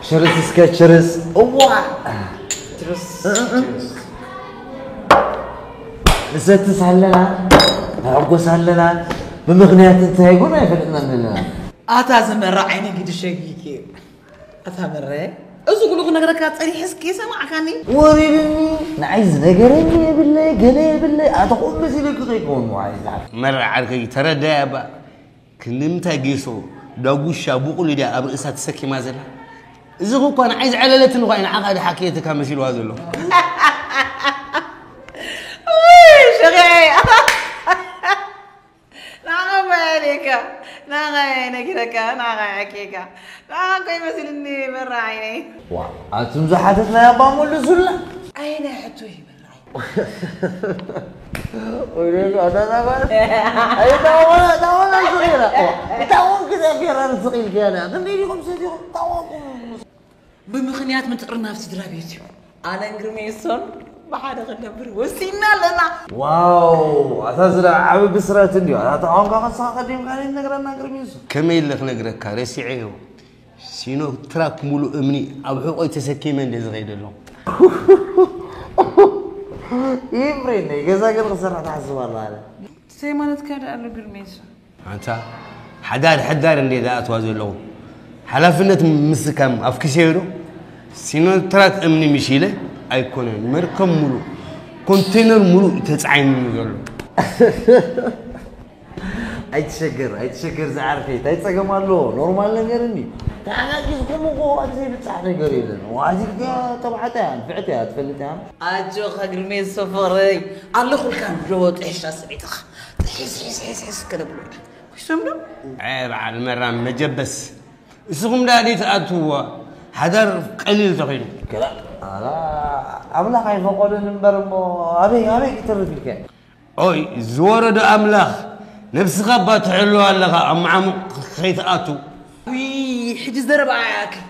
ችርስ እስከ ችርስ። እዋ፣ ንሰትስ ኣለና፣ ንሕጎስ ኣለና። ብምኽንያት እንታይ ይኹን ኣይፈልጥናን ዘለና። ኣታ ዝመራ ዓይነ ግዲ ሸጊኪ። ኣታ መረ፣ እዚ ኩሉ ክነግረካ ጸኒሐ እስኪ ሰማዕካኒ። ወሪድኒ፣ ንዓይ ዝነገረኒ የብለይ፣ ገለ የብለይ። ኣታ ኹም መሲለኪ ከይከውን ዋይ ዝሓፍ። መረ ዓርከይ ተረዳያ እባ። ክንዲ ምንታይ ጌሶ ዳጉሻ ቡቕሊ ድያ ኣብ ርእሳ ተሰኪማ ዘላ? እዚ እኮ ንዓይ ዝዓለለትኒ እኳ እዩ ንዓኻ ድሓክየትካ መሲልዋ ዘሎ። ውይ፣ ሸኺዐ። ንዓኻ እኮ እየ ኢለካ፣ ንዓኻ እየ ነጊረካ፣ ንዓኻ እየ ሓኪየካ። ንዓኻ እኮ እዩ መሲልኒ መራ ዓይነይ። ዋ፣ ኣቱም ዝሓተትናዮ እባ መልሱልና። ኣየናይ ሕቶ እዩ መራ ዓይነይ? ወይ ደስ ኣታ ዛጓል። ኣይ፣ ታወላ፣ ታወላ ዝኺራ። ታወን ክደ ጌራ ዝኺል ጌራ። ክንደይ ዲኹም ሰዲኹም? ታወንኩም። ብምኽንያት ምጥርናፍ ስድራ ቤት እዩ። ኣነን ግርሜሶን ብሓደ ክንነብር ወሲና ኣለና። ዋው፣ ኣታ ዝዳ ዓቢ ብስራት እንድዩ። ኣታ ተዓወንካ ከስኻ ቀዲምካ ነይትነግረና ግርሜሶን። ከመይ ኢለ ክነግረካ? ረሲዐዮ። ሲኖ ትራክ ሙሉእ እምኒ ኣብ ሕቖይ ተሰኪመ እንደ ዝኸይድ ኣለኹ። ይምሬነይ፣ ገዛ ግን ክሰርሕ ትሓስብ ኣላ ኣለ። ሰይማኖትካ ደኣ ኣሎ ግርሜሶ። ኣንታ ሓዳር ሓዳር እንደ ዝኣትዋ ዘለኹ ሓላፍነት ምስካም ኣብ ኪሰዮ ዶ? ሲኖ ትራክ እምኒ ምሽ ኢለ ኣይኮነን፣ መርከብ ሙሉእ፣ ኮንቴነር ሙሉእ ተጻዒኑኒ ዘሎ። ኣይትሸገር፣ ኣይትሸገር ዝዓርከይ፣ እንታይ ጸገም ኣለዎ? ኖርማል ነገር እንዲ። ተሓጋጊዝኩም እኮ ኣብዚ ዘይብጻሕ ነገር የለን። ዋዚልካ ተባዕትያ፣ ንፍዕቲ እያ፣ ትፈልጥ እያ። ኣጆኻ ግርሜ ሰፈረይ፣ ኣለኹልካ እንዶ ጥሒሻ ስዒትኻ። ጥሒስ፣ ሒስ፣ ሒስ፣ ሒስ ከነብሎ ኢና። ኩሶም ዶ? ኣይ በዓል መራም መጀበስ። እስኹም ዳ ደይ ትኣትውዋ? ሓዳር ቀሊል ተኺሉ። ከላ፣ ኣላ፣ ኣምላኽ ኣይፈቐዶን እምበር እሞ ኣበይ፣ ኣበይ ክትርፍ ኢልካ? ኦይ፣ ዝወረዶ ኣምላኽ ነብስኻ እባ ትሕሎ ኣለኻ፣ ኣብ መዓሙቕ ከይትኣቱ። ውይ፣ ሕጂ ዘረባ ኣይኣክል።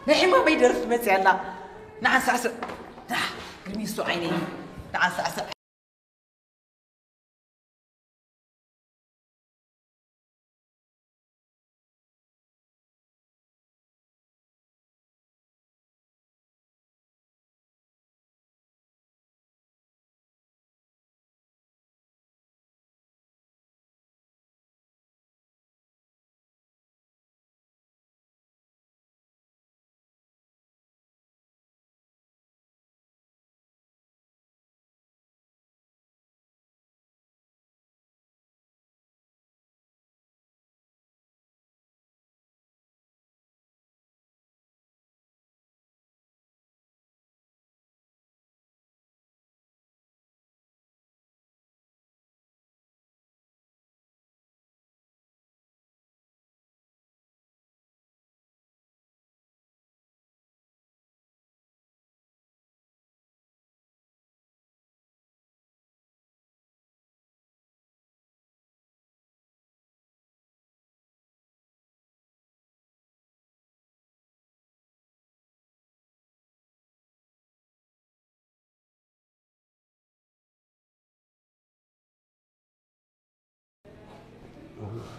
ናይ ሕማመይ ደርፊ መጽያ ኣላ። ንዓንሳዕስዕ። ንዓ፣ ግርሚሶ ዓይነይ። ንዓንሳዕስዕ።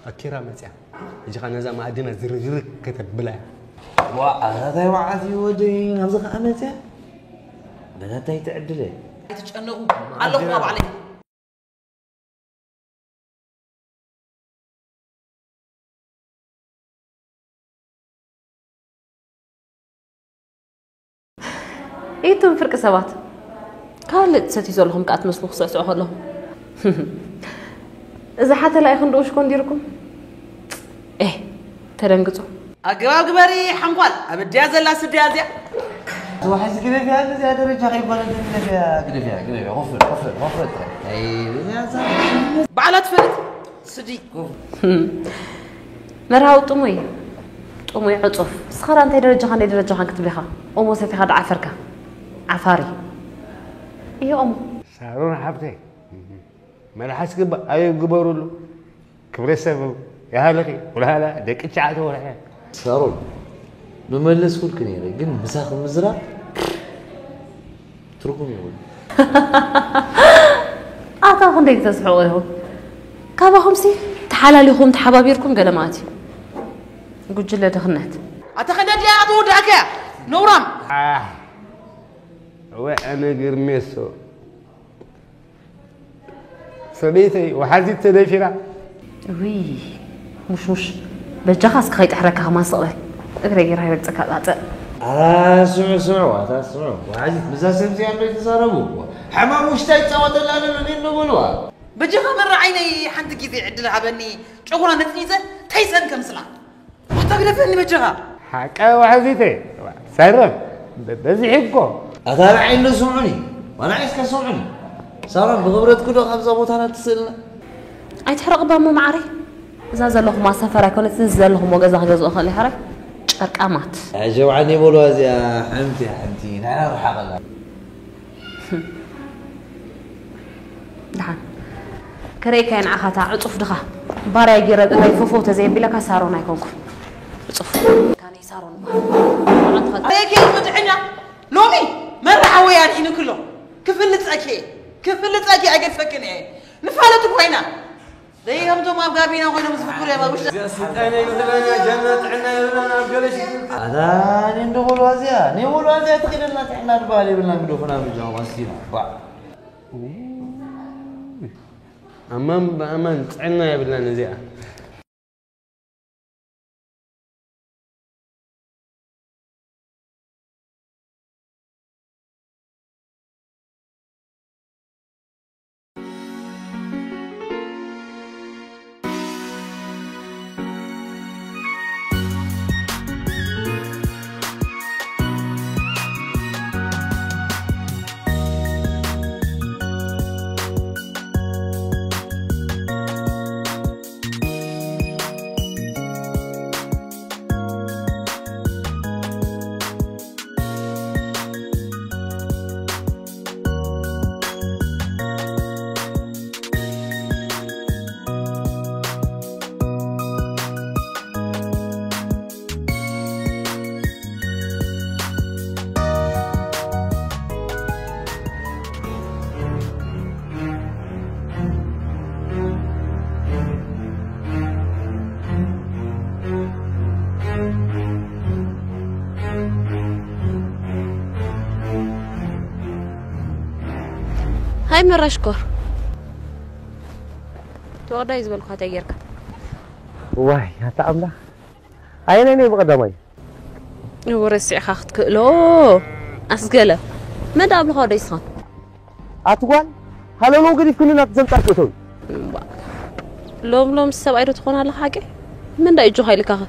ኣኪራ መፅያ። ሕጂ ኸዓ ነዛ መኣድና ዝርግርግ ከተብላ እያ። ዋ፣ ኣታ እንታይ መዓት እዩ ወደይ፣ ናብዚ ኸዓ መፅያ? በታ እንታይ ትዕድለ? ኣይትጨነቑ፣ ኣለኹ ባዕለይ። ኢቱም ፍርቂ ሰባት፣ ካልእ ትሰትዩ ዘለኹም ከኣ ትመስሉ ክስዕስዑ ከለኹም። እዚ ሓተላ ኢኹም ዶ ሽኮን ዲርኩም? ኤህ፣ ተደንግጹ። ኣገባብ ግበሪ ሓንኳል፣ ኣብ እድያ ዘላ ስድያ እዚኣ። ዋሕዚ ግደፍያ፣ እዚኣ ደረጃ ከይኮነ ግደፍያ፣ ግደፍያ፣ ግደፍያ፣ ኮፍል፣ ኮፍል፣ ኮፍል ጥራይ። ኣይ፣ እዚኣ እዛ ባዕላ ትፈልጥ። ስዲ። መርሃዊ ጥሙይ፣ ጥሙይ ዕጹፍ። ንስኻ እንታይ ደረጃኻ፣ ናይ ደረጃኻ ክትብሊኻ? ኦሞ ሰቲኻ ዶ ዓፈርካ? ዓፋሪ። እየ ኦሞ። ሳሮን ሓብተይ፣ መልሓስ ግባ ኣዮ ግበሩሉ። ክብረ ሰብ ይሃልኺ፣ ወልሃላ ደቂ ትሽዓተ ወርሒ። ሳሮን፣ ምመለስኩልኪ ነይረ፣ ግን ምሳኺ ምዝራብ ትርጉም የብሉን። ኣታ ክንደይ ክተስሕቑ ኢኹም። ካባኹምሲ ተሓላሊኹም ተሓባቢርኩም ገለ ማለት እዩ። ጉጅለ ድኽነት። ኣታ ከንደድያ ኣቶ ወዳእከያ ነውራም። ኣህ፣ እወ ኣነ ግርሜሶ። ሰበይተይ ወሓዚት ተደፊራ። ውይ ሙሽሙሽ በጃኻ እስከ ከይጥሕረካ ከማን ስቕ በል። እግረይ ጌራ ይረግፀካ ጣጥእ። ኣታ ስምዑ ስምዑ ኣታ ስምዑ። ወሓዚት ምስዛ ሰብ እዚኣ እንዶ ኣይትዛረቡ። ሕማም ውሽጣ ይፃወተላ ኣሎ እኔ እንዶ በልዋ። በጃኻ መራ ዓይነይ ሓንቲ ግዜ ዕድል ሃበኒ ጨጉራ ነፅኒፀ ተይፀን ከምስላ። ኣታ ግደፈኒ በጃኻ። ሓቀ ዋሕዚተ ሰረም በዚሑ እኮ። ኣታ ንዓይ እንዶ ስምዑኒ ዋላ እስከ ስምዑኒ። ሳሮን ብኽብረትኪ ዶ ካብዛ ቦታና ትስእልና? ኣይትሕረቕባ እሞ መዓረይ። እዛ ዘለኹማ ሰፈር ኣይኮነትን እዚ ዘለኹሞ ገዛ ክገዝኦ እኽእል እየ ሕራይ። ጨርቃማት። ኣጀውዓኒ በልዋ እዚኣ ሓንቲ ሓንቲ ንሕና ርሓቐላ። ደሓን ከርእየካ እየ ንዓኻ እታ ዕጹፍ ድኻ ባርያ ጌረ ጥራይ ፎፎው ተዘየቢለካ ሳሮን ኣይኮንኩን። ዕጹፍ ካነይ ሳሮን እባ ንዓኻ ኣየኪ ምጥዕና ሎሚ መርዓ ወይ ኣድሒኑኪ ኣሎ ክፍልጸኪ እየ ክፍልጸኪ ኣይገድፈክን እየ ንፋለጥ እኮ ኢና ዘይከምቶም ኣብ ጋቢና ኮይኖም ዝፍክሩ እዮም ኣብ ውሽጢ እዚኣ ስልጣን ኣይብለና ጀና ጥዕና ይብለና ኣብ ገለ ሽግር ኣታ እኔ እንዶ በልዋ እዚኣ እኔ በልዋ እዚኣ ትኽእለና ጥዕና ድበሃል የብልና ግደፉና ብጃኹም ኣስቲና ባዕ ኣማን ብኣማን ጥዕና የብላን እዚኣ። ሃይ መራ ሽኮር ተወዳይ ዝበልኳ እንታይ ጌርካ? ዋይ ኣታ ኣምላኽ ኣየናይ ነይ ብቐዳማይ? እዎ ረሲዕኻ ክትክእሎ ኣስገለ መን ደኣ ኣብልኻ ወደይ ስኻ? ኣቲ ጓል ሃለሎ ገዲፍክኒ ናብቲ ዘምጻእኪ እተዊ። እምባ ሎም ሎም ሰብኣይ ዶ ትኾን ኣለኻ ሓቂ? መን ደኣ እጆኻ ኢልካኸ?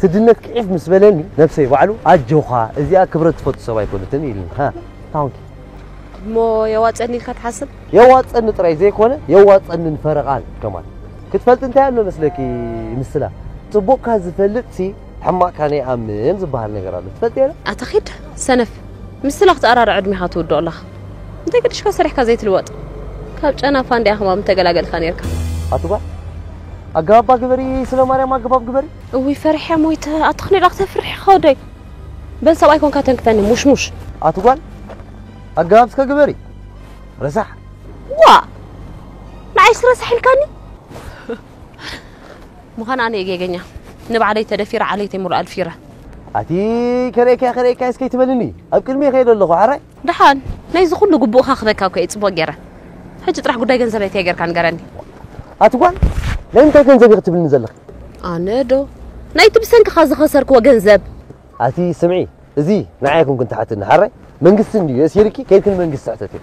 ስድነት ክዒፍ ምስ በለኒ ነብሰይ ባዕሉ ኣጆኻ እዚኣ ክብረት ትፈቱ ሰብ ኣይኮነትን ኢልኒ። ሃ ታንኪ። እሞ የዋፀኒ ኢልካ ትሓስብ? የዋፀኒ ጥራይ ዘይኮነ የዋፀንን ፈረቓን ከማን ክትፈልጢ እንታይ ኣሎ መስለኪ ምስላ ፅቡቕካ ዝፈልጥ ሲ ሕማቕካ ናይ ኣምን ዝበሃል ነገር ኣሎ ትፈልጢ የለ? ኣታ ኺድ ሰነፍ ምስላ ክትኣራርዕ ዕድሜኻ ትውድኦ ኣለኻ እንታይ ገድሽካ ሰሪሕካ ዘይትልወጥ ካብ ጨናፋ እንዲኣ ከማን ምተገላገልካ ነርካ ኣቲ ጓል ኣገባባ ግበሪ ስለ ማርያም ኣገባብ ግበሪ እውይ ፈሪሐ ሞይተ ኣቲ ኽኔዳ ክተፍርሕ ኻውደይ በል ሰብኣይ ኮንካ ተንክፈኒ ሙሽሙሽ ኣቲ ጓል ኣገባብ እስከ ግበሪ ረሳሕ ዋእ ንዓይስ ረሳሕ ኢልካኒ ምዃን ኣነ እየ ጌገኛ ንባዕለይ ተደፊረ ዓለይተይ ሙሉእ ኣልፊረ ኣቲ ከርእየካያ ከርእየካያስ ከይትበልኒ ኣብ ቅድሚ ይኸይድ ኣለኹ ሓራይ ደሓን ናይዚ ኩሉ ግቡእኻ ክበካ እኮ እየ ፅቡቕ ገይረ ሕጂ ጥራሕ ጉዳይ ገንዘበይ እንታይ ገርካ ንገረኒ ኣቲ ጓል ናይ ምንታይ ገንዘብ ኢኺ ትብልኒ ዘለኺ ኣነ ዶ ናይቲ ብሰንክኻ ዝኸሰርክዎ ገንዘብ ኣቲ ስምዒ እዚ ንዓይ ኣይኮንኩን ትሓትኒ ሓራይ መንግስቲ እንድዩ የእሲርኪ ከይድኪ ንመንግስቲ ሕተትዮ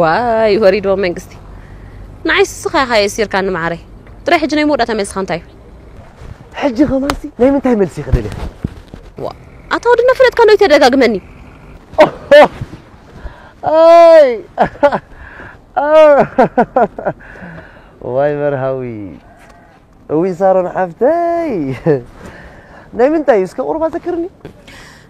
ዋይ ወሪድዎ መንግስቲ ንዓይ ስስኻ ኢኻ የእሲርካኒ መዓረይ ጥራይ ሕጂ ናይ መወዳእታ መልስኻ እንታይ እዩ ሕጂ ኸማንሲ ናይ ምንታይ መልሲ ኢኺ ደሊኺ ዋ ኣታ ወዲ ነፍለጥካ ዶ ይተደጋግመኒ ኣይ ዋይ መርሃዊ እውይ ሳሮን ሓፍተይ ናይ ምንታይ እዩ እስከ ቁሩብ ኣዘክርኒ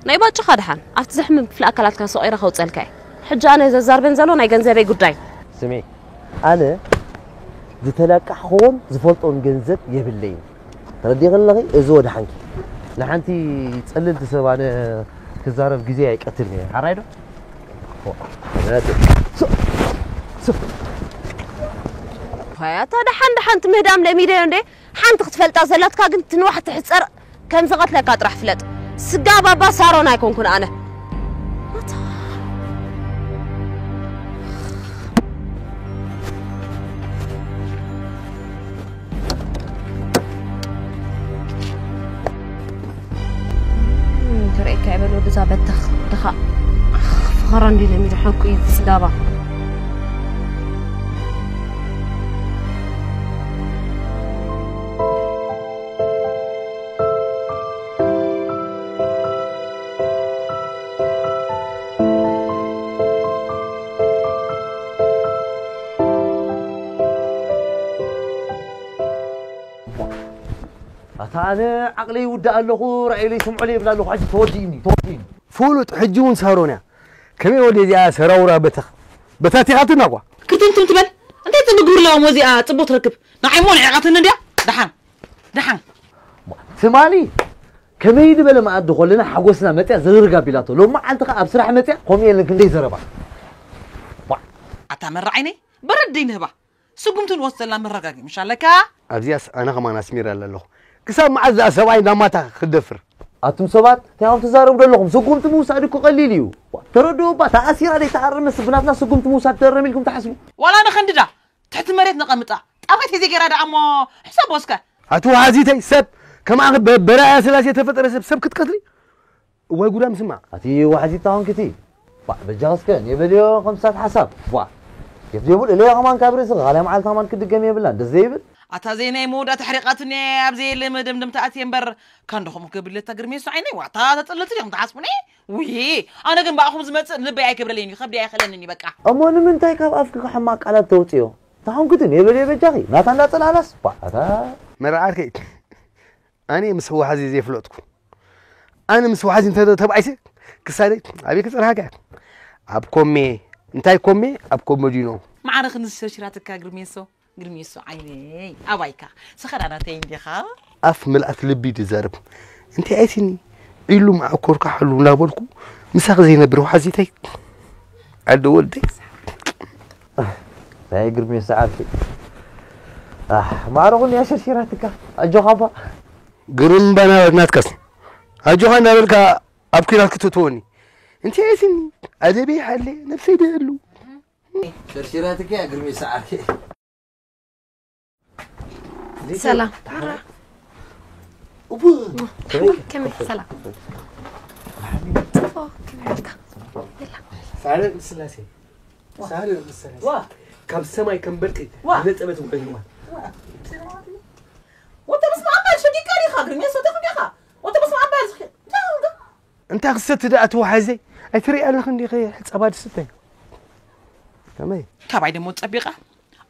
ናይ ባጭኻ ደሓን ኣብቲ ዘሕምም ክፍሊ ኣካላትካ ሰቒረ ከውፀልካ እየ ሕጂ ኣነ ዘዛርበን ዘሎ ናይ ገንዘበይ ጉዳይ ስምዒ ኣነ ዝተለቃሕኽዎን ዝፈልጦን ገንዘብ የብለይን ተረዲእኽኒ ኣለኺ እዚ ወድሓንኪ ንሓንቲ ፀለልቲ ሰብ ኣነ ክዛረብ ግዜ ኣይቀትልን እየ ሓራይ ዶ ኣታ ደሓን ደሓን ትምህዳም ለሚደዮ እንዴ ሓንቲ ክትፈልጣ ዘላትካ ግን ትንዋሕ ትሕፀር ከም ዝቐትለካ ጥራሕ ፍለጥ። ስጋ ባባ ሳሮን ኣይኮንኩን ኣነ። ተረእካ ይበል ወደዛ በተኽ ድኻ ፍኸራ እንዲ ለሚዱ ሓቁ እዩ ስጋባ። ኣታ ኣነ ዓቕለይ ይውዳእ ኣለኹ፣ ራእየለይ ስምዑለይ ይብል ኣለኹ። ሕጂ ተወዲእኒ፣ ተወዲእኒ። ፍሉጥ ሕጂ እውን ሳሮን እያ። ከመይ ወደ እዚኣ ሰራውራ በተኽ በታቲኻትና እኳ። ክትምትም ትበል። እንታይ ጽምግብር ኣለዎም ወዚኣ ጽቡቕ ትረክብ። ንዓይ እሞ ንዒቓትኒ እንድያ። ደሓን፣ ደሓን። ትማሊ ከመይ ዝበለ መኣዲ ኮለና ሓጎስና መጽያ ዝርርግ ኣቢላቶ። ሎም መዓልቲ ከኣ ኣብ ስራሕ መጽያ ከምኡ የለን ክንደይ ዘረባ። ዋ። ኣታ መራ ዓይነይ፣ በረድ ደይንህባ። ስጉምቲ ንወስድ ዘለና መረጋጊ ምሽ ኣለካ? ኣብዚኣስ ኣነ ከማን ኣስሚረ ኣለኹ። ክሳብ መዓዝ ደኣ ሰብኣይ ናብ ማታ ክደፍር? ኣቱም ሰባት፣ እንታይ ኢኹም ትዛረቡ ዘለኹም? ስጉምቲ ምውሳድ እኮ ቀሊል እዩ። ዋ፣ ተረድኡ እባ፣ ተኣሲራ ዘይተኣረመ ስብ ናትና ስጉምቲ ምውሳድ ትእረም ኢልኩም ትሓስቡ? ዋላ ንኸንድዳ፣ ትሕቲ መሬት ነቐምጣ። ጣብሬት ሒዘ ገይራ ደኣ እሞ ሕሰቦ እስከ። ኣቲ ወሓዚተይ፣ ሰብ ከማኺ በ-፣ በራእያ ስላሴ ተፈጠረ ሰብ፣ ሰብ ክትቀትሊ? እዋይ ጉዳም ስማዕ። ኣቲ ዋሕዚት ታውን ክቲ። ባ፣ በጃኽስከ፣ ኔበልዮ ከም ሳት ሓሳብ። ባ፣ ኬፍ ዴቡል እለዮ ከማን ካብ ርእስኻ፣ ካልኣይ መዓልቲ ከማን ክድገም የብላን፣ ደስ ዘይብል? ኣታ ዘይናይ መወዳእታ ኣሕሪቓትኒ፣ ኣብ ዘየለ መደምደምታ ኣትየ እምበር፣ ካንዶኹም ክብል ለታ ግርሜ እሱ ዓይነይ፣ ዋታ ተጥልቲ ዲኹም ትሓስቡኒ? ውይ፣ ኣነ ግን ብኣኹም ዝመጽእ ልበይ ኣይክብረለይን እዩ፣ ከብዲ ኣይኸለንን እዩ በቃ። እሞ ንምንታይ ካብ ኣፍኪ ሕማቕ ቃላት ተውጽዮ? ታኹም ክትን የበልዮ በጃኺ፣ ናታ እንዳጸላላስ፣ ባ፣ ኣታ መርዓርከይ፣ ኣነ ምስ ወሓዚ ዘይፍለጥኩ። ኣነ ምስ ወሓዚ እንተ ተባኢሰ ክሳደይ ኣበይ ክጸንሓካ? ኣብ ኮሜ። እንታይ ኮሜ? ኣብ ኮመዲኖ። ማዕረ ክንዚ ሸርሽራትካ ግርሜሶ፣ ግርሜሶ ዓይነይ። ኣባይካ፣ ሰኸዳናተይ እንዲኻ? ኣፍ ምልኣት ልቢ ድዛረብ። እንታይ ኣይትኒ? ኢሉ መዓኮርካ ሓሉ እናበልኩ ምሳኺ ዘይነብር ወሓዚተይ። ዓዲ ወልደይ። ናይ ግርሜሶ ዓርኪ። ኣሕ፣ ማዕረ ኩን እያ ሸርሽራትካ። ኣጆኻ እባ። ግርም ባና ናትካስ ኣጆኻ እናበልካ ኣብ ኲናት ክትእትወኒ። እንታይ ስኒ ኣደበይ ሓለ ነብሰይ ደህሉ። ሸርሽራትካ እያ ግርሜ ሰዓርኪ። ሰላም። እቡ። ከመይ? ከመይ? ሰላም። ጽፎ፣ ከመይ ኢልካ? የላ። ሳረ ምስላሴ። ሳረ ምስላሴ። ዋ። ካብ ሰማይ ከም በርቂ ዋ። ዝነጠበት ውዕል እዋ። ወተ ምስ ማዕባል ሸጊካ ዲኻ? ግርሜ ሰተኹ ዲኻ? ወተ ምስ ማዕባል ዝኸ-፣ እንታይ ኾንካ? እንታይ ክሰቲ ደኣ ትወሓዘይ? ኣይትርኢ ኣለኽ እንዲኺ ጸባ ድስተ። ከመይ? ካባይ ደሞ ጸቢቓ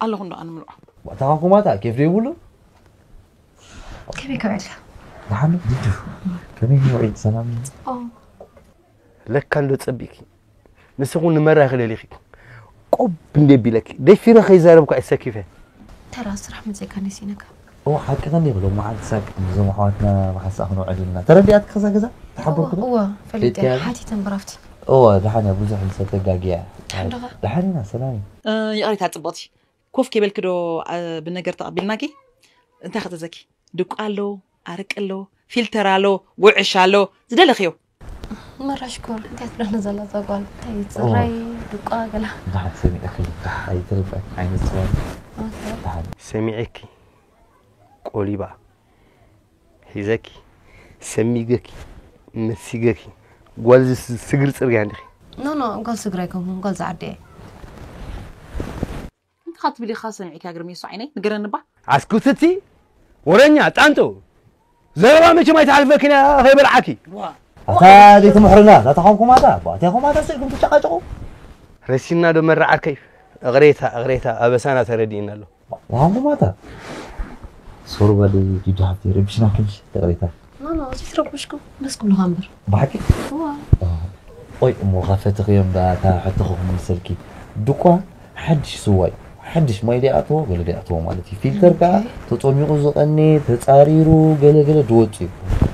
ኣለኹ እንዶ ኣነ ምልዖ። ዋታ ኻንኩማታ ኬፍ ደይብሉ? ከመይ ከመይ ኢልካ? ደሓን ጅዱ። ከመይ ውዒ ሰላም? ኦ። ለካ እንዶ ጸቢቕኪ። ንስኹም ንመራ ክደሊኺ። ቆብ እንደ ቢለኪ። ደፊረ ከይዛረብኩ ኣይሰኪፈ። ተራ ስራሕ መጸካ ነሲነካ። ኦ፣ ሓቂ ከንዲ ብሎ መዓልቲ ሳቅ እዞም ኣሕዋትና ብሓሳብ ክንውዕል ኢልና። ተረዲኣትካ ከዛ ገዛ? ተሓበርኩ ዶ? እወ፣ ፈሊጠ። ፈሊጥያ? ሓቲተ እምበር ኣብቲ። እወ፣ ደሓን እያ፣ ብዙሕ ንሰብ ተጋግያ። ደሓን ዲኻ? ደሓን ኢና፣ ሰላም እዩ። እ፣ ይቕሬታ ጽብቕቲ። ኮፍ ከይበልኪ ዶ፣ እ፣ ብነገር ተቐቢልናኪ? እንታይ ክእዘዘኪ? ድቋ ኣሎ፣ ኣረቂ ኣሎ፣ ፊልተር ኣሎ፣ ጉዕሽ ኣሎ፣ ዝደለኽዮ። መራ ሽኮር፣ እንታይ ትብለኒ ዘላ እዛ ጓል? እንታይ እዩ? ጽራይ፣ ድቋ፣ ገላ? ደሓን ሰሚዐኪ፣ ኣይትርበ፣ ዓይነት ጽዋር። ኦኬ። ደሓን። ሰሚዐኪ፣ ቆሊባ፣ ሒዘኪ፣ ሰሚገኪ፣ መሲገኪ፣ ጓል ዝ-፣ ስግር ጽርግያ እንዲኺ። ኖ፣ ኖ፣ ጓል ስግር ኣይኮንኩን፣ ጓል ዝዓዲ እየ። እንታይ ትብል ኢኻ ሰሚዕካ ግርሜ እሱ ዓይነይ? ንገረኒ እባ። ኣስኩትቲ፣ ወረኛ፣ ጣንጡ። ዘረባ መቸም ኣይትሓልፈክን እያ፣ ከይበልዓኪ። ዋ። ኣታ ዘይትምሕሩና፣ ናታ ኾንኩም ኣታ፣ ኣታ ኾንኩም ኣታ ስእልኩም ትጨቃጨቁ። ረሲና ዶ መራ ዓርከይ? እቕሬታ፣ እቕሬታ፣ ኣበሳና ተረዲእና ኣሎ። ናታ ኾንኩም ኣታ። ሶሪ በሊ ጂጂ ሓፍቲ፣ ረቢሽናኪ ምሽ፣ ይቕሬታ። ኖ፣ ኖ፣ ዘይትረብሽኩም፣ ደስ ክብሉኻ እምበር። ብሓቂ? እዋ። ኦይ፣ እሞ ካብ ፈተኽዮም ደኣ እታ ሕቶኺ ክምልሰልኪ። ድቋ ሓድሽ ስዋ እዩ። ሓድሽ ማይ ደይኣተዎ፣ ገለ ደይኣተዎ ማለት እዩ። ፊልተር ከኣ ኦኬ። ተጸሚቑ ዝቐኒ፣ ተጻሪሩ፣ ገለ ገለ ድወጽ እዩ።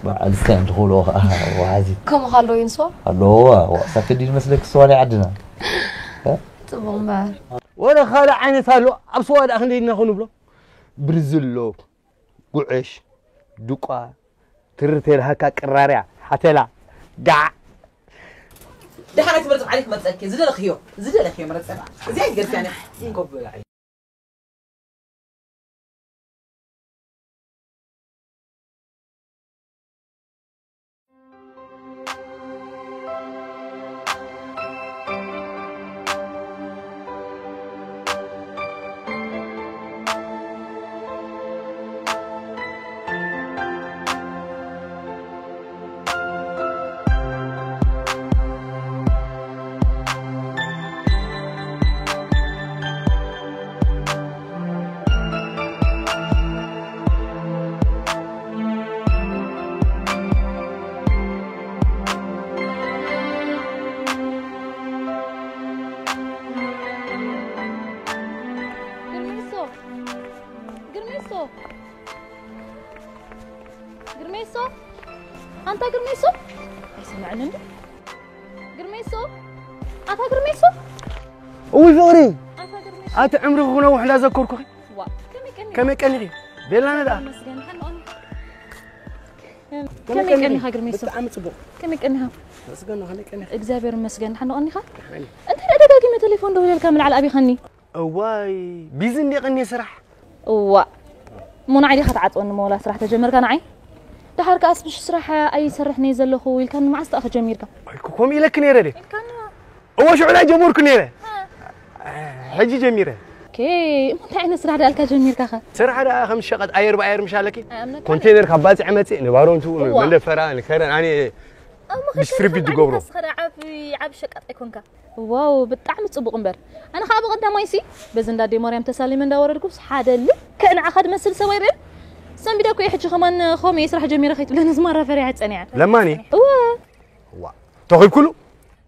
በዓል ስታይ እንተኽእልዎ ከኣ ወሓዚ። ከምኡ ከ ኣለዎ እዩ ንስዋ? ኣለዎ፣ ዋ፣ ዋ፣ ሳከዲ ዝመስለኪ ስዋ ናይ ዓድና። እ? ጽቡቕ እምበር። ወረ ካልእ ዓይነት ኣሎ፣ ኣብ ስዋ ደኣ ክንደይ ኢልና ክንብሎ? ብርዝሎ፣ ጉዕሽ፣ ድቋ፣ ትርቴ ለሃካ ቅራርያ ሓተላ ጋዕ ደሓን ኣይትመርጽ ዓሊክ መርጸኪ ዝደለኽዮ ዝደለኽዮ መረጸ እዚኣ ይገርሻነ ግርሜሶ! ግርሜሶ! ግርሜሶ! ኣንታ ግርሜሶ! ኣይሰምዕን እንዲ? ግርሜሶ! ኣታ ግርሜሶ! እውይ ፍቕሪ ኣታ ግርሜሶ! ኣቲ ዕምሪ ክነውሕ እንዳዘከርኩኺ ዋ! ከመይ ቀኒኻ? ከመይ ቀኒኺ? ቤላኒ ደኣ መስገን ሓንኦን ከመይ ቀኒኻ ግርሜሶ? ብጣዕሚ ጽቡቕ ከመይ ቀኒኻ? መስገን ከመይ ቀኒኺ? እግዚኣብሔር ይመስገን ሓንኦን ኢኻ? እንታይ ደጋጊመ ቴሌፎን ደውለልካ ምልዓል ኣቢኻኒ? እዋይ ቢዚ እንደ ቀኒ ስራሕ እዋ እሞ ንዓይ ዲኻ ትዓፅወኒ መወላ ስራሕ ተጀመርካ ንዓይ ደሓር ከኣስ ብሽ ስራሕ ኣይሰርሕን እየ ዘለኹ ኢልካኒ መዓስ ተኣ ጀሚርካ ከምኡ ኢለክ ነይረ ደ እዎ ሽዑ ላይ ጀመርኩ ነይረ ሕጂ ጀሚረ ኦኬ እሞ እንታይ ዓይነት ስራሕ ዳልካ ጀሚርካ ኸ ስራሕ ደኣ ከም ሸቐጥ ኣየር ብኣየር ምሻለኪ ኣምነካ ኮንቴነር ካብ ባፅዕ መፅእ ንባሮንቱ እዋ። መደፈራ ንከረን ኣነ ዲስትሪቢዩት ዝገብሮ ዓብ ሸቃጥ ኣይኮንካ ዋው ብጣዕሚ ጽቡቕ እምበር ኣነ ከዓ ብቐዳማይ ሲ በዚ እንዳ ኣደይ ማርያም ተሳሊመ እንዳወረድኩስ ሓደ ልክዕ ንዓኻ ድመስል ሰብኣይ ርእየ ሰንቢደ እኮ እየ ሕጂ ከማን ኸመይ ስራሕ ጀሚረ ከይትብለኒ ዝማራ ፈሪሓ ጸኒዐ ለማኒ እወ ዋ ተኺብኩሉ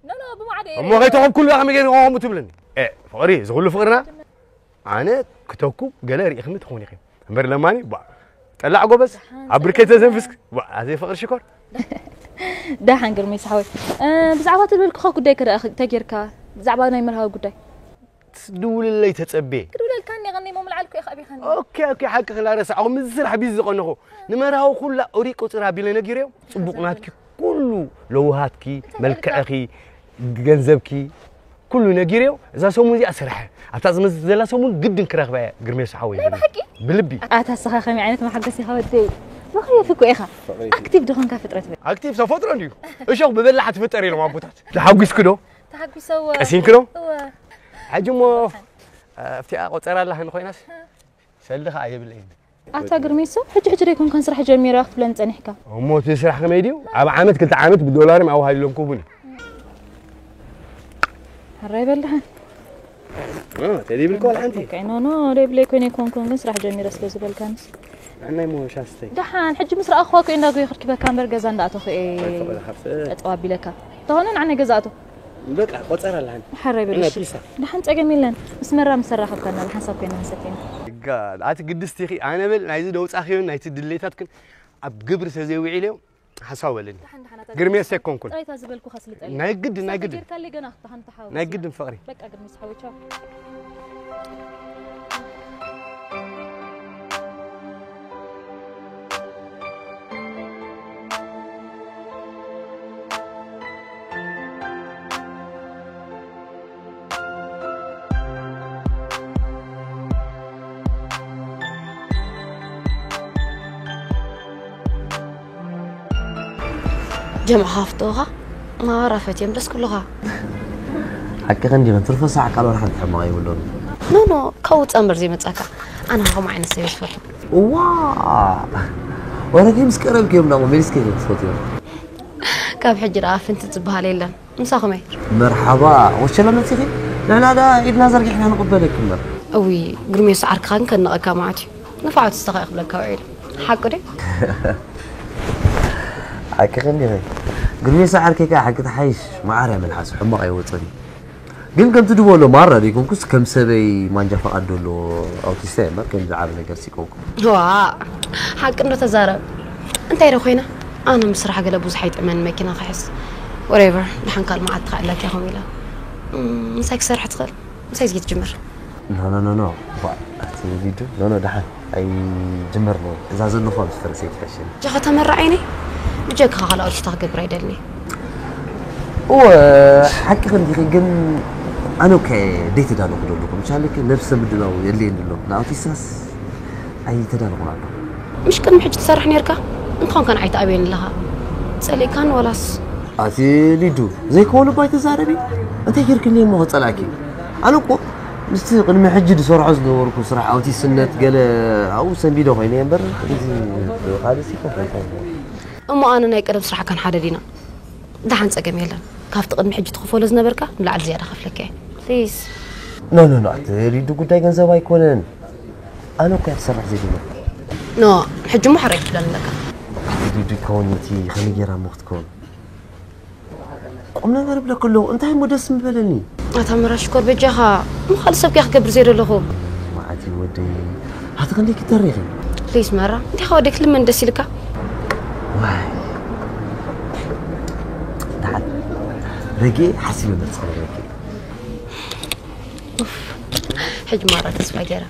ኖ ኖ ብማዕደ እሞ ከይተኸብኩሉ ከመይ ገይሩ ከምኡ ትብለኒ ኤ ፍቕሪ እዚ ኩሉ ፍቕርና ኣነ ክተኩ ገለ ርኢኽኒ ትኾን ኢኺ እምበር ለማኒ ባ ጠላዕ ጎበዝ ኣብ ብርከይ ተዘንፍስክ ባ ኣዘይ ፍቕሪ ሽኮር ደሓን ግርመይ ሳሕወይ ብዛዕባ ትልብልክኻ ጉዳይ ከ ተጌርካ ብዛዕባ ናይ መርሃዊ ጉዳይ ትድውልለይ ተጸቤ ክድውለልካኒ ቀኒሞ ምልዓልኩ ኢኻ ኣቢኻኒ ኦኬ ኦኬ ሓቂ ክላረሳዕኹ ምስ ስራሕ ቢዚ ዝቐነኹ ንመርሃዊ ኩላ ኦሪ ቁፅር ኣቢለ ነጊረዮም ጽቡቕ ናትኪ ኩሉ ለውሃትኪ መልክዕኺ ገንዘብኪ ኩሉ ነጊረዮ እዛ ሰሙን እዚኣ ስራሕ ኣብታ ዝመጽእ ዘላ ሰሙን ግድን ክረኽባ እያ ግርሜ ሰሓወይ ናይ ብሓቂ ብልቢ ኣታ ስኻ ከመይ ዓይነት መሓገሲ ኢኻ ወደይ መኽየፊ እኮ ኢኻ ኣክቲቭ ድኾንካ ፍጥረት በል ኣክቲቭ ተፈጥሮ እንድዩ እሾኽ ብበላሕ ትፍጠር ኢሎም ኣቦታት ተሓጒስኪ ዶ ተሓጒሰዎ ቀሲንኪ ዶ እወ ሕጂ እሞ ኣብቲኣ ቆጸራ ኣላህን ኮይናስ ሰልዲ ኸዓ የብለይን ኣታ ግርሜሶ ሕጂ ሕጂ ደይኮንካን ስራሕ ጀሚራ ክትብለኒ ጸኒሕካ እሞ እቲ ስራሕ ከመይ ድዩ ኣብ ዓመት ክልተ ዓመት ብዶላር እዮም ኣዋሃሊሎም ክቡኒ ሕራይ በልድሓን ተደይብልካ ዋላ ሓንቲ ኖ ኖ ደይብለይ ኮይነ ይኮንኩን ግን ስራሕ ጀሚረ ስለ ዝበልካንስ ንዓናይ ሞ ሻስተይ ደሓን ሕጂ ምስ ረኣኹዋ ኮ እንዳጎየ ክርክበካ እምበር ገዛ እንዳኣተኹ እየ ጠጠው ኣቢለካ ተኾነ ንዓናይ ገዛ ኣቶ በቃ ቆጸር ኣለሃን ሓራይ በልሽ ፒሳ ደሓን ጸገም የለን ምስ መራ ምስ ተራኸብካና ብሓንሳብ ኮይና ክንሰትየና ኣቲ ግድስቲ ኢኺ ኣነ በል ናይዚ ደውጻኽዮን ናይቲ ድሌታትክን ኣብ ግብሪ ተዘይውዒለዮ ሓሳብ በለኒ ግርሜ ሰኮንኩን ጥራይታ ዝበልኩ ከስልጠ ናይ ግድን ናይ ግድን ጌርካለይ ገና ክትሃንተሓው ናይ ግድን ፍቕሪ በቃ ግርሜ ስሓወይ ቻው ጀምዓ ሃፍቶኻ ማራ ፈትዮም ደስ ክብሉኻ ሓቂ ከንዲ ትርፈ ሳዕ ቃል ወርሓ ሕማቕ ይብሎን ኖ ኖ ካብኡ ጸምበር ዘይመጻካ ኣነ ከምኡ ዓይነት ሰብ ዝፈቱ እዋ ወረዲ ምስ ቀረብክዮም ዳሞ መሊስከ ትፈትዮም ካብ ሕጂ ደኣ ፍንቲ ዝበሃል የለን ምሳኹም እየ መርሓባ ወሸለ መጺኺ ንሕና ደኣ ኢድና ዘርጊሕና ንቕበለኪ እምበር እዊ ግርሜ ሰዓርክኻ ግን ከድንቐካ ማለት እዩ ንፋዖት ዝተኸ ክብለካ ውዒሉ ሓቁ ደ ሓቂ ከንዲኸ ግርሜ ሰዓርከይ ከዓ ሓቂ ተሓይሽ መዓር እያ መልሓሱ ሕማቕ ኣይወፅን እዩ ግን ከምቲ ድበሎ ማራ ደይኮንኩስ ከም ሰበይ ማንጃ ፈቓድ ደሎ ኣውቲስታ እየ እምበር ከም ዝዓበ ነገር ሲቆንኩ ዋ ሓቂ እንዶ ተዛረብ እንታይ ዶ ኮይና ኣነ ምስራሕ ገለ ብዙሕ ኣይጥዕመን መኪና ክሕዝ ወሬቨር ንሓንካል መዓት ትኸዕለኪ ኹም ኢላ ምሳይ ክሰርሕ ትኽእል ምሳይ ዝጊ ትጅምር ኖኖኖኖ ኣቲ ሊዱ ኖኖ ደሓን ኣይጅመርንዎ። እዛ ዘለኹዋ ምስ ፈረሰት ትሕሸኒ። ጃኻ ተመርዓይኒ? ብጀካኻ ካልእ ኣውቲስታ ክገብር ኣይደልኒ። እወ፣ ሓቂ ክንዲኺ፣ ግን ኣነ እኮ ደይተዳለኹ ዘለኹ። ምሻለክ ነብሰ ምድላው የድልየኒ ኣሎ። ንኣውቲስታስ ኣይተዳለኹን ኣለኹ። ምሽ ቅድሚ ሕጂ ትሰርሕ ነርካ? እንተኾንካ ንዓይ ትኣብየኒ ኣለኻ። ጸሊእካን ዋላስ? ኣቲ ሊዱ፣ ዘይከውን እባ ኣይተዛረቢ። እንታይ ጌርክኒ እሞ ክጸልኣኪ? ኣነ እኮ ምስቲ ቅድሚ ሕጂ ዝሰርሖ ዝነበርኩ ስራሕ ኣውቲስትነት ገለ ኣብኡ ሰንቢደ ኮይነ እየ እምበር፣ እዚ ካልእ ሲ ኮንፈረንስ ኣይኮነን። እሞ ኣነ ናይ ቀደም ስራሕካን ሓደ ዲና? ደሓን ጸገም የለን። ካብቲ ቅድሚ ሕጂ ትኽፈሎ ዝነበርካ ንላዕሊ ዝያዳ ከፍለካ እየ። ፕሊዝ። ኖ ኖ ኖ፣ ኣቲ ሊዱ፣ ጉዳይ ገንዘብ ኣይኮነን። ኣነ እኮ እየ ክሰርሕ ዘይደለኹ። ኖ፣ ሕጂ እሞ ሕራይ ክትብለኒ ኣለካ። ኣቲ ሊዱ፣ ይከውን እቲ ከመይ ጌራ እሞ ክትከውን? ቁም ነገር እብለኪ ኣለኹ፣ እንታይ እሞ ደስ ምበለኒ። ኣታ መራ ሽኮር በጃኻ፣ እሞ ካልእ ሰብ ከ ክገብር ዘይደለኹ። መዓት እዩ ወደይ፣ ኣቲ ክንደይ ክተሪኺ። ፕሊዝ መራ፣ እንታይ ካብ ወደይ ክልመን ደስ ኢልካ? ዋይ፣ ደሓን ረጊኤ ሓሲበ መልሲ ክነግረኪ። ኡፍ፣ ሕጂ ማራ ተስፋ ገይረ።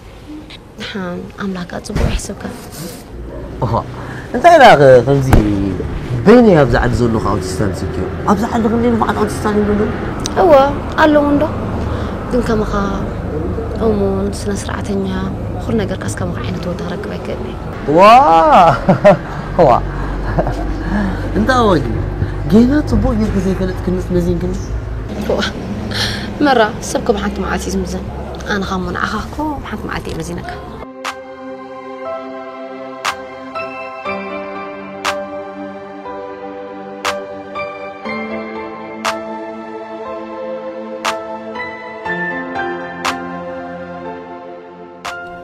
ደሓን ኣምላኽ ከኣ ጽቡቕ ይሕሰብካ። ኦሆ፣ እንታይ ደኣ ኸ ከምዚ በይነይ ኣብዚ ዓዲ ዘለኹ ኣውቲስታ ንስኪዮ? ኣብዚ ዓዲ ክንደይ ንፉዓት ኣውቲስታ እዮም ዘለዉ? እወ፣ ኣለዉ እንዶ። ግን ከማኻ እሙን፣ ስነ ስርዓተኛ፣ ኩሉ ነገርካስ ከማኻ ዓይነት ወዲ ክረክብ ኣይክእልን እየ። ዋ! ዋ! እንታይ ወዲ? ጌና ጽቡቕ ጌርኪ ዘይፈለጥክንስ መዚንክኒ? ዋ! መራ፣ ሰብ ከ ብሓንቲ መዓልቲ እዩ ዝምዘን። ኣነ ኸኣ እሞ ንዓኻ እኮ ብሓንቲ መዓልቲ እየ መዚነካ።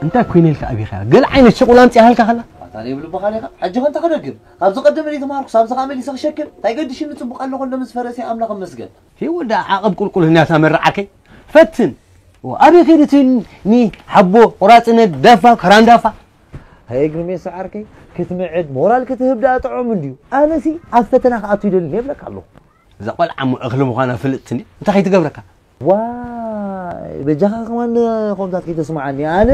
እንታይ ኮይነ ኢልካ ኣቢኻ? ገለ ዓይነት ሽቑላ ኣምጺኣሃልካ ከላ? ኣታ ዘይብልብኻ ዲኻ? ሕጂ ከ እንታይ ክደግም? ካብ ዝቐደመ ዘይተማሃርኩስ ኣብዚ ከኣ መሊሰ ክሸክም? እንታይ ገዲሽኒ? ጽቡቕ ኣለኹ እንዶ ምስ ፈረሰ ኣምላኽ ይመስገን። ሂወዳ ዓቐብ ቁልቁል ህንያታ መራ ዓርከይ። ፈትን። ኣበይ ከይዱ እቲ ኒ ሓቦ ቁራጽነት ዳፋ ከራንዳፋ? ሃየ ግርሜሶ ዓርከይ፣ ክትምዕድ ሞራል ክትህብ ደኣ ጥዑም እንድዩ። ኣነሲ ኣብ ፈተና ክኣቱ ይደሊ እየ እብለካ ኣለኹ። እዛ ቆልዓ እሞ እኽሊ ምዃና ፍልጥቲ እንድያ። እንታይ ከይትገብረካ? ዋይ በጃኻ ከማን ከምታት ከይተስምዓኒ። ኣነ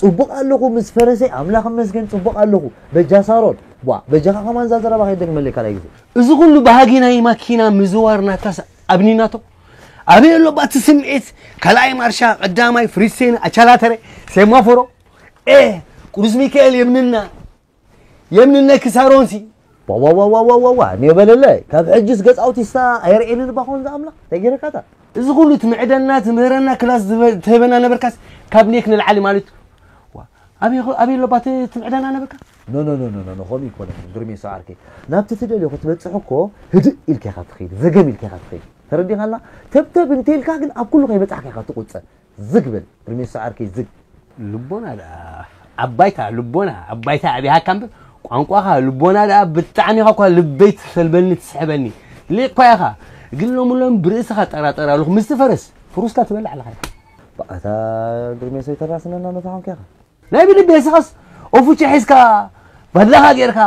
ጽቡቕ ኣለኹ ምስ ፈረሰይ ኣምላኽ ይመስገን ጽቡቕ ኣለኹ። በጃ ሳሮን ቧ በጃኻ ከማን እዛ ዘረባ ከይትደግመለይ ካልኣይ ግዜ። እዚ ኩሉ ባህጊ ናይ ማኪና ምዝዋር ናታስ ኣብኒናቶ ኣበይ ኣሎ ባቲ ስምዒት ካልኣይ ማርሻ ቀዳማይ ፍሪሴን ኣቻላተረ ሴማፎሮ ኤ ቅዱስ ሚካኤል የምንና የምንነኪ ሳሮንሲ። ዋዋዋዋዋዋ ኔበለለ ካብ ሕጅስ ገጽ ኣውቲስታ ኣየርእየንን ባኾን ዝኣምላኽ እንታይ ገይረካታ? እዚ ኩሉ ትምዕደና ትምህረና ክላስ ዝበ- ትህበና ነበርካስ ካብ ኔክ ንልዓሊ ማለት ዋ፣ ኣበይ ኸ- ኣበይ ኣሎ ባት ትምዕደና ነበርካ? ኖ ኖ ኖ ኖ ኖ ኖ፣ ከምኡ ይኮነን ግርሜ ሰው ዓርከይ። ናብቲ ትደልዮ ክትበጽሕ እኮ ህድእ ኢልካ ኢኻ ትኸይድ፣ ዘገም ኢልካ ኢኻ ትኸይድ። ተረዲኻና? ተብተብ እንተልካ ግን ኣብ ኩሉ ከይበጻሕካ ኢኻ ትቁጸ። ዝግ በል ርሜሳ ዓርከይ ዝግ። ልቦና ደኣ ዓባይታ ልቦና ዓባይታ ኣቢሃካ እምበር ቋንቋኻ ልቦና ደኣ ብጣዕሚ ኢኻ እኳ ልበይ ትሰልበኒ ትስሕበኒ ሊቕ እኳ ኢኻ ግን ሎሚ ሎሚ ብርእስኻ ጠራጠር ኣለኹ ምስቲ ፈረስ ፍሩስካ ትበልዕ ኣለኻ ኢኻ። ኣታ ግርሜሶይ ተራስነና መታኾንካ ኢኻ። ናይ ብልቢ የስኻስ ኦፉቸ ሒዝካ ባድላኻ ጌርካ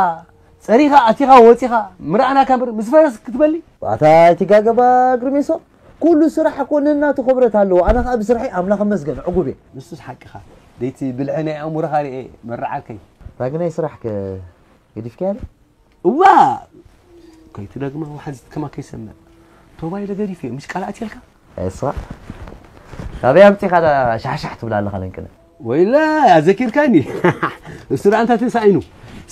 ጸሪኻ ኣቲኻ ወጺኻ ምረኣናካ እምበር ምስ ፈረስ ክትበሊ። ኣታ ኣይትጋገባ ግርሜሶ ኩሉ ስራሕ እኮ ነናቱ ክብረት ኣለዎ ኣነ ከኣ ብስርሐይ ኣምላኽ ይመስገን ዕጉብ እየ። ንሱስ ሓቅኻ ደይቲ ብልሒ ናይ ኣእምሮኻ ርኤ መራዓርከይ። እታ ግናይ ስራሕከ ገዲፍካያ ዶ? እዋ ከይትደግማ ዋሓዚት ከማ ከይሰምዕ ቶባይ ደገዲፍ እየ ምሽ ቃል ኣትየልካ። እስኻ ካበይ ኣምጺኻ ሻሕሻሕ ትብላ ኣለኻ ለንቅነ። ወይላ ኣዘኪርካኒ እሱ ደኣ እንታይ ተሳኢኑ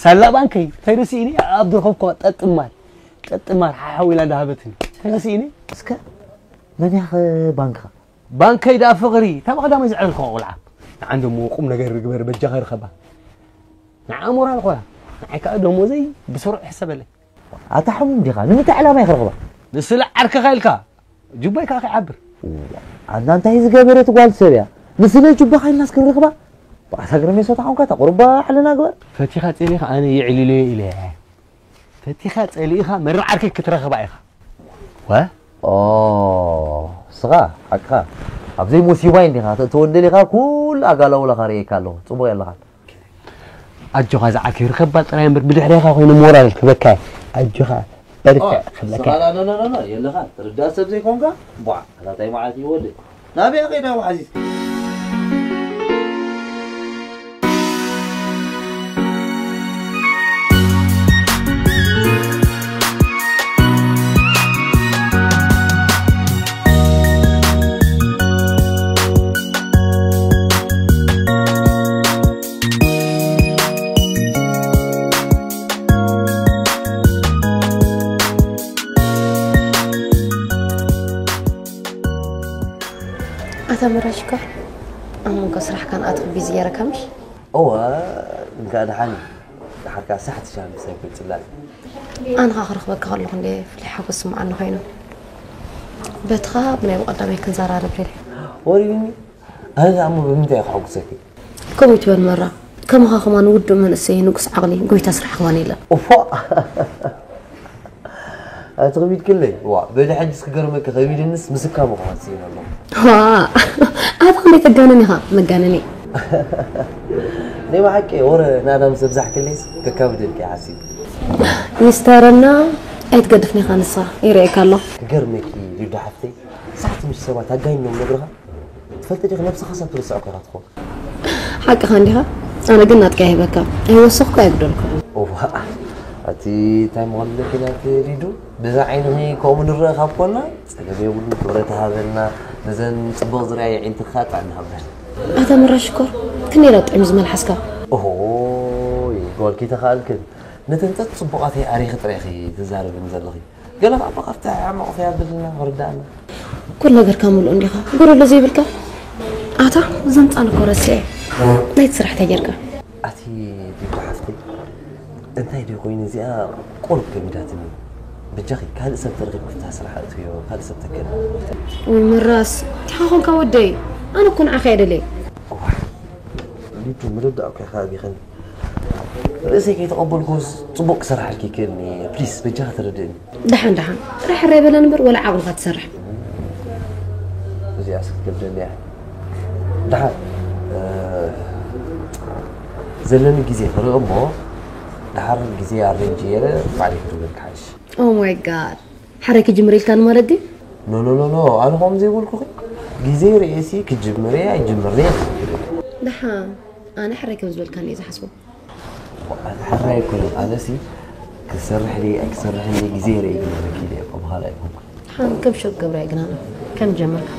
ሳላ ባንከይ እንታይ ደሲኢኒ ኣብ ዝረኸብኩ ጠጥማል ጠጥማል ሓሓው ኢላ እንዳሃበትኒ እንታይ ደሲኢኒ። እስከ መን ያኸ ባንክኻ? ባንከይ ደኣ ፍቕሪ እታ ብቐዳማይ ዘዕለልክዋ ቆልዓ። ንዓን ደሞ ቁም ነገር ርግበር በጃኻ ርኸባ። ንዓ ሞራል ኾያ ንዓይ ከኣ ደሞዘይ ብስሩዕ ሕሰበለይ። ኣታ ሕሙም ዲኻ ንምንታይ ዕላማ እየ ክረኽባ? ንስለ ዓርክኻ ኢልካ ጁባይ ከኣ ከይዓብር። ኣላ እንታይ ዝገበረት ጓል ሰብ እያ ንስለ ጁባኻ ኢልናስ ክንረኽባ? ብኣታ ግርሜ ሶታ ኾንካ እታ ቁሩባ ዕለና ግበር። ፈቲኻ ጸሊእኻ ኣነ የዕሊለዮ ኢለ እየ። ፈቲኻ ጸሊእኻ መራ ዓርከይ ክትረኽባ ኢኻ። ወ ኦ ስኻ ሓቅኻ ኣብዘይ ሞሲባይ እንዲኻ ተእትወ እንደሊኻ ኩሉ ኣጋላውላኻ ርእየካ ኣለኹ ጽቡቕ የለኻን። ኣጆኻ ዝዓርከይ ርከባ ጥራይ እምበር ብድሕሬኻ ኮይኑ ሞራል ክበካ ኣጆኻ በርትዕ ክብለካ። ስኻላ ኖ ኖ ኖ ኖ የለኻ ትርዳእ ሰብ ዘይኮንካ ቧዕ ኣላታይ መዓት ይወልድ ናበይ ከይዳ ወሓዚት ተምረሽካ ኣሁን ከ ስራሕካን ኣትኽ ቢዚ ገይረካ ምሽ? እወ፣ እንካ ደሓን። ደሓርካ ሳሕቲ ሻም ሳይክል ጽላል። ኣነ ኸኣ ክረኽበካ ከለኹ እንደ ፍሉይ ሓጎስ ስምዓኒ ኮይኑ። በትኻ ብናይ ብቐዳማይ ክንዘራረብ ደልየ። ወሪኒ። ኣነ ደኣ እሞ ብምንታይ እየ ክሕጉሰኪ? ከምኡ ይትበል መራ። ከማኻ ከማን ውዱእ መንእሰይ፣ ንጉስ ዓቕሊ፣ ጎይታ ስራሕ ከማን የለን። ኡፎ! ኣቲ ከቢድክለይ። ዋ፣ በሊ ሕጅስ ክገርመኪ ከቢድንስ ምስካ ምዃን ስኢነ ኣለኹ። ዋ፣ ኣታ ክንደይ ተጋንን ኢኻ፣ መጋነኒ። ናይ ብሓቂ ወረ ናዳ ምስ ኣብዛሕክለይስ ከካብደልኪ ሓሲብ። ይስተረና፣ ኣይትገድፍኒ ኢኻ ንስኻ፣ ይርእየካ ኣሎ። ክገርመኪ ሊዱ ሓፍተይ፣ ሳሕቲ ምሽ ሰባት ኣጋይኖም ነግርኻ፣ ትፈልጢ ዲኺ ነብስኻ ሰብ ትርስዖ እኮ ኢኻ ትኸውን። ሓቅኻ እንዲኻ፣ ኣነ ግን ናትካ ይህበካ፣ ኣይወሰኽኩ ኣይጉደልኩ። እዋ፣ ኣቲ እንታይ ምዃኑ ለኪ ናት ሊዱ፣ በዛ ዓይንኺ ከምኡ ንረአ ካብ ኮና፣ ጸገም የብሉን፣ ክብረት ሃበና፣ ነዘን ጽቡቕ ዝረኣየ ኣዒንትኻ ጥዕና ሃበን። ኣታ መራ ሽኮር፣ ክንደይ ኢላ ጥዕም ዝመልሓስካ? ኦሆይ፣ ጓል ከይተኻኣልክን፣ ነተን ጸጽቡቓተይ ኣሪኺ ጥራይ ኢኺ ትዛረብን ዘለኺ። ገለ ኸኣ ብቐጥታ ሕማቕ ፊ ኣብልና ወርዳና። ኩሉ ነገርካ ምሉእ እንዲኻ። ጎደሎ ዘይብልካ። ኣታ ዘምጻን እኮ ረስዐ። ናይቲ ስራሕ እንታይ ጌርካ? ኣቲ ዲባ ሓፍተይ፣ እንታይ ድዩ ኮይኑ እዚኣ ቁሩብ ከቢዳትኒ። በጃኺ ካልእ ሰብ ተረኺብኩ ፍታ ስራሕ ኣእትዮ፣ ካልእ ሰብ ተከለ። ወይ ምራስ፣ እንታይ ኾንካ ወደይ? ኣነ እኮ ንዓኻ እየ ደልየ። እዋ፣ ሊዱ ምርዳእ እኮ ኢኻ ኣቢኸኒ። ርእሰይ ከይተቐበልኩስ ጽቡቕ ክሰርሓልኪ ይክእልኒ። ፕሊስ፣ በጃኻ ተረድእኒ። ደሓን፣ ደሓን። ጥራሕ ሕራይ በለን እምበር፣ ወላ ዓቕልኻ ትሰርሕ። እዚኣስ ክትከብደኒ እያ። ደሓን፣ እ፣ ዘለኒ ግዜ ክርኢ እሞ፣ ደሓር ግዜ ኣሬንጅ ገይረ ባዕለይ ክድውለልኪ ሓይሽ። ኦ ማይ ጋድ። ሕራይ ክጅምር ኢልካኒ ማለት ድዩ? ኖ፣ ኖ፣ ኖ፣ ኖ። ኣነ ከምኡ ዘይበልኩኺ። ግዜ ርእየሲ ክጅምር እየ ኣይጅምርን እየ። ደሓን፣ ኣነ ሕራይ ከም ዝበልካኒ እየ ዝሓስቦ። ኣነ ሕራይ ኣይኮነን፣ ኣነሲ ክሰርሕ ድየ ኣይክሰርሕን ድየ ግዜ ይርኢ ክብለኪ ድየ እኮ፣ ብኻልእ ኣይኮንኩን። ሓን ከም ሸግ ገብረ ኣይግናና ከም ጀመርካ።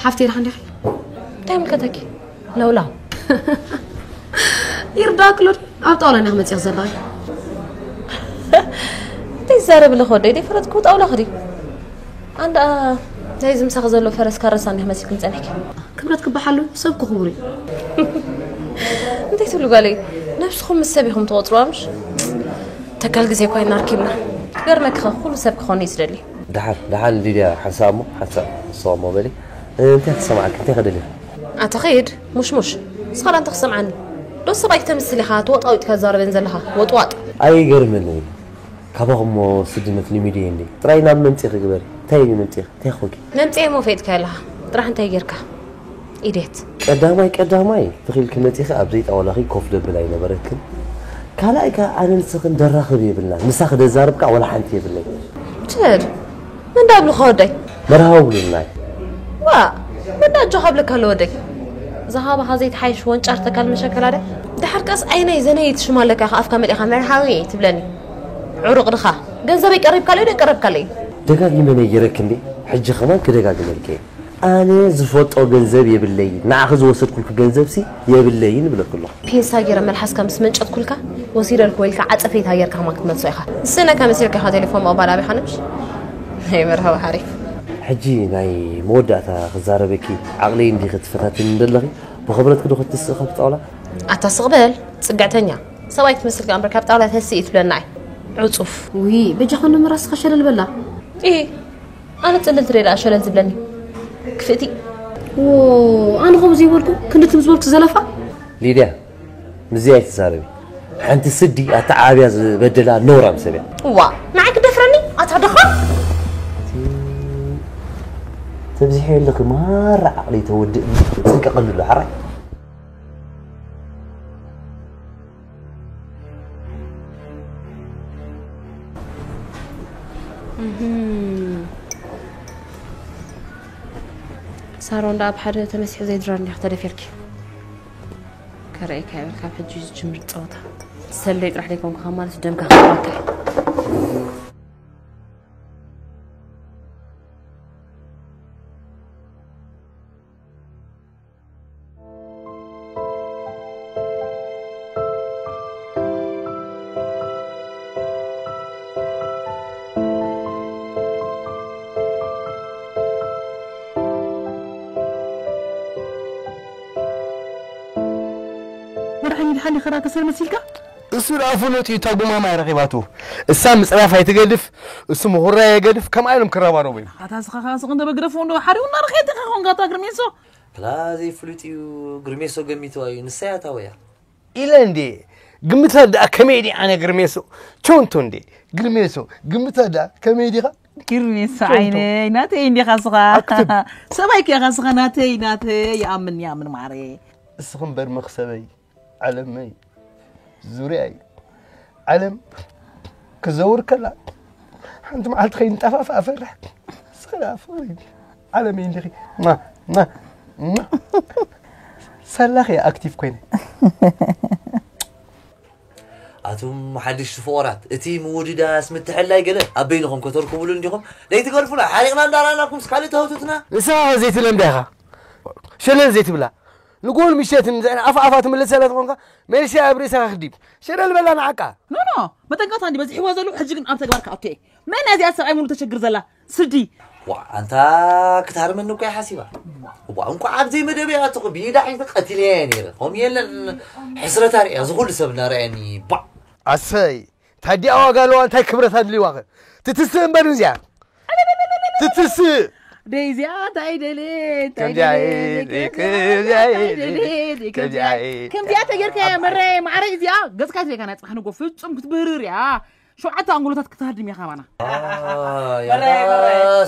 ሓፍተይ፣ ደሓን ዲኺ? እንታይ ይምልከተኪ? ለውላው። ይርዳእኪ ኣሎ ድዩ? ኣብ ጣውላ እንዲኺ መፂኺ ዘለኺ። እንታይ ትዛረቢ ኣለኺ ወደይ? ደይፈለጥኩ ጣውላ ክዲ። ኣንዳ ናይዚ ምሳኺ ዘሎ ፈረስ ካረሳ እንዲኺ መሲልክኒ ጸኒሕኪ። ክብረት ክበሓሉ ሰብ ክኽብሩ እዩ። እንታይ ትብሉ ጓለይ? ነብስኹም ምስ ሰብ ኢኹም ትቖጽሩዋ ምሽ? ተካል ግዜ እኳ ኢና ኣርኪብና። ክገርመኪ ኸ ኩሉ ሰብ ክኾን እዩ ዝደሊ። ደሓን፣ ደሓን ሊድያ፣ ሓንሳእ እሞ፣ ሓንሳእ ንስኻ እሞ በሊ። እንታይ ክሰምዓኪ? እንታይ ከደልዩ? ኣታ ኸይድ፣ ሙሽሙሽ። ንስኻ ዳ እንታይ ክሰምዓኒ? ዶ ሰብኣይ ክተምስል ኢኻ፣ ተወጣዊጥካ ትዛረበን ዘለኻ? ወጥዋጥ። ኣይገርመንን እዩ። ካባኹም እሞ ስድነት ልሚድ እየ እንዴ? ጥራይ ናብ መምጽኢ ክግበር። እንታይ እዩ መምጽኢ? እንታይ ኾንኪ? መምጽኢ እሞ ፈይጥካ ኣለኻ። ጥራሕ እንታይ ጌርካ? ኢዴት። ቀዳማይ፣ ቀዳማይ፣ ተኺልኪ መጺኺ ኣብ ዘይጣውላኺ ኮፍ ደብል ኣይነበረክን። ካልኣይ ከኣ ኣነ ንስኽን ደራኽብ የብልና። ምሳኺ ደዛርብ ከኣ ወላ ሓንቲ የብለይ። ችድ፣ መን ዳ ኣብሉኻ ወደይ? መርሃዊ ብሉናይ። ዋ፣ መን ዳ ኣጆኻ ኣብለካ ኣሎ ወደይ? ዝሃባኻ ዘይትሓይሽ ወንጫር ተካል መሸከላ ደ? ድሓር ከኣስ ዓይነይ ዘነይ ትሽማ ኣለካ ኢኻ ኣፍካ መሊእኻ መርሃዊ ትብለኒ። ዕሩቕ ድኻ? ገንዘበይ ቀሪብካለይ ዶ ቀረብካለይ? ደጋጊመ ነጊረኪ እንዴ? ሕጂ ከማን ክደጋግመልኪ እየ። ኣነ ዝፈልጦ ገንዘብ የብለይን፣ ንዓኺ ዝወሰድኩልኪ ገንዘብሲ የብለይን እብለኪ ኣለኹ። ፒንሳ ገይረ መልሓስካ ምስ መንጨትኩልካ፣ ወሲደልኩ ወይልካ ዓጸፌታ ገይርካ ከማን ክትመልሶ ኢኻ። ዝስእነካ መሲልካ ኢኻ ቴሌፎን ምቕባል ኣቢኻ ንምሽ? ናይ መርሃዊ ሓሪፍ። ሕጂ ናይ መወዳእታ ክዛረበኪ፣ ዓቕለይ እንዲኺ ትፈታትኒ ዘለኺ፣ ብኽብረትኪ ዶ ክትስኢ ካብቲ ጣውላ? ኣታ ስቕ በል፣ ጽግዕተኛ። ሰብኣይ ክትመስል ከኣ እምበር ካብ ጣውላ ተስኢ ትብለና ኣይ። ዕጹፍ። ውይ፣ በጃኻ ንመራስኻ ሸለል በላ። ኢሂ፣ ኣነ ጽልልቲ ደኣ ሸለል ዝብለኒ። ክፍእቲ። ዎ፣ ኣነ ከምኡ ዘይበልኩ፣ ክንዲ ትም ዝበልኩ ዘለፋ። ሊድያ፣ ምስዚ ኣይትዛረቢ። ሓንቲ ስዲ ኣተዓባብያ ዝበደላ ነውራም ሰብ እያ። እዋ፣ ንዓይ ክደፍረኒ? ኣታ ደኻ? እቲ ተብዚሑ የለኺ፣ ማራ ዓቕሊ ተወድእኒ። ጽንቀቐሉ ኣሎ፣ ሓራይ። ሳሮን ደኣ ኣብ ሓደ ተመሲሑ ዘይድረር እንዲኻ ተደፊርኪ። ከረእካ ይብል ካብ ሕጂ ዝጅምር ጸወታ። ሰለይ ጥራሕ ደይኮንኩ ካብ ማለት ደምካ ክረካ። መርዓይ ድሓን ዲኻ ራከሰር መሲልካ? እሱ ደኣ ፍሉጥ እዩ፣ እታ ጉማማ እያ ረኺባቱ። እሳ ምጽራፍ ኣይትገድፍ፣ እሱ ምኹራይ ኣይገድፍ፣ ከምኣ ኢሎም ክረባረቡ እዮም። ኣታ ስኻ ኻስቕ እንደ በግረፎ እንዶ ሓደ ውና ረኸየት ኢኻ ኾንካ እታ ግርሜሶ። ክላ ዘይፍሉጥ እዩ፣ ግርሜሶ ገሚትዋ እዩ፣ ንሳ እያ እታ ወያ። ኢለ እንዴ ግምታ ደኣ ከመይ ድየ ኣነ ግርሜሶ ቾንቶ እንዴ ግርሜሶ ግምታ ደኣ ከመይ ዲኻ ግርሜሶ ዓይነይ ናተይ እንዲኻ ስኻ ኣክትብ። ሰብኣይ ከኻ ስኻ ናተይ ናተይ ይኣምን ይኣምን ማረ እስኺ እምበር መኽሰበይ ዓለመይ ዙርያይ ዓለም ክዘውር ከላ ሓንቲ መዓልቲ ከይንጠፋፋ እፈርሕ። ሰላ ፍቕሪ ዓለመይ እንዲኺ ማ ማ ማ ሳላኺ ኣክቲቭ ኮይነ። ኣቱም ሓድሽቲ ፍቑራት እቲ ምውድዳስ ምትሕልላይ ገለ ኣብ በይንኹም ከተርኩብሉ እንዲኹም ዘይትገድፉና ሓሪቕና እንዳረኣናኩምስ ካልእ ተህውትትና። ንስኻ ዘይትለምዳ ኢኻ ሸለል ዘይትብላ ንጎል ምሸት ንዘን ኣፍ ኣፋ ትምልስ ስለ ዝኾንካ መልሲ ኣብ ርእስኻ ክዲብ ሸለል በላ ንዓቃ። ኖ ኖ መጠንቀቕታ እንዲ በዚሕዎ ዘለኹ ሕጂ ግን ኣብ ተግባር ክኣቱ እየ። መን እያ እዚኣ ሰብኣይ ሙሉ ተሸግር ዘላ ስዲ። ዋእ ኣንታ ክትሃርመኒ እኮ እያ ሓሲባ። ዋእ እንኳዕ ኣብ ዘይመደበይ ኣተኹ ብኢዳ ሒዘ ቀቲለያ እየ ነይረ። ከምኡ የለን ሕስረታ ርእያ እዚ ኩሉ ሰብ እናረኣየኒ ባዕ። ኣሰይ ታዲኣ ዋጋ ኣለዋ እንታይ ክብረት ኣድልይዋኸ ትትስእ እምበር እዚኣ ትትስእ ደይ እዚኣ እንታይ ደሌ እንታይ ከምዚኣ ደሌ እየ፣ ከምዚኣ እየ፣ ከምዚኣ እየ። ከምዚኣ ተጌርካ እያ መረ ማዕረ እዚኣ ገጽካ ትቤካ ናይ ጽባሕ ንጎ ፍጹም ክትብህርር እያ ሸውዓተ ኣንጎሎታት ክትሃድም እያ ካባና።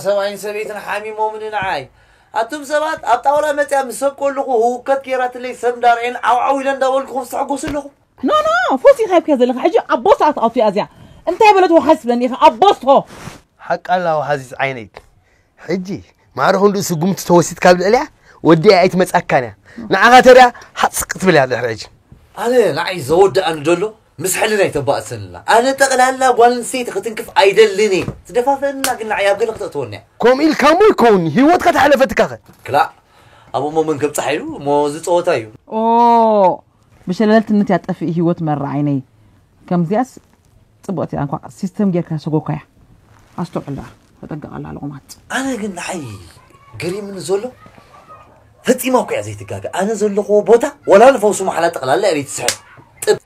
ሰብኣይን ሰበይትን ሓሚሞምኒ ንዓይ። ኣቱም ሰባት ኣብ ጣውላ መፅያ ምስ ሰብ ከለኹ ህውከት ገይራትለይ ሰብ እንዳርአየን ዓውዓው ኢለ እንዳበልኩኹም ዝተሐጎሱ ኣለኹም። ኖ ኖ ፎሲ ኻይብከ ዘለኻ ሕጂ ኣቦ ሰዓት ኣውትያ እዚያ እንታይ በለት ወሓዝ ስለኒ ኢኻ ኣቦስቶ። ሓቃ ኣላ ወሓዚት ዓይነይ ሕጂ ማዕረ ክንድኡ ስጉምቲ ተወሲድካ ኣብ ልዕሊኣ ወዲኣ ኣይትመጻካን እያ ንዓኻ ተሪኣ ሓጽቅ ትብል እያ ድሕሪ ሕጂ ኣነ ንዓይ ዘወድኣኒ ደሎ ምስ ሕልናይ ተባእሰኒ ኣላ ኣነ ጠቕላላ ጓል ኣንስተይቲ ክትንክፍ ኣይደልን እየ ትደፋፍአና ግን ንዓይ ኣብ ገለ ክተእትወኒ እያ ከምኡ ኢልካ እሞ ይከውን ሂወትካ ተሕለፈትካ ኸ ክላእ ኣብ እሞ መን ከብጽሓ ኢሉ እሞ እዚ ጸወታ እዩ ኦ ብሸለልትነት እያ ትጠፍእ ሂወት መራ ዓይነይ ከምዚኣስ ጽብቕቲ እያ እንኳዕ ሲስተም ጌርካ ሰጎካያ ኣስተውዕል ደኣ ተጠንቀቕ ኣላ ለቑማጽ ኣነ ግን ንዓይ ገሪምኒ ዘሎ ፈጺማ እኮ እያ ዘይትጋገ ኣነ ዘለኹዎ ቦታ ወላ ንፈውሲ መሓላ ጠቕላላ እያ ዘይትስሕብ ጥብ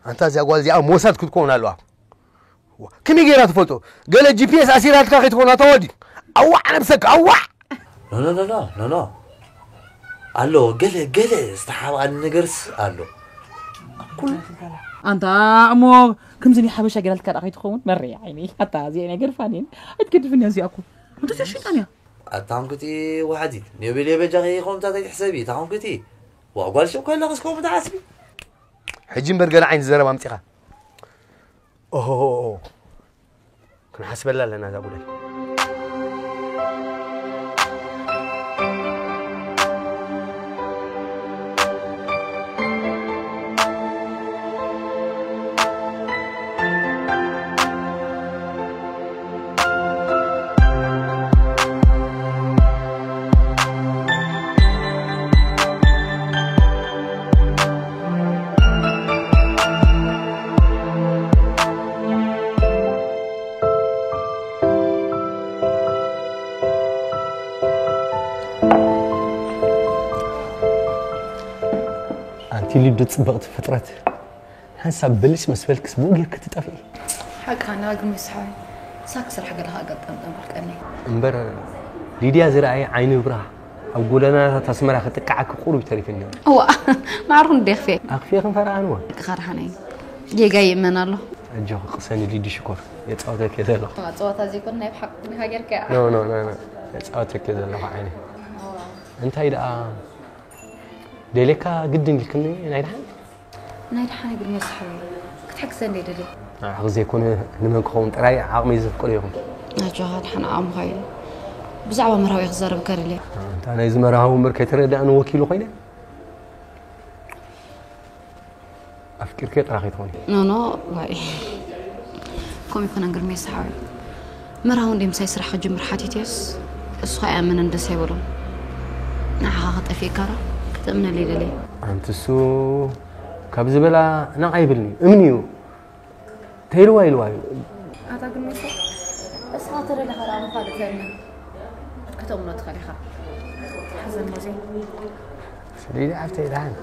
ኣንታ እዚኣ ጓል እዚኣ ሞሳድ ክትከውን ኣለዋ ከመይ ገይራ ትፈልጦ ገለ ጂፒኤስ ኣሲራትካ ከይትኾና ተወዲ ኣዋዕ ነብሰካ ኣዋዕ ኖ ኖ ኖ ኖ ኣሎ ገለ ገለ ዝተሓብኣኒ ነገርስ ኣሎ ኩሉ ኣንታ እሞ ከምዚ ናይ ሓበሻ ገላልካ ደኣ ከይትኸውን መረያ ዓይነይ ኣታ እዚኣ ናይ ገርፋኔን ኣይትገድፍን እያ እዚኣ እኮ እንተ እዚኣ ሸይጣን እያ ኣታ ሕንኩቲ ዋሓዚት ኔብል የበጃኺ ከምታት ኣይትሕሰቢ እታ ሕንኩቲ ዋ ጓል ሽኮላ ክስከሙ ትሓስቢ ሕጂ እምበር ገለ ዓይነት ዘረባ ኣምፂኻ ኦሆ ክንሓስበላ ኣለና እዛ ጉዳይ። ኣንቲ ሊዱ ጽብቕቲ ፍጥረት ሓንሳብ ብልጭ ምስ በልክስ ብኡ ጌርኪ ትጠፍኢ። ሓቅኻ ነባግር ምስ ሓወይ ሳክ ስራሕ ገለ ከኣ ገጠምጠም ክልቀኒ። እምበር ሊድያ ዝረኣየ ዓይኒ ብራህ ኣብ ጎደናታት ኣስመራ ክጥቅዓኪ ቁሩብ ተሪፍኒ። እዋ ማዕርኹ ንደይ ኣኽፍየ። ኣኽፍየ ክንፈርኣንዎ። ሓቅኻ ደሓነይ ጌጋ ይእመን ኣሎ። ኣጆኺ ቅሰኒ ሊዲ ሽኮር የጻወተኪ ዘለኹ። ጸወታ ዘይኮነ ናይ ብሓቂ ዲኻ ጌርካያ። ኖ ኖ ኖ ኖ የጻወተኪ ዘለኹ ዓይኒ። እንታይ ደኣ ደልየካ ግድን ኢልክኒ ናይ ደሓን። ናይ ደሓን እግሪ መስሕብ ክትሕግዘ እንደ ደልየ። ንዓኺ ዘይኮነ ንመን ክኸውን ጥራይ ዓቕመይ ዘፍቅዶ ይኹን። ኣጆኻ ደሓን ዓቕምኻ እዩ። ብዛዕባ መርሃዊ ክዛረብ ከርልየ። እንታ ናይዚ መርሃዊ እምበር ከይተረዳእኒ ወኪሉ ኮይነ? ኣፍቂርኪ ጥራኺ ትኾኒ። ኖ፣ ኖ፣ ዋይ። ከምኡ ይኮነን ግርሜ ሰሓዊ። መርሃዊ እንደ ምሳይ ስራሕ ክጅምር ሓቲትዮስ፣ እሱ ኸኣ ኣይኣመነን፣ ደስ ኣይበሎን። ንዓኻ ከጠፊእካ ዶ? ከተእምነለይ ደለየ። ኣንቲ እሱ ካብ ዝበላ ናቕ ኣይብልኒ። እምኒ እዩ። ተይልዋ ኢልዋ እዩ። ኣታ ግርሜ ሰ-፣ እስኻ ተደለኻ ደኣ ምኻድ ተእምን። ከተእምኖ ትኽእል ኢኻ። ሓዘን ሞዜ። ሊድያ ሓፍተይ ደሓን።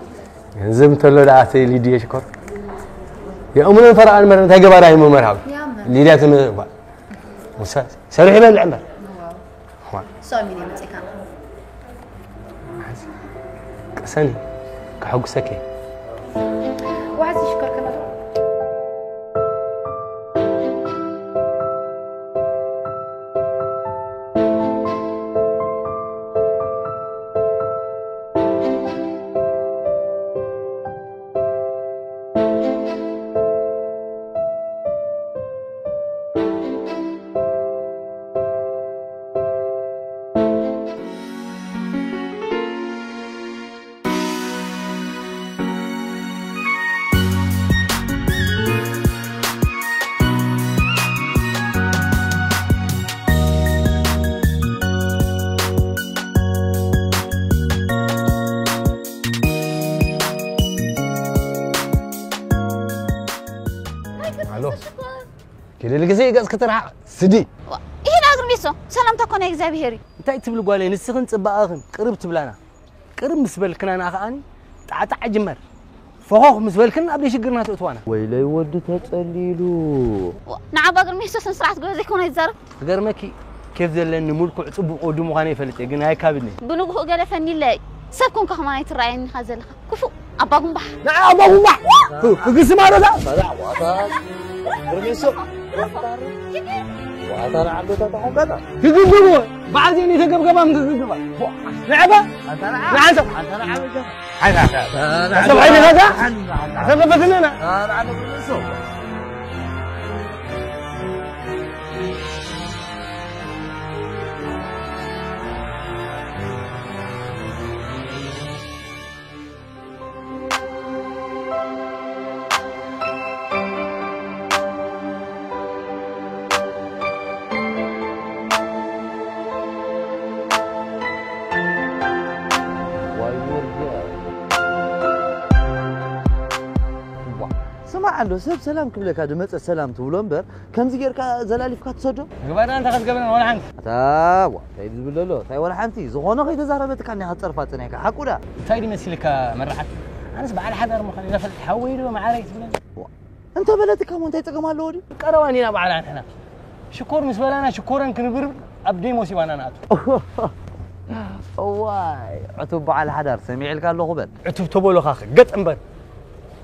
ገንዘብ እንተሎ ደኣ ኣተይ ሊድየ ሽኮር። የእምኖን ፈረቓን መረ እንታይ ገባራ እዩ መመርሃዊ? ያመ። ሊድያ ትም-፣ ዋ። ውሳ-፣ ሰሪሑ ይበልዕ እምበር። ዋው። ዋ። ሶሚ ነው መጽካ። ቅሰኒ። ከሐጉሰኪ። ዋዚ ሽኮር ከመዶ። ኣሎ። ክልል ግዜ ገጽ ክትርሓቕ ስዲ። ዋ፣ ይሄ ዳግም ቤት ሰው ሰላምታ እኮ ናይ እግዚኣብሔር እዩ። እንታይ ትብሊ ጓለይ፣ ንስኽን ጽባቐኽን ቅርብ ትብላና። ቅርብ ምስ በልክናና ከኣኒ ጣዕጣዕ ጅመር። ፈኾኽ ምስ በልክን ኣብ ደይ ሽግርና ትእትዋና። ወይለይ ወዲ ተጸሊሉ። ዋ፣ ንዓባ ግርሜ ሰው ስነ ስርዓት ግበ ዘይኮነ ይዛረብ። ክገርመኪ ኬፍ ዘለኒ ምልኩዕ ጽቡቕ ወዲ ምዃነ ይፈልጥ እየ፣ ግን ኣይካብድኒ። ብንግሆ ገለ ፈኒለይ። ሰብ ኮንካ ከማን ኣይትረኣየኒ ኢኻ ዘለኻ። ክፉእ ኣባ ጉንባሕ። ንዓ ኣባ ጉንባሕ። ክግስማ ዶ እዛ? ግርሜሶ። ዋታ ንዓዶታት ኣኾንካታ። ክግብግቡ። በዓል ዘይኒ ተገብገባም ክግብግባ። ንዕባ። ንዓንሳ። ሰብ ሓይሊ ኸዛ። ሰብ ለበትንና። ስማዕ ኣሎ ሰብ ሰላም ክብለካ ድመፀ ሰላም ትብሎ እምበር ከምዚ ጌርካ ዘላሊፍካ ትሰዶ? ምግባርና እንታይ ክትገብረና ዋላ ሓንቲ። ኣታ ዋ እንታይ ዝብል ዘሎ እንታይ ዋላ ሓንቲ ዝኾነ ከይተዛረበትካ እኒኻ ትፀርፋ ፀኒሕካ ሓቁ ዳ? እንታይ ድዩ መሲልካ መራዓት? ኣነስ በዓል ሓዳር ምዃን ኢና ፈልጥ ሓወይ ዶ መዓረይ ትብለኒ? ዋ እንተ በለትካ እሞ እንታይ ፀገም ኣለዎ ድዩ? ቀረባ እንዲና በዓል ኣንሕና ሽኮር ምስ በላና ሽኮረን ክንብር ኣብ ደይ ሞሲባና ንኣቱ። እዋይ ዕቱብ በዓል ሓዳር ሰሚዕልካ ኣለኹ በል። ዕቱብ ተበሎኻ ገጥ እምበር።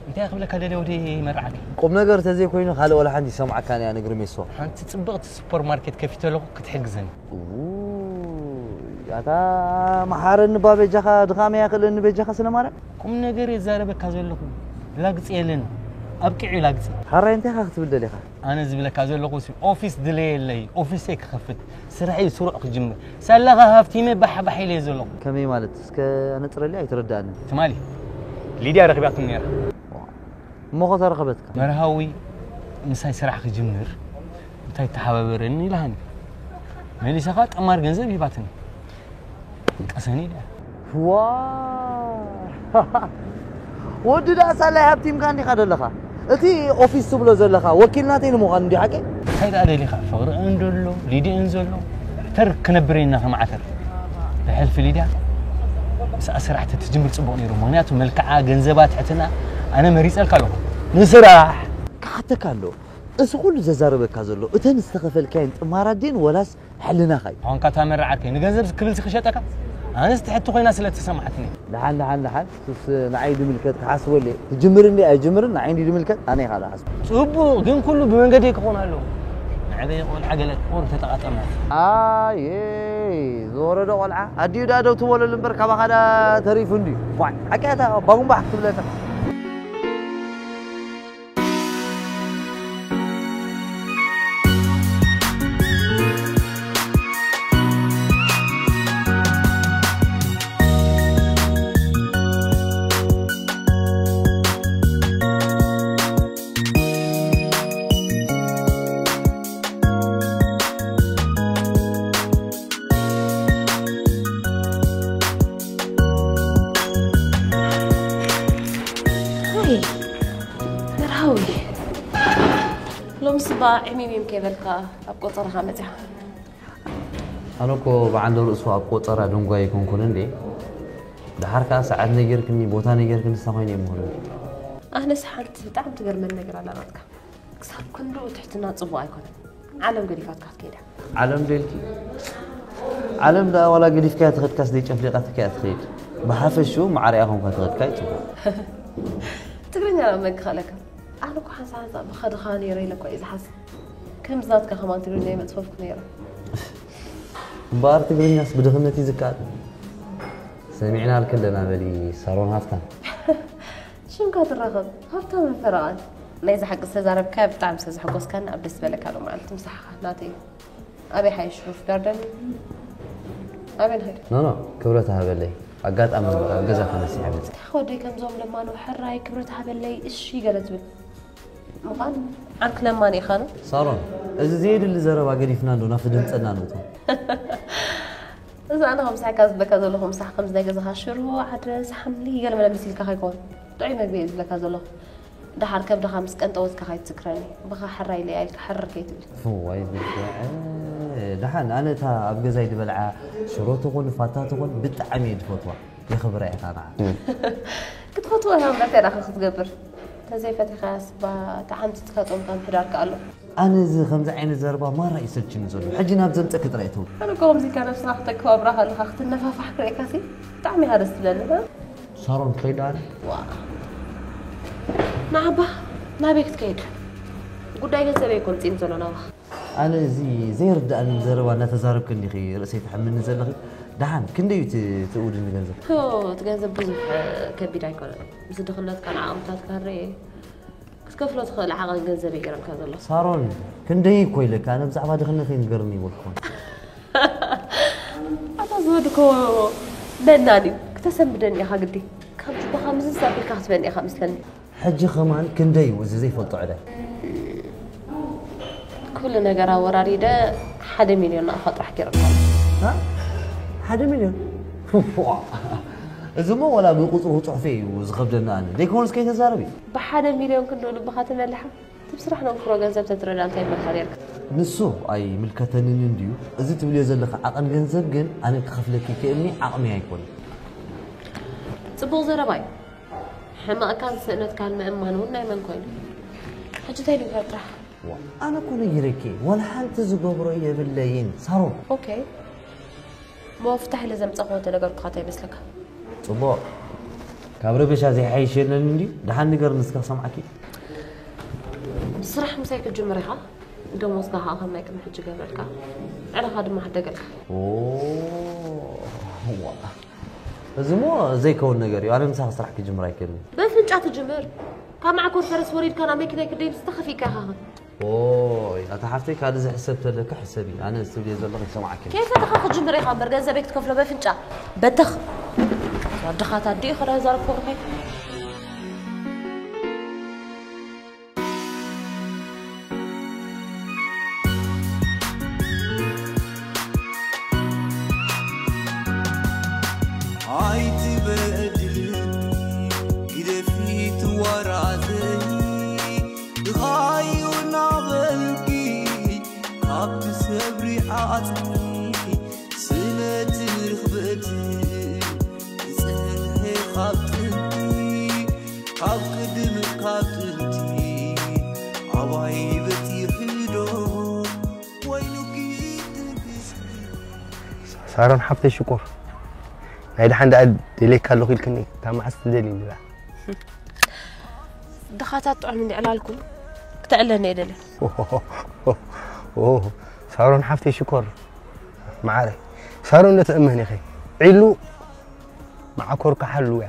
እንታይ ክብለካ ደልየ ወዲ መርዓት? ቁም ነገር ተዘይኮይኑ ካልእ ወላ ሓንቲ ይሰምዓካን እያ ንግርሜሶ። ሓንቲ ጽብቕቲ ሱፐርማርኬት ከፊተ ኣለኹ ክትሕግዘኒ። ውይ፣ ኣታ መሓረኒ ባ በጃኻ ድኻመይ ኣይኽእለኒ በጃኻ ስለ ማርያም። ቁም ነገር የዛረበካ ዘለኹ ላግጺ የለን ኣብቂዑ ላግጺ። ሓራይ እንታይ ኢኻ ክትብል ደሊኻ? ኣነ ዝብለካ ዘለኹ ሲ ኦፊስ ድለየለይ ኦፊሰይ ክኸፍት ስርሐይ ስሩዕ ክጅምር ሳላኻ ሃፍቲመ ባሕባሕ ኢለ ዘለኹ። ከመይ ማለት እስከ ኣነጽረሊ ኣይተረዳእንን። ትማሊ ሊድያ ረኺባትኒ ነይራ። እሞ ኸ ተረኸበትካ? መርሃዊ ምሳይ ስራሕ ክጅምር እንታይ ተሓባበረኒ ኢላሃኒ መሊሳኻ ጠማር ገንዘብ ሂባትኒ። ቀሰኒ ኢላ። ዋ ወዲ ደኣ ሳላይ ሃብቲምካ እንዲኻ ዘለኻ። እቲ ኦፊስ ትብሎ ዘለኻ ወኪል ናተይ ንምዃኑ እንዲ ሓቂ? እንታይ ደኣ ደሊኻ ፍቕሪ እንደሎ ሊድየን ዘሎ ተር ክነብር ኢና ከማዓተር ብሕልፊ ሊድያ ምስኣ ስራሕ ተትጅምር ጽቡቕ ነይሩ ምክንያቱ መልክዓ ገንዘባ ትሕትና ኣነ መሪጸልካ ኣለኹ ንስራሕ ክሓተካ ኣሎ እዚ ኩሉ ዘዛረበካ ዘሎ እተን ዝተኸፈልካየን ጥማራት ድየን ወላስ ሕልናኻ እዩ። ኣሁን ካታ መራዓርከይ ንገንዘብ ክብል ክሸጠካ ኣነስ ትሕቲ ኮይና ስለ ተሰማዓትኒ። ደሓን ደሓን ደሓን ሱስ ንዓይ ድምልከት ክሓስበሉ እየ። ትጅምር እንዲ ኣይጅምርን ንዓይ እንዲ ድምልከት ኣነ ኢኻ ዝሓስብ። ጽቡቕ ግን ኩሉ ብመንገዲ ክኾን ኣለዎ። ንዕበይ ቆልዓ ገለ ቁር ተጠቓጠምና። ኣየ ዝወረዶ ቆልዓ ኣዲኡ ዳ ደው ትበለሉ እምበር ካባኻ ዳ ተሪፉ እንድዩ። ቧዕ ሓቅያታ ባጉምባሕ ክትብለካ። ምስባ ዕሚሚም ከይበልካ ኣብ ቆጸራኻ መጺኻ። ኣነ እኮ በዓል ርእሱ ኣብ ቆጸራ ድንጓይ ኣይኮንኩን እንዴ? ደሓር ከኣ ሰዓት ነጊርክኒ፣ ቦታ ነጊርክኒ፣ ንሳ ኮይነ እየ ምኾን እንዴ? ኣነስ ሓንቲ ብጣዕሚ ትገርመኒ ነገር ኣላ ናትካ። ክሳብ ክንድኡ ትሕትና ጽቡቕ ኣይኮነን። ዓለም ገዲፋትካ ክትከይዳ። ዓለም ደልኪ? ዓለም ደኣ ዋላ ገዲፍካያ ትኸድካስ ደይ ጨፍሊቓትካ እያ ትኸይድ። ብሓፈሽኡ ማዕሪኣ ኮንካ ትኸድካ እዩ ጽቡቕ። ትግርኛ ደኣ መን ክኸእለካ? ኣነ እኮ ሓንሳ ሓንሳ ብኸድኻ ነይረ ኢለ እኮ እየ ዝሓስብ። ከምዚ ናትካ ከማን ትግርኛ ይመጽፈፍኩ ነይረ። እምበኣር ትግርኛስ ብድኽነት እዩ ዝከኣል? ሰሚዕናልኪ ኣለና በሊ ሳሮን ሃፍታም። ሽምካ ትራኸብ ሃብታም ፈረቓን። ናይዚ ሓቂ ዝተዛረብካዮ ብጣዕሚ ስለ ዘሐጎስካኒ ኣብ ደስ ዝበለካ ሎማዓንቲ ምሳሕኻ ናተይ እዩ። ኣበይ ሓይሽ ሩፍ ጋርደን? ኣበይ ንኸይድ? ኖ ኖ፣ ክብረት ሃበለይ። ኣጋጣሚ እምበር ኣብ ገዛ ተነሲሐ መጽእ። እንታይ ወደይ ከምዞም ለማኑ ሕራይ ክብረት ሃበለይ እሺ ገለ ትብል ምዃን ዓርክ ለማኒ ኢኻ ኖ? ሳሮን፣ እዚ ዘየድሊ ዘረባ ገዲፍና እንዶ ናብቲ ድምጸና ንእቶ። እዚ ኣነ ከምሳሕካ ዝብለካ ዘለኹ ምሳሕ ከምዚ ናይ ገዛኻ ሽሮ ዓድረስ ሓምሊ ገለመለ መሲልካ ከይኮን ጥዑይ መግቢ እየ ዝብለካ ዘለኹ። ደሓር ከብድኻ ምስ ቀንጠወትካ ከይትዝክረኒ ብኻ ሕራይ ኢለያ ኢልካ ሕርር ከይትብል። እዋይ ብልክዕ። ደሓን ኣነ እታ ኣብ ገዛይ ዝበልዓ ሽሮ ትኹን ፋታ ትኹን ብጣዕሚ እየ ዝፈትዋ። የኽብራ ኢኻ ንዓ። ክትፈትዎ ኢኻ እምበር እንታይ ደኣ ክትገብር? ተዘይፈቲኻያስ እባ ተዓምጺጽካ ጾምካ ምሕዳርካ ኣሎ። ኣነ እዚ ከምዚ ዓይነት ዘረባ ማራ እዩ ሰልችኒ ዘሎ። ሕጂ ናብ ዘምጸኪ ጥራይ እተው። ኣነ እኮ ከምዚ ኢልካ ነብስኻ ክተከባብራ ከለኻ ክትነፋፋሕ ክርእየካሲ ብጣዕሚ ኢኻ ደስ ትብለኒ። ሳሮን ትኸይድ ኣነ። ዋ። ንዓባ ናበይ ክትከይድ? ጉዳይ ገንዘበይ እኮ ምጺእኒ ዘሎ ናባኻ። ኣነ እዚ ዘይርድኣኒ ዘረባ እናተዛረብኪ እንዲኺ ርእሰይ ተሕምኒ ዘለኺ። ደሓን ክንደይ እዩ እቲ እቲ እውድኒ ገንዘብ? ሆ፣ እቲ ገንዘብ ብዙሕ ከቢድ ኣይኮነን። ምስ ድኽነትካን ዓቕምታትካን ርኤ ክትከፍሎ ትኽእል ዓቐን ገንዘብ እየ ገይረልካ ዘለኹ። ሳሮን ክንደይ እኮ ኢለካ፣ ኣነ ብዛዕባ ድኽነተይ ንገርኒ ይበልኩ። ኣታ ዝወድኮ መናን እዩ ክተሰንብደኒ ኢኻ ግዲ። ካብ ጁባኻ ምዝዝ ኣቢልካ ክትበኒ ኢኻ መስለኒ። ሕጂ ኸማን ክንደይ እዩ እዚ ዘይፈልጦ ዕዳ? ኩሉ ነገር ኣወራሪደ ሓደ ሚልዮን ናቕፋ ጥራሕ ገይረልካ። ሃ? ሓደ ሚልዮን? ፉፉዋ። እዚ እሞ ወላ ብቁጽሩ ክጽሑፈ እዩ ዝኸብደኒ ኣነ። ደይኮነስ ከይተዛረብ እዩ። ብሓደ ሚልዮን ክንድኡ ልብኻ ትመልሓ? እቲ ብስራሕ ነንክሮ ገንዘብ ተትረዳ እንታይ ምበልካ ነርካ? ንሱ ኣይምልከተንን እንድዩ። እዚ ትብልዮ ዘለኺ ዓቐን ገንዘብ ግን ኣነ ክኸፍለኪ ክእልኒ ዓቕሚ ኣይኮነን። ጽቡቕ ዘረባ እዩ። ሕመቕካን ስእነትካን ምእማን እውን ናይ መን ኮይኑ? ሕጂ እንታይ ልግበር ጥራሕ? ዋ፣ ኣነ እኮ ነጊረኪ፣ ዋላ ሓንቲ ዝገብሮ የብለይን፣ ሳሮን። ኦኬ። እሞ ፍታሕ ኢለ ዘምጻእኩዎ እንተነገርኩኻ እንታይ ይመስለካ? ጽቡቕ። ካብ ረበሻ ዘይሓይሽ የለን እንድዩ? ደሓን ንገርኒ እስከ ክሰምዓኪ። ስራሕ ምሳይ ክትጅምር ኢኻ። ደሞዝካ ኸኣ ከም ናይ ቅድሚ ሕጂ ገብረልካ። ዕዳኻ ድማ ሕደገልካ። ኦ፣ ዋ። እዚ እሞ ዘይከውን ነገር እዩ። ኣነ ምሳኺ ስራሕ ክጅምር ኣይክእልን። በፍንጫ ትጅምር። ካብ መዓኮር ፈረስ ወሪድካ ናብ መኪናይ ክደይብ ዝተኸፊእካ ኢኻ። ኦይ፣ ኣታ ሓፍተይ፣ ካልእ ዝሕሰብ ተለካ ሕሰቢ። ኣነ እዚ ትብልዮ ዘለኺ ይሰምዓኪ። ከይፈተኻ ክትጅምር ኢኻ እምበር ገንዘበይ ክትከፍሎ በፍንጫ። በተኽ። ኣድኻት ኣዲኡ ኸዳ ዛረብ ክወርኸይ። ኣይትበድል ግደፊ ትዋራዘይ ድኻዩ እናበልኪ ካብ ትሰብሪ ዓጽሚ ስለ ትርኽበቲ ትጽንሒ ካብ ጥንቲ ካብ ቅድሚ ካብ ጥንቲ ኣባይ በጺሕዶ ወይኑኪ ትንግስቲ። ሳሮን ሓፍተይ ሽኮር ናይ ደሓን ደኣ ደልየካ ኣለኹ ኢልክኒ ካብ መዓስ ትደልይኒ ደኣ? ድኻታት ጥዑም እንዲ ዕላልኩም ክተዕለኒ እየ ደልየ። ኦ፣ ሳሮን ሓፍተይ ሽኮር መዓረይ ሳሮን ነቲ እመን ኢኸ ዒሉ መዓኮርካ ሓሉ እያ።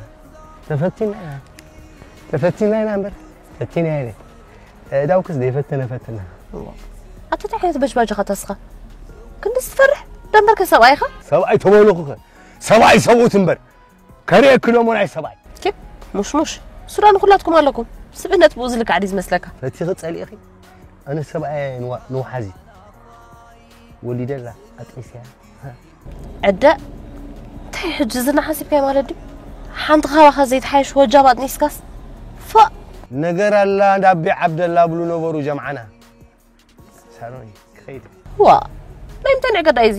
ተፈቲና ኢና ተፈቲና ኢና እምበር ፈቲና ኢለ እዳውክስ ዘይፈተነ ፈትና። ኣታ እንታይ ዓይነት በጅባጅ ኢኻ ተስኻ? ክንድስ ትፈርሕ ደንበርከ ሰብኣይ ኢኻ? ሰብኣይ ተበሉኹኸ ሰብኣይ ሰብኡት እምበር ከርእየኪ ሎሞ ናይ ሰብኣይ። ኬፕ ሙሽሙሽ ሱዳን ኩላትኩም ኣለኩም። ስብእነት ብኡ ዝልካዕ ድዩ ዝመስለካ? ፈቲኺ ጸሊእኺ ኣነ ሰብኣይ ንዋ- ንውሓዚ ወሊደላ ኣጥኒስያ። ዕደ እንታይ ሕጂ ዝና ሓሲብካይ ማለት ድዩ? ሓንቲ ካባኻ ዘይትሓይሽ ወጃብ ኣጥኒስካስ ፎእ። ነገር ኣላ እንዳቢ ዓብደላ ብሉ ነበሩ ጀምዓና። ሳሮን ክኸይድ። ዋ ናይ ምንታይ ንዕገዳ እዚ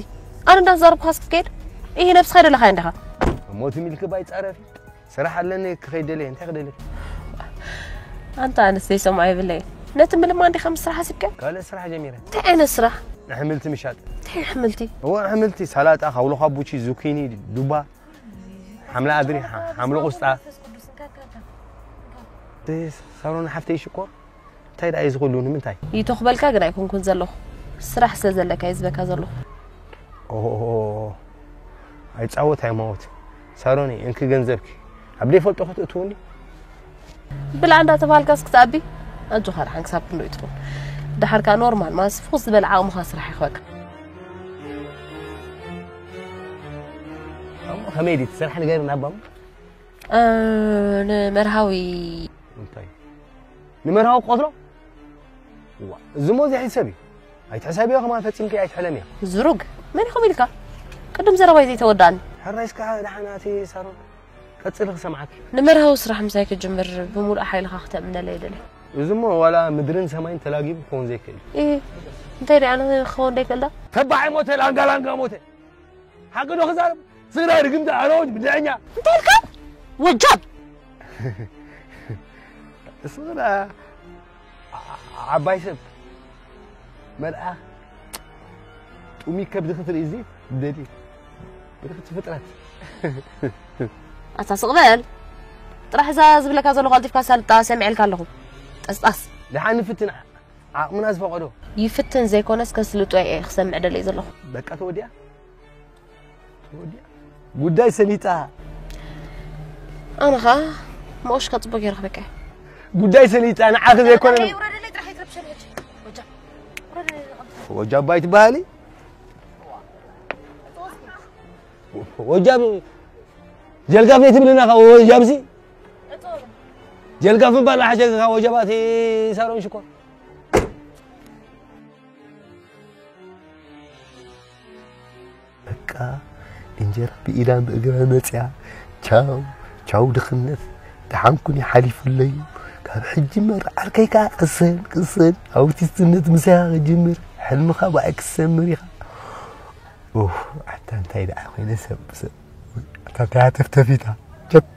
ኣነ እንዳዛረብኩ ካስ ክትከይድ ይሄ ነብስኻ ደለኻ እንዲኻ ሞት ሚልክ ባይ ጻረፍ ስራሕ ኣለኒ ክኸይድ ደለ እንታይ ክደለ ኣንታ ኣነስ ዘይሰምዖ የብለይ ነቲ ምልማ እንዲኻ ምስ ስራሕ ስብከ ካልእ ስራሕ ጀሚረ እንታይ ዓይነት ስራሕ ኣሕምልቲ ምሻጥ እንታይ ኣሕምልቲ እዋ ኣሕምልቲ ሳላጣ ካውሎ ካቡቺ ዙኪኒ ዱባ ሓምላ ኣድሪ ሓምሎ ቁስጣ ሳሮን ሓፍተይ ሽኮር እንታይ ደኣ እዩ ዝኹሉ ንምንታይ ይተኽበልካ ግን ኣይኮንኩን ዘለኹ ስራሕ ስለ ዘለካ እዩ ዝበካ ዘለኹ ኣይፃወት ኣይማወት ሳሮኒ እንኪ ገንዘብኪ ኣብ ደይፈልጦ ክትእትውኒ ብላ እንዳተባሃልካስ ክትኣቢ ኣጆኻ ደሓን ክሳብ ክንዶ ይትኹን ደሓርካ ኖርማል ማለት ፍኹስ ዝበለ ዓቕምኻ ስራሕ ይኽበካ ከመይ ድቲ ስራሕ ንገርና ኣባም ንመርሃዊ እንታይ ንመርሃዊ ክቆትሎ እዚ ሞ ዘይሕሰብ እዩ ኣይትሕሰብዮ ከማን ፈፂምኪ ኣይትሕለምዮ ዝሩግ መን ኢኹም ኢልካ ቅድም ዘረባይ ዘይተወዳእኒ ሕራይ እስካ ደሓናቲ ሳሮን ቀፅሊ ክሰምዓኪ ንመርሃዊ ስራሕ ምሳይ ክጅምር ብምሉእ ሓይልኻ ክተእምነለይ ይደሊ እዚ ሞ ዋላ ምድርን ሰማይን ተላጊቡ ክኸውን ዘይክእል እዩ እንታይ ደኣ ክኸውን ዘይክእል ዶ ተባዕ ሞተ ላንጋ ላንጋ ሞተ ሓቂ ዶ ክዛረብ ስድራ ርግምቲ ኣረዎች ብድዐኛ እንታይ ኢልካ ወጃብ ስድራ ዓባይ ሰብ መልኣኽ ጡሚ ከብዲ ክትርኢ እዚ ደሊ ብርክቲ ፍጥረት ኣታ ስቕ በል ጥራሕ እዛ ዝብለካ ዘለኹ ቀልጢፍካ ሳልጣ ሰሚዐልካ ኣለኹ ጠስጣስ ደሓን ንፍትን ዓቕምና ዝፈቐዶ ይፍትን ዘይኮነስ ከስልጦ እየ ክሰምዕ ደለይ ዘለኹ በቃ ተወዲኣ ተወዲኣ ጉዳይ ሰሊጣ ኣነ ኸዓ መቆሽካ ፅቡቅ ገይረ ክበቅዐ ጉዳይ ሰሊጣ ንዓኺ ዘይኮነ ወጃባይ ትበሃሊ ወጃብ ጀልጋፍ ዘይትብልና ካብ ወጃብሲ ጀልጋፍ ምባል ሓሸ ካብ ወጃባት ሳሮን ሽኮር በቃ እንጀራ ብኢዳን ብእግረን መፅያ ቻው ቻው ድኽነት ደሓንኩን ይሓሊፉለዩ ካብ ሕጂ መር ዓርከይ ከዓ ቅሰን ቅሰን ኣውቲስትነት ምሳያ ክጅምር ሕልምኻ ብኣይ ክሰምር ኢኻ ኣታ እንታይ ደኣ ኮይነ ሰብ ሰብ ኣታ እንታይ ሃተፍተፊታ ጀት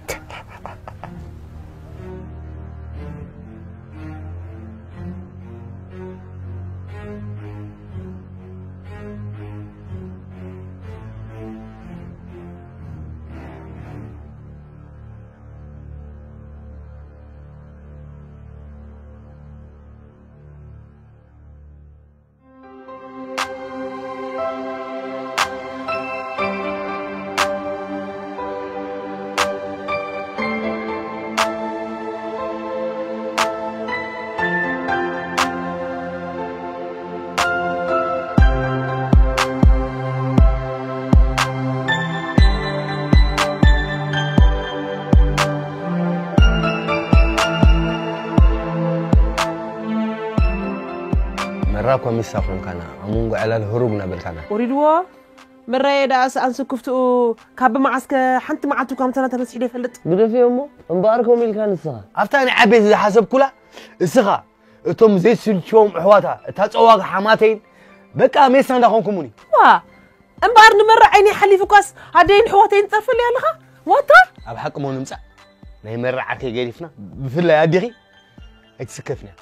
መራኳ ሚሳ ኮንካና ኣብ መንጎ ዕላል ህሩግ ናበልካና ወሪድዎ መራየ ደኣ ሰኣን ስክፍትኡ ካብ መዓስከ ሓንቲ መዓልቲ እኳ ምሳና ተመስሒደ ይፈልጥ ግደፍዮ እሞ እምበኣር ከምኡ ኢልካ ንስኻ ኣብታ ናይ ዓበይቲ ዝሓሰብኩላ እስኻ እቶም ዘይስልችዎም ኣሕዋታ እታ ጸዋግ ሓማተይን በቃ ሜሳ እንዳኾንኩሙኒ ዋ እምበኣር ንመራ ዓይነይ ሓሊፉኳስ ኣደይን ኣሕዋተይን ትጸርፈለይ ኣለኻ ዋታ ኣብ ሓቂ ሞ ንምጻእ ናይ መራ ዓርከይ ገዲፍና ብፍላይ ኣዴኺ ኣይትስከፍንያ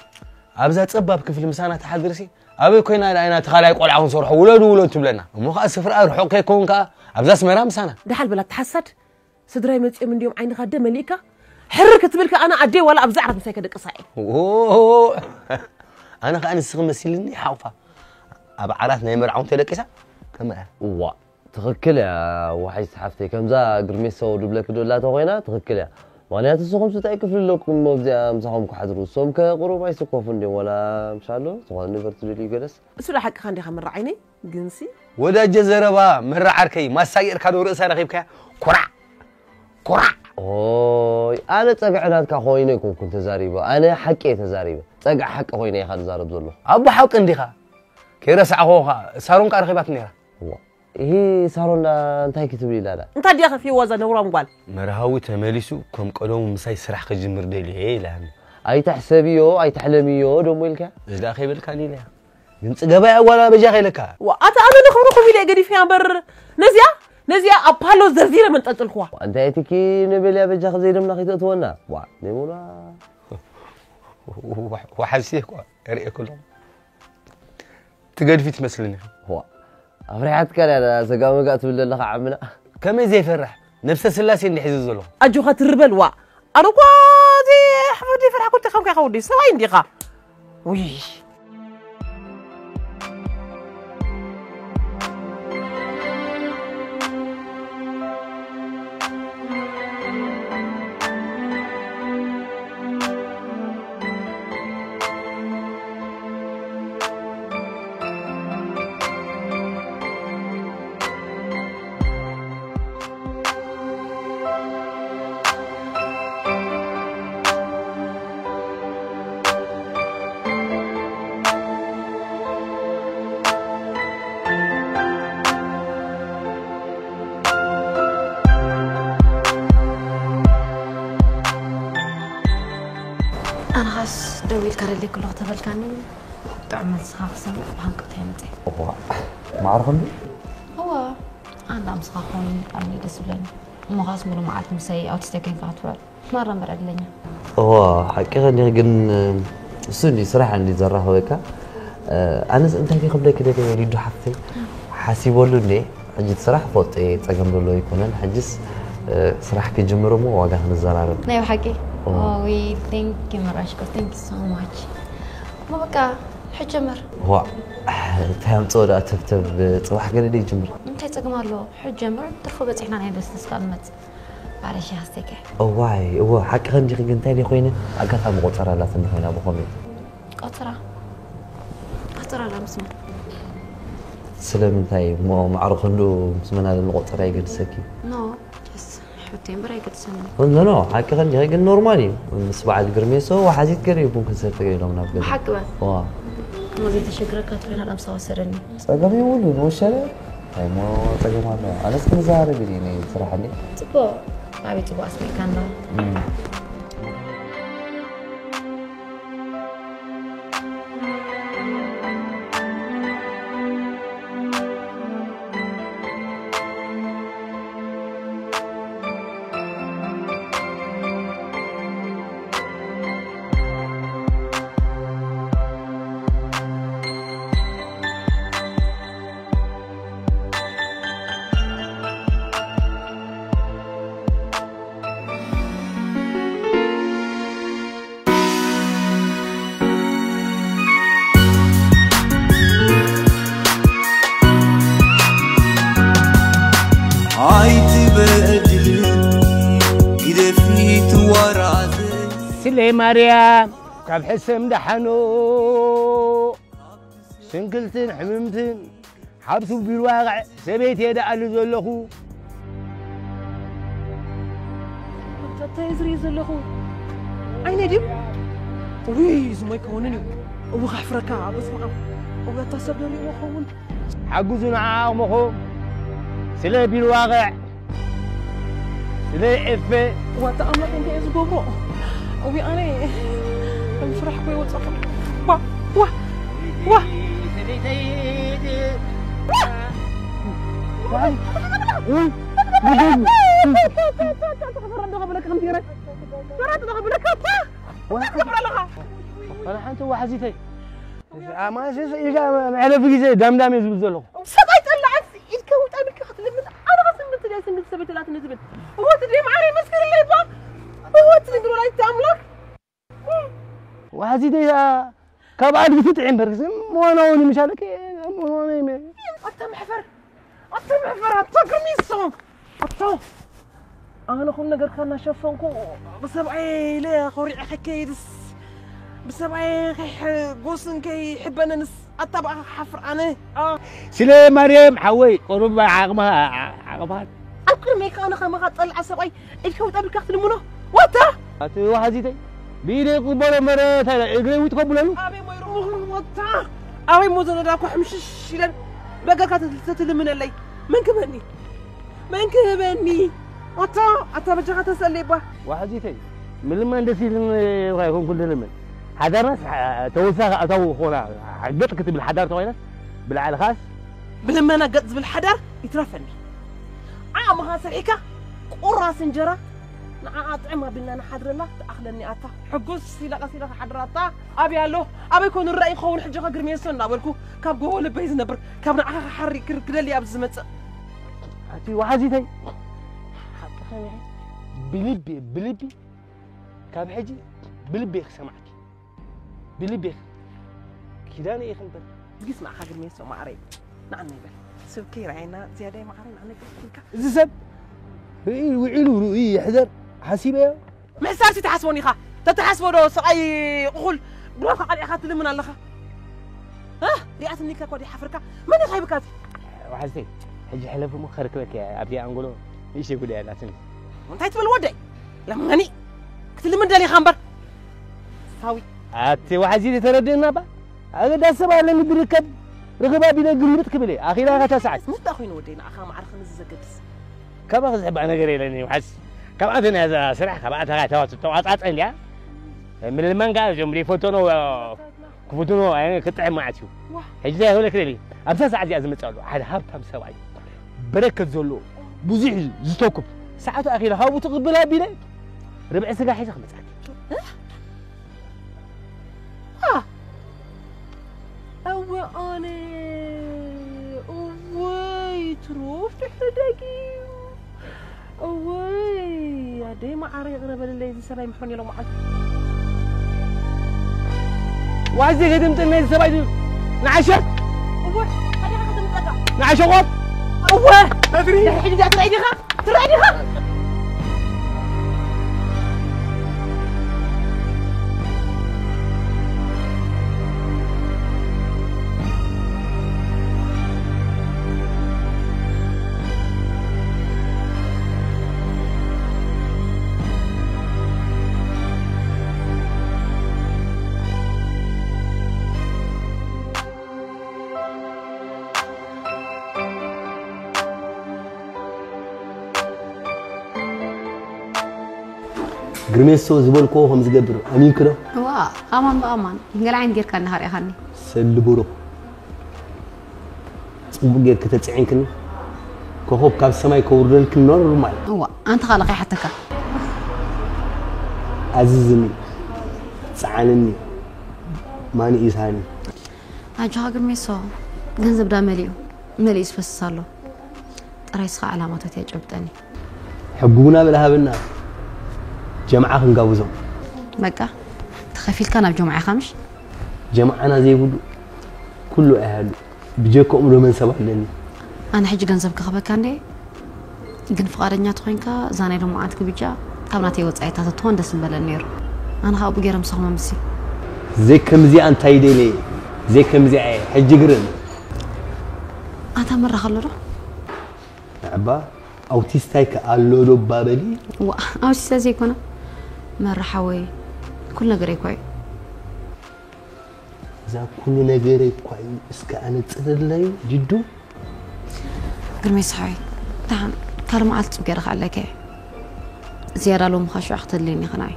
ኣብዛ ጸባብ ክፍሊ ምሳና ትሓድርሲ ኣበይ ኮይና ደኣ ኢና እቲ ካልኣይ ቆልዓ ክንሰርሖ ውለዱ ውለዱ ትብለና እሞ ከዓ ስፍራ ርሑቕ ከይከውን ከዓ ኣብዛ ኣስመራ ምሳና ደሓል በላ ተሓሳድ ስድራይ መጺኦም እንድዮም ዓይንኻ ደም መሊእካ ሕርር ክትብል ከኣ ኣነ ኣደይ ዋላ ኣብዚ ዓራት ምሳይ ከደቅሳ እየ ኣነ ከዓ ንስኺ መሲልኒ ሓቑፋ ኣብ ዓራት ናይ መርዓውን ተደቂሳ ከመያ እዋ ትኽክል እያ ወሓይስቲ ሓፍተይ ከምዛ ግርሜሳ ወዱ ብለኪ ዶ እላ ተኾይና ትኽክል እያ ምኽንያቱ ንስኹም ስታይ ክፍሊ ኣለኩም ኣብዚኣ ምሳኹም ክሓድሩ እሶም ከ ቁሩብ ኣይስከፉ እንድዮም ዋላ ምሻሎ ዝኾነ ነገር ትደልዩ ገለስ እሱ ዶ ሓቅኻ እንዲኻ ምራ ዓይነይ ግንሲ ወዳጀ ዘረባ መራ ዓርከይ ማሳ ጌርካ ዶ ርእሳ ረኺብካያ ኮራዕ ኮራዕ ኦይ ኣነ ጸግዒ ናትካ ኮይነ ኣይኮንኩን ተዛሪበ ኣነ ሓቂ እየ ተዛሪበ ጸግዒ ሓቂ ኮይነ ኢኻ ዝዛረብ ዘለኹ ኣቦ ሓቂ እንዲኻ ከይረሳዕኹ ኸ ሳሮን ከኣ ረኺባትኒ ነይራ እዋ እሂ ሳሮን ደኣ እንታይ ክትብል ኢላ ደኣ እንታ ድያ ከፊዋ እዛ ነውራም ጓል መርሃዊ ተመሊሱ ከም ቀደሙ ምሳይ ስራሕ ክጅምር ደልየ ኢላኒ ኣይትሕሰብዮ ኣይትሕለምዮ ደሞ ኢልካ እዚ ደኣ ከይበልካኒ ኢለያ ግን ጽገባ እያ ጓል ኣበጃ ከይለካ። ዋ፣ ኣታ ኣነ ንኽብርኹም ኢለ ገዲፈያ እምበር፣ ነዚኣ፣ ነዚኣ ኣብ ፓሎ ዘርዚረ መንጠልጥልኩዋ። ዋ፣ እንታይ ትኪ ንብል እያ በጃ ዘይደምና ከይተእትወና። ዋ፣ ነይሙና። ወሓዚ እኳ ርእየ ከለኹ ትገድፊ ትመስልኒ። ዋ፣ ኣብሪሓትካ ድያ እዛ ሰጋመጋ ትብል ዘለኻ ዓምና? ከመይ ዘይፈርሕ? ነብሰ ስላሴ እንዲ ሒዘ ዘለኹ። ኣጆኻ ትርበል፣ ዋ። ኣነ እኳ እዚ ሕፍር ዘይፈርሓ ኮንተ ከምካ ኢኻ ወዲ ሰብኣይ እንዲኻ። ውይ። ኣነኻስ ደው ኢልካ ደልየ ክሎ ተበልካኒ፣ ጥዑም መልስኻ ክሰምዕ ብሃንቀውታ እየ መፅእ። እዋ፣ ማዕረ ክንዱ? እዋ፣ ኣንዳ ምሳኻ ክኸውን ብጣዕሚ ደስ ዝብለኒ። እሞ ኻስ ሙሉ መዓልቲ ምሳይ ኣውቲስተ ኮይንካ ክትውዕል ማራ እምበር ዕድለኛ። እዋ፣ ሓቂ ከኒኽ ግን፣ እሱ እንዲ ስራሕ እንዲ ዘራኽበካ። ኣነስ እንታይ ክብለኪ ደልየ ሊዱ ሓፍተይ፣ ሓሲበሉ እንዴ፣ ሕጂ እቲ ስራሕ ፈልጦ እየ፣ ጸገም ዘሎ ኣይኮነን። ሕጅስ፣ እ፣ ስራሕ ክጅምር እሞ ዋጋ ክንዘራረብ። ናይ ብሓቂ? እዎ። ኦይ፣ thank you መራሽኮ፣ thank you so much። እሞ በቃ፣ ሕጂ ጀምር። ዋእ፣ እንታይ ኣምጽኦ ደኣ ተብተብ፣ ጽባሕ ገለ ደይ ጅምር። እንታይ ጸገም ኣለዎ? ሕጂ ጀምር፣ ትርፉ በጺሕና ናይ ደስደስካ ንመጽእ። ባረሽ ሃስቴከ። እዋይ፣ እዎ፣ ሓቂ ከንዲኺ ግን እንታይ ደይ ኮይነ? ኣጋጣሚ ቆጸራ ኣላትኒ ኮይና ብኸመይ? ቆጸራ? ቆጸራ ኣላ ምስ መን? ስለምንታይ እሞ ማዕረ ክንድኡ ምስ መን ኣለ ንቆጸራ ይገድሰኪ? ኖ፣ ጀስ ሕቶይ እምበር ኣይገድሰኒ። ኖ፣ ኖ፣ ሓቂ ከንዲኺ ግን ኖርማል እዩ። ምስ በዓል ግርሜሶ ወሓዚት ገለ እዩ ቡን ክንሰቲ ገለ ኢሎም ናብ ገዛ። ብሓቂ በል። ዋ። እሞ ዘይተሸግረካ ትኾይና ላምሳ ወሰደኒ። ጸገም የብሉን፣ ወሸለ። እንታይ እሞ ጸገም ኣለዎ? ኣነስ ክንዛረብ ኢለ እየ ስራሕ እንዴ? ጽቡቕ። ኣበይ ጽቡቕ ኣስሚዕካ እንዶ? እም። ኣይትበድል፣ ግደፊ ትዋራዘ። ስለ ማርያም ካብ ሕሰም ደሓኖ። ስንክልትን ሕምምትን ሓብቱ ቢልዋቕዕ ሰበይቲ እየ ደኣሉ ዘለኹ። ኣታ እንታይ ዝርኢ ዘለኹ? ዓይነ ድዩ? ውይ፣ እዚ ሞ ኣይከውንን እዩ። እው፣ ከሕፍረካ፣ በስመ ኣብ። እው፣ ኣታ ሰብ ዶ ርእይዎ ኸውን? ሓግዙ ንዓ ዓቕምኹም። ስለ ቢልዋቕዕ፣ ስለ ኤፈ። ዋታ ኣምላኽ እንታይ እዩ ዝገብሮ? እዊ ኣነ፣ ከም ፍራሕ ኮይ ወጻኹ። ዋ፣ ዋ፣ ዋ። ሰበይተይ፣ ዋ። ዋይ። ውይ፣ ምንድን እዩ? ተፈረዶ ከብለካ ከምቲ ገረ። ተፈረዶ ከብለካ፣ ታ። ዋ። ተፈረዶ ከብለካ። ዋላ ሓንቲ ዋሕዚተይ። ኣማስስ ኢልካ መዕረፊ ግዜ ዳምዳም እየ ዝብል ዘለኹ። ሰብ ኣይጠላዕስ፣ ኢድካ ውጣ ኢልካ ክትልምን፣ ኣነ ከስምንት ድያ ስምንት ሰበይቲ ላትኒ ዝብል። እወት ድየ ማዕረ ይመስክርለይ እባ። እወት ንግር ወላዲተ ኣምላኽ። ዋሕዚ ደያ ካብ ኣድጊ ትጥዒ እምበር፣ ምዃና እውን ይምሻለኪ፣ ምዃና ይመ-፣ ኣታ መሕፈር። ኣታ መሕፈር፣ ኣታ ግርሚሶ፣ ኣታ ኣነ ኹሉ ነገርካ እናሸፈንኩ ብሰብኣይ ኢለ ኮሪዐ ከይከይድስ፣ ብሰብኣይ ከይሕጎስን ከይሕበነንስ፣ ኣታ ብኣኻ ክሓፍር ኣነ። ኣ። ስለ ማርያም ሓወይ፣ ቁሩብ ዓቕምኻ፣ ዓቕምኻ። ኣብ ቅድመይ ከኣ ኣነ ከማኻ ጸልዓ ሰብኣይ ኢልካ ውጣ ብልካ ክትልምኖ፣ ዋታ? ኣቲ ዋሕዚተይ፣ ብኢደይ ክቕበሎ እምበር፣ እንታይ እግረይ ውጥ ከብለሉ? ኣበይ ሞ ይርምኹ፣ ዋታ? ኣበይ ሞ ዘነዳኳ ሕምሽሽ ኢለን በገርካ ትልምነለይ? መን ክበኒ? መን ክህበኒ? ኣታ፣ ኣታ በጃኻ ተሰለይ እባ። ዋሕዚተይ፣ ምልማን ደስ ኢልን እኳ ኣይኮንኩን ልልምን። ሓዳርናስ ተወሳኺ ኣታዊ ክኾና ገጥ ክትብል ሓዳር ተኾይናስ ብላዕሊ ኻስ ብልመና ገጥ ዝብል ሓዳር ይትረፈኒ። ዓቕምኻ ሰሪሕካ ቁራስ እንጀራ ንዓኣ ጥዕም ኣቢልና ንሓድረላ ትኣኽለኒ ኣታ። ሕጉስ ኢለ ቀስ ኢለ ክሓድር ኣታ። ኣበይ ኣሎ ኣበይ ኮኑ ራእይ ክኸውን ሕጂ ከግርሜሶ እናበልኩ ካብ ጎቦ ልበይ ዝነብር ካብ ንዓኻ ክሓሪ ክር ክደሊ ኣብዚ ዝመጽእ። ኣቲ ወሓዚተይ ሓቂ ኸሚዐ ብልቢ ብልቢ ካብ ሕጂ ብልቢ ክሰማዕኪ ብልቢ ኪዳነ ይኽንበር ዝጊስ ንዓኻ ግርሜሶ ማዕረይ ንዓና ይበል ስብከይ ራእይና ዝያዳይ ማዕረይ ንዓና ይበል ኢልካ እዚ ሰብ ርኢ ውዒሉ ርኢ ይሕደር ሓሲበዮ ምሕሳር ሲ ትሓስቦን ኢኻ ተትሓስቦ ዶ ሰብኣይ ቁኹል ብሎካ ቀሊዕካ ትልምን ኣለኻ እ ሪኣትኒ ኢልካ እኳ ሓፍርካ መን ኢኻ ይብካ እዚ ወሓዝተይ ሕጂ ሕለፊ እሞ ከርክበኪ ኣብዚኣ ኣንጎሎ ንእሽተይ ጉዳይ ኣላትኒ እንታይ ትብል ወደይ ለማኒ ክትልምን ደሊኻ እምበር ሳዊ ኣቲ ወሓዚ ተረድእና ባ ኣገዳሲ ሰብ ኣለኒ ዝርከብ ርኽብ ኣቢለ ግልብጥ ክብል እየ ኣኺላ ኢኻ ተሳዕት ምንታ ኮይኑ ወደይ ንዓኻ ማዕረ ከምዚ ዘገድስ ካባኺ ዝሕባእ ነገር የለን እዩ ሓስ ካብኣተን እያ እዛ ስራሕ ካብኣታ ተዋፅኦ ተዋፃፀ እንዲያ ምልልማን ከዓ እዞም ዘይፈተኖ ክፍትኖ ክጥዕም ማለት እዩ ሕጂ እንታይ ክብለክ ደሊ ኣብዛ ሰዓት እዚኣ ዝመፅእ ኣሎ ሓደ ሃብታም ሰብኣይ በረከት ዘለዎ ብዙሕ ዝተኩብ ሰዓቱ ኣኺለ ካብኡ ትቕብል ኣቢለ ርብዒ ስጋ ሒዘ ክመፅኣክ እወ ኣነ እወይ ትሩፍ ድሕሪ ደጊም እወይ ኣደይ መዓረ ይቕረ በልለይ እዚ ሰብኣይ ምሕረኒ ሎመዓልቲ ዋዜ ገድምጥና እዚ ሰብኣይ ንዓሸር እወ ሓዲኻ ክትምጠካ ንዓሸቆት እወ ድሕሪ ሕጂ እዚኣ ትረኣይ ዲኻ ትረኣይ ዲኻ ግርሜሶ ዝበልክዎ ከም ዝገብር ኣሚንኪ ዶ? እዋ ኣማን ብኣማን ገለ ዓይነት ጌርካ እናሃርኢኻኒ ሰሊ ብሩኽ ጽቡቕ ጌርኪ ተጽዒንክኒ ኮኾብ ካብ ሰማይ ከውርደልክን ኖርማል እዋ ኣንተ ካልእ ከይሓተካ ኣዝዝኒ ጸዓንኒ ማን ኢሳኒ ኣጆኻ ግርሜሶ ገንዘብ ዳ መሊኡ መሊኡ ዝፈስስ ኣሎ ጥራይ ስኻ ዕላማታት እያ ጨብጠኒ ሕጉ ቡና በል ሃበና ጀምዓ ክንጋብዞም በቃ ተኸፊልካ ናብ ጀምዓ ኢኻ ምሽ ጀምዓና ዘይብሉ ኩሉ ኣይሃሉ ብጀክኦም ዶ መን ሰብ ኣለኒ ኣነ ሕጂ ገንዘብ ክኸበካ እንደ ግን ፍቓደኛ ተኾይንካ እዛ ናይ ሎማዓንቲ ግብጃ ካብ ናተይ ወፃኢ እታ ተትኾን ደስ ምበለኒ ነይሩ ኣነ ከዓ ብኡ ገይረ ምሳኹም ኣምሲ ዘይከምዚኣ እንታይ ደልየ ዘይከምዚኣ እየ ሕጂ ግርም ኣታ መራ ከሎ ዶ ንዕባ ኣውቲስታይ ከ ኣሎ ዶ ባበሊ ዋ ኣውቲስታ ዘይኮነ መራ ሓወይ ኩሉ ነገረይ እኳ እዩ እዛ ኩሉ ነገረይ እኳ እዩ እስከ ኣነፅርለይ ጅዱ ግርመይ ሰሓይ ደሓን ካልእ መዓልቲ ፅብ ገይረ ክዓለከ ዝያዳ ሎሚ ኻሽዑ ክተድልየኒ ይኽናይ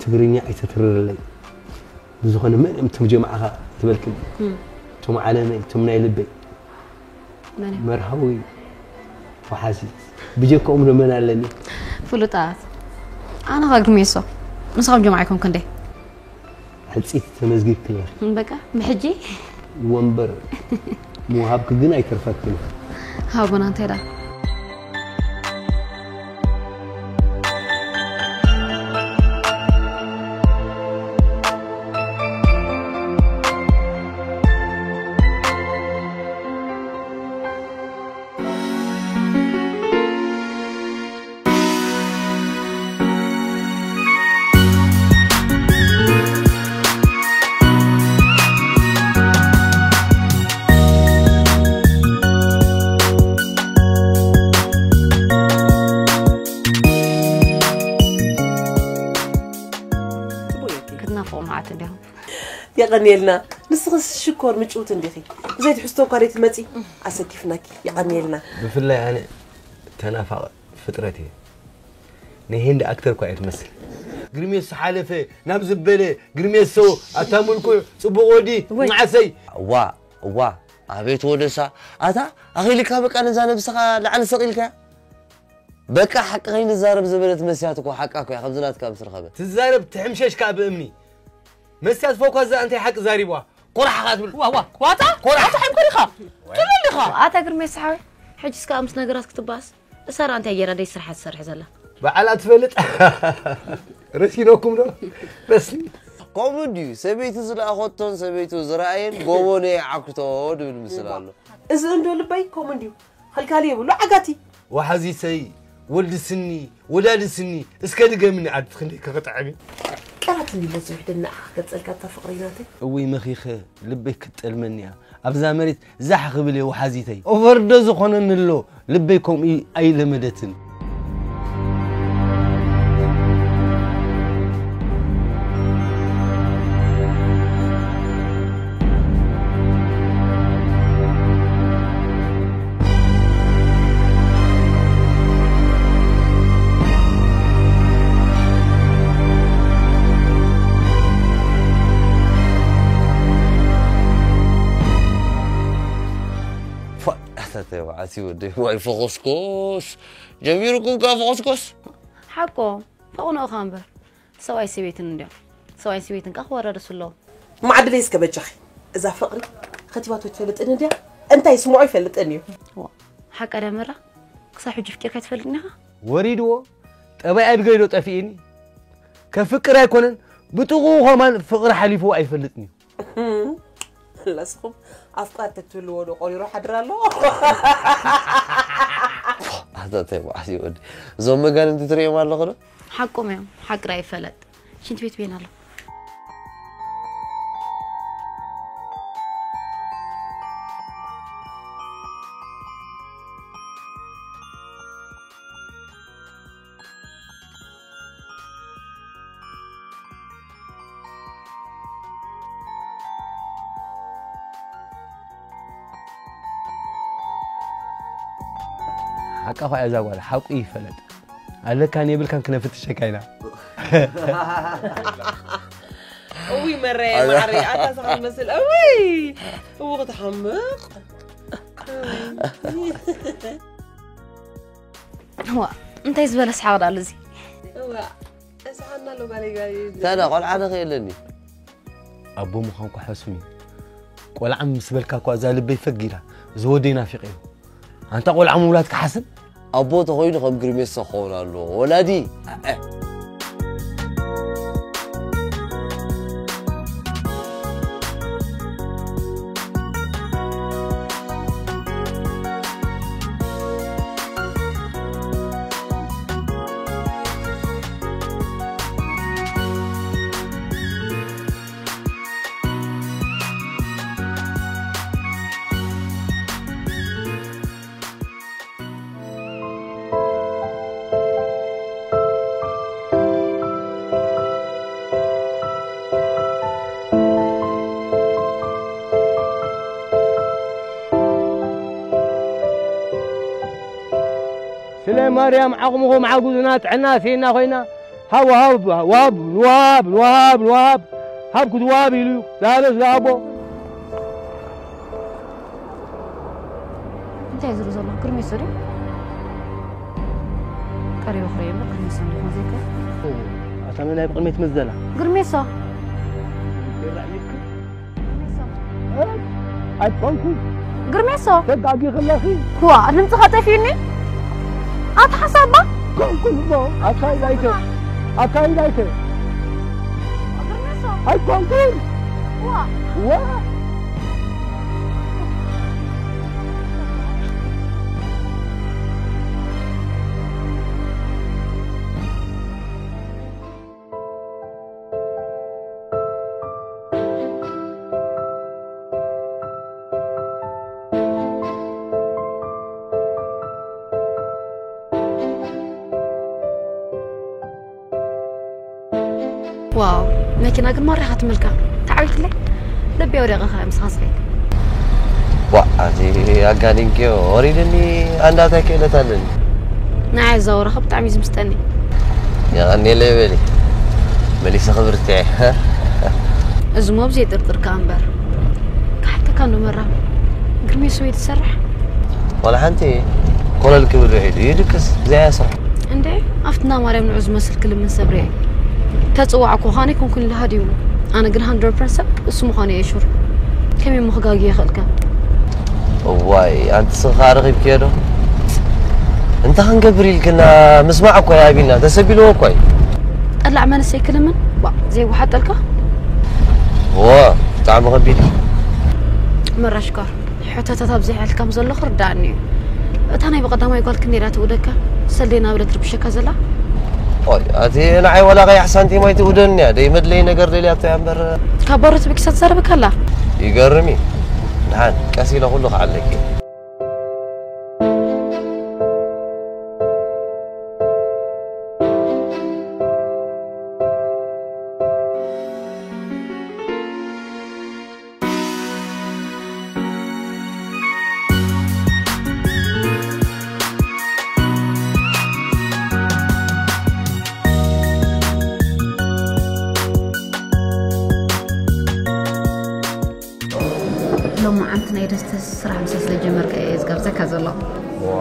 ትግርኛ ኣይተትርርለይ ብዝኾነ መን እዮም እቶም ጀማዓኻ ትበልክኒ እቶም ዓለመይ እቶም ናይ ልበይ መርሃዊ ወሓዚ ብጀከኦም ዶ መን ኣለኒ ፍሉጣት ኣነ ኸ ግርሜሶ ንስኻም ጀማዓ ይኮንኩ እንዴ ሕልፂት ተመዝጊብክለር በቃ ብሕጂ ወንበር ምውሃብኪ ግን ኣይተርፈክን ሃቡና እንታይ ዳ የቐንየልና ንስኽስ ሽኮር ምጭውቲ እንዲኺ ብዘይ ትሕዝቶ እኳ ደይ ትመፂ ኣሰኪፍናኪ የቐንየልና ብፍላይ ኣነ ተናፋቕ ፍጥረት እየ ናይ ሄንድ ኣክተር እኳ እየ ትመስል ግርሜሶ ሓለፈ ናብ ዝበለ ግርሜሶ ኣታ ምልኩዕ ጽቡቕ ወዲ ወይ። መዓሰይ እዋ እዋ ኣቤት ወደሳ ኣታ ኣኺልካ በቃ ነዛ ነብስኻ ላዕሊ ሰቒልካ በቃ ሓቂ ከይንዛረብ ዝበለት መስያት እኮ ሓቃ እኮ እያ ከምዚ ናትካ ምስ ረኸበ ትዛረብ ትሕምሸሽ ከኣ ብእምኒ መስያት ፎኳ እዛ እንታይ ሓቂ ዛሪቧ ቆራሕ ኢኻ ትብል ዋዋ ዋታ ኮራ። ኮራሕ እኮ ኢኻ ትብል ኢኻ ኣታ ግርሜ ሰሓዊ ሕጂስ ከኣ ምስ ነገራት ክትባስ እሳራ እንታይ ጌራ ደይ ስራሕ ትሰርሕ ዘላ በዓላ ትፈልጥ ረሲኖኩም ዶ ረስኒ ከምኡ ድዩ ሰበይቲ ዝለኣኸቶን ሰበይቱ ዝረኣየን ጎቦ ነይ ዓክቶ ድብል ምስል ኣሎ እዚ እንዶ ልበይ ከምኡ እንድዩ ኸልካሊ የብሉ ዓጋቲ ወሓዚተይ ወልዲ ስኒ ወላዲ ስኒ እስከ ድገምኒ ዓዲ ክንደይ ከኸጥዕም እዩ ቃላት እንዲሞ ዝውሕደኒ ኣኻ ገጸልካ እታ ፍቕረይ ናተይ እወይ መኺኸ ልበይ ክትጠልመኒ እያ ኣብዛ መሬት ዛሕ ክብል እየ ወሓዚተይ ኦቨርዶ ዝኾነኒ ኣሎ ልበይ ከምኡ ኣይለመደትን ኣታተ በዓቲ ወደይ ዋይ ፈኾስኮስ ጀሚሩኩም ከ ፈኾስኮስ ሓቆ ፈቕኖኻ እምበር ሰብኣይ ሰበይትን እንዲዮም ሰብኣይ ሰበይትን ከ ክወረደሱ ኣለዎ ማዕድለይ እስከ በጃኺ እዛ ፍቕሪ ከቲባቶ ትፈልጥን እንድያ እንታይ ስምዖ ይፈልጥን እዩ ሓቀ ደመራ ክሳብ ሕጂ ፍቂርካ ትፈልጥኒ ኢኻ ወሪድዎ ጠባይ ኣድገይ ዶ ጠፊእኒ ከፍቅር ኣይኮነን ብጥቑ ኸማን ፍቕሪ ሓሊፍዎ ኣይፈልጥን እዩ ለስኹም ኣፍቃር ተትህልዎ ዶ ቆሪሮ ሓድር ኣሎ ኣታታይ መዓስ ይወዲ እዞም መጋንንቲ ትርእዮም ኣለኹ ዶ ሓቆም እዮም ሓቅራ ይፈለጥ ሽንት ቤት ቤን ኣሎ ሓቃ ኳ እዛ ጓል ሓቁ ይፈለጥ ኣለካን የብልካን ክነፍትሸካ ኢና እውይ መረየ ማዕረይ ኣታ ስኻ ትመስል እውይ እው ክትሓምቕ ዋ እንታይ ዝበለ ስሓቕ ዳሉ እዚ እዋ እስሓና ኣሎ ባለይ ጋር ታዳ ቆልዓ ነኸ የለኒ ኣቦ ምዃንኩ ሓስም እዩ ቆልዓ ምስ በልካ እኳ እዛ ልበይ ፈግ ኢላ ዝወደይ ናፊቕ እዩ ኣንታ ቆልዓ ምውላድ ክሓስብ ኣቦ ተኾይኑ ከም ግርሜሶ ክኸውን ኣለዎ ወላዲ ስለ ማርያም ዓቕምኹም ዓጉዙና ጥዕና ስኢና ኮይና ሃብ ሃብ ዋብ ንዋብ ንዋብ ንዋብ ሃብ ክትዋብ ኢሉ ዝሃበ ዝኣቦ እንታይ ዝሩ ዘሎ ግርሜሶ ድዩ ቀሪቡ ክርእዮ እምበር ግርሜሶ እንዲኹም ዘይከ ኣታ መን ኣብ ቅድሚት መዘላ ግርሜሶ ኣይኮንኩ ግርሜሶ ተጋጊ ከለኺ ዋ ድምፅኻ ጠፊኡኒ ኣታ ሓሳባ ኮንኩ ኣካይድ ኣይተ ኣካይድ ኣይተ ግርሜሶ ኣይኮንኩ ዋ ዋ ዋው መኪና ግን ማሪኻ ትምልካ ተዓዊትለይ ልቢ ወደቐ ከ ምሳኻ ስለ ዋ ኣቲ ኣጋኒንክዮ ወሪድኒ ኣንዳታይ ክእለት ኣለኒ ንዓይ ኣዛውራኻ ብጣዕሚ እዩ ዝምስጠኒ የቐኒለይ በሊ መሊሰ ክብርቲ። እዚ ሞብ ዘይጥርጥር ከኣ እምበር። ካሕተካ እንዶ መራ። ግርሜ ስወይ ትሰርሕ? ዋላ ሓንቲ ኮለል ክብል ውዒሉ ይድቅስ፣ ብዘይ ኣስርሑ። እንዴ፣ ኣብትና ማርያም ንዑ ዝመስል ክልምን ሰብ ሪኣ። ተጽዋዕኩ ኻነ ይኮንኩን ኢሉ ሃዲሙ። ኣነ ግን ሃንድረድ ፐርሰንት እሱ ምዃኑ እየ ሹር። ከመይ እሞ ክጋግየ ይኽእልከ? እዋይ፣ ኣንቲ ስኻ ረኺብክዮ ዶ? እንታይ ክንገብር ኢልክና? ምስማዕ እኮ እዩ ኣቢልና፣ ተሰቢልዎ እኮ እዩ። ጠላዕ መንእሰይ ክልምን? ባ፣ ዘይወሓጠልካ? እዎ፣ ብጣዕሚ ከቢድ እዩ። መራሽኳር፣ ሕቶታት ኣብዚሐ ኢልካም ዘሎ ክርዳኣኒ እዩ። እታ ናይ ብቐዳማይ ጓል ክንደይ ኢላ ትእውደካ? ሰልደይ ናበለት ትርብሸካ ዘላ? ኦይ፣ ኣቲ ንዓይ ዋላ ቀያሕ ሳንቲም ኣይትእውደኒ እያ። ደይ መድለይ ነገር ደልያቶ እያ እምበር። ካብ ባሮ ተበጊሳ ትዛረበካ ኣላ? ይገርም እዩ። ንሓን፣ ቀስ ኢለ ኩሉ ክዓለኪ። ሎማዓንቲ ናይ ደስተ ስራሕ ምሰ ስለጀመርካ እየ ዝጋብዘካ ዘሎ። ዋ፣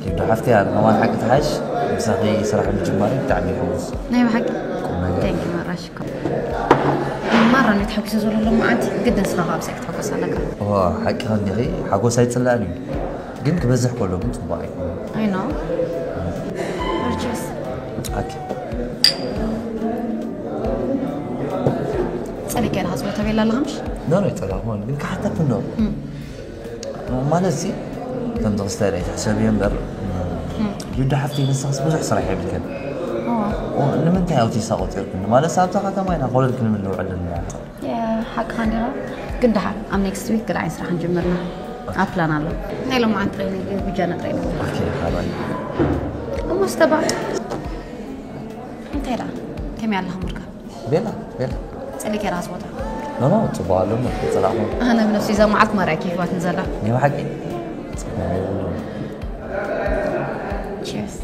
ሊዱ ሓፍተይ፣ ኣነ ከማን ሓቂ ትሓሽ ምሳኺ ስራሕ ምጅማረይ ብጣዕሚ እየ ሕጉስ። ናይ ብሓቂ? ቁም ነገር። Thank you መራሽኮ። ማራ እንዴት ሓጒሰ ዘሎ ሎማዓንቲ ግድን ስኻ ካብ ሳይ ክትሕጎስ ኣለካ። ዋ፣ ሓቂ ከንዲኺ ሓጎስ ኣይጽላእን እዩ። ግን ክበዝሕ ከሎ ግን ጽቡቕ ኣይኮነን። I know። Cheers። ኦኬ። ጸሊከ ኢኻ ዝወተ ቤላ ኣለኻ ምሽ? ኖ ኖ ይጸላኹን ግን ክሓተክ እንዶ ማለት ሲ ከም ዝኽስታይ ዳይ ትሕሰብ እየ እምበር ጁዳ ሓፍቲ ንስኽስ ብዙሕ ስራሕ የብልከን። ንምንታይ ኣውቲሳ ቆፂርክኒ ማለት ኣብዛ ከተማ ኢና ኮለል ክንብል ንውዕል ዘለና። ሓቅኻ እንዲኻ ግን ደሓር ኣብ ኔክስት ዊክ ገለ ዓይነት ስራሕ ንጅምርና ኣብ ፕላን ኣሎ። ናይ ሎማዓንቲ ጥራይ ብጃና ጥራይ ኦኬ ሓባይ እሞ ስተባ እንታይ ደኣ ከመይ ኣለኻ ሙርካ? ቤላ ቤላ ጸሊከ ራስ ቦታ ኖ ኖ ጽቡቅ ኣሎ ሞ ጸላኹ ኣነ ብነፍሲ እዛ መዓልቲ ማርያ ኬፍ ባትን ዘላ ናይ ብሓቂ ጽቡቅ ቺርስ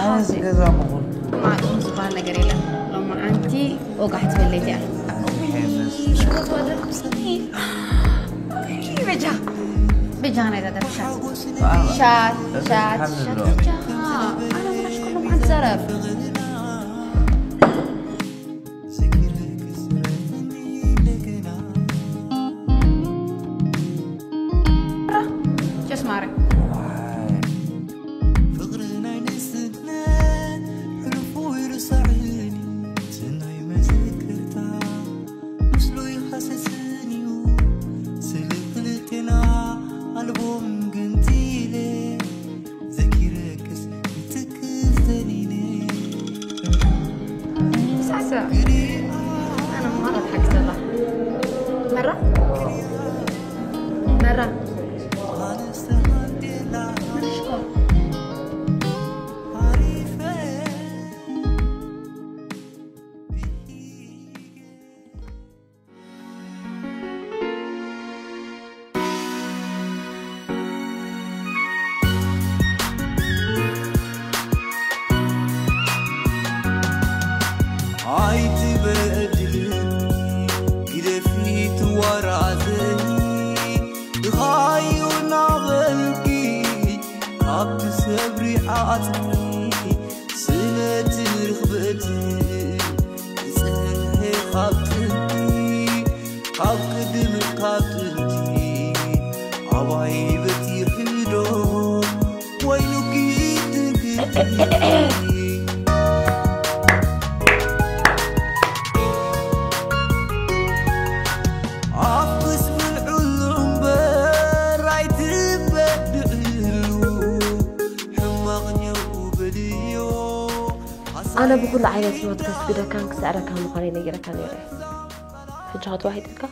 ኣነስ ገዛ ምኹን ማዕቆም ዝበሃል ነገር የለን። ሎማዓንቲ ወጋሕ ትበለይ እዚኣ። ሽኮር ትወደድ ምስኒ። በጃ በጃ ናይ ዛደር ሻት ሻት ሻት ሻት በጃ። ኣነ ዝሓሽ ኩሎም ሓንቲ ዘረብ ጀስማረ ፍቕሪ ናይ ንስነት ሕሉፉ ይርሳዕን እቲ ናይ መዘክርታ ምስሉ ይሃስስን እዩ ስለ ክልቴና ኣልቦም ገንጺለ ዘኪረክስ ይትክዝ ደሊለ ሳሳ ኣነ ማራ ትሓግዘላ መራ መራ ዓጽሚ ስለቲ ርኽበቲ ዝጽንሐ ካብ ጥንቲ ካብ ቅድም ካብ ጥንቲ ኣባይ በጺሕዶ ኣፍክስ ብልዕሉ እምበር ኣይትበድዕሉ፣ ሕማቕ ኔርኡ በልዮ። ኣነ ብኹሉ ዓይነት ህይወት ከስግደካን ክስዕረካን ምዃነይ ነጊረካ ነይረ። ሕጂ ኸ ተዋሒጥልካ?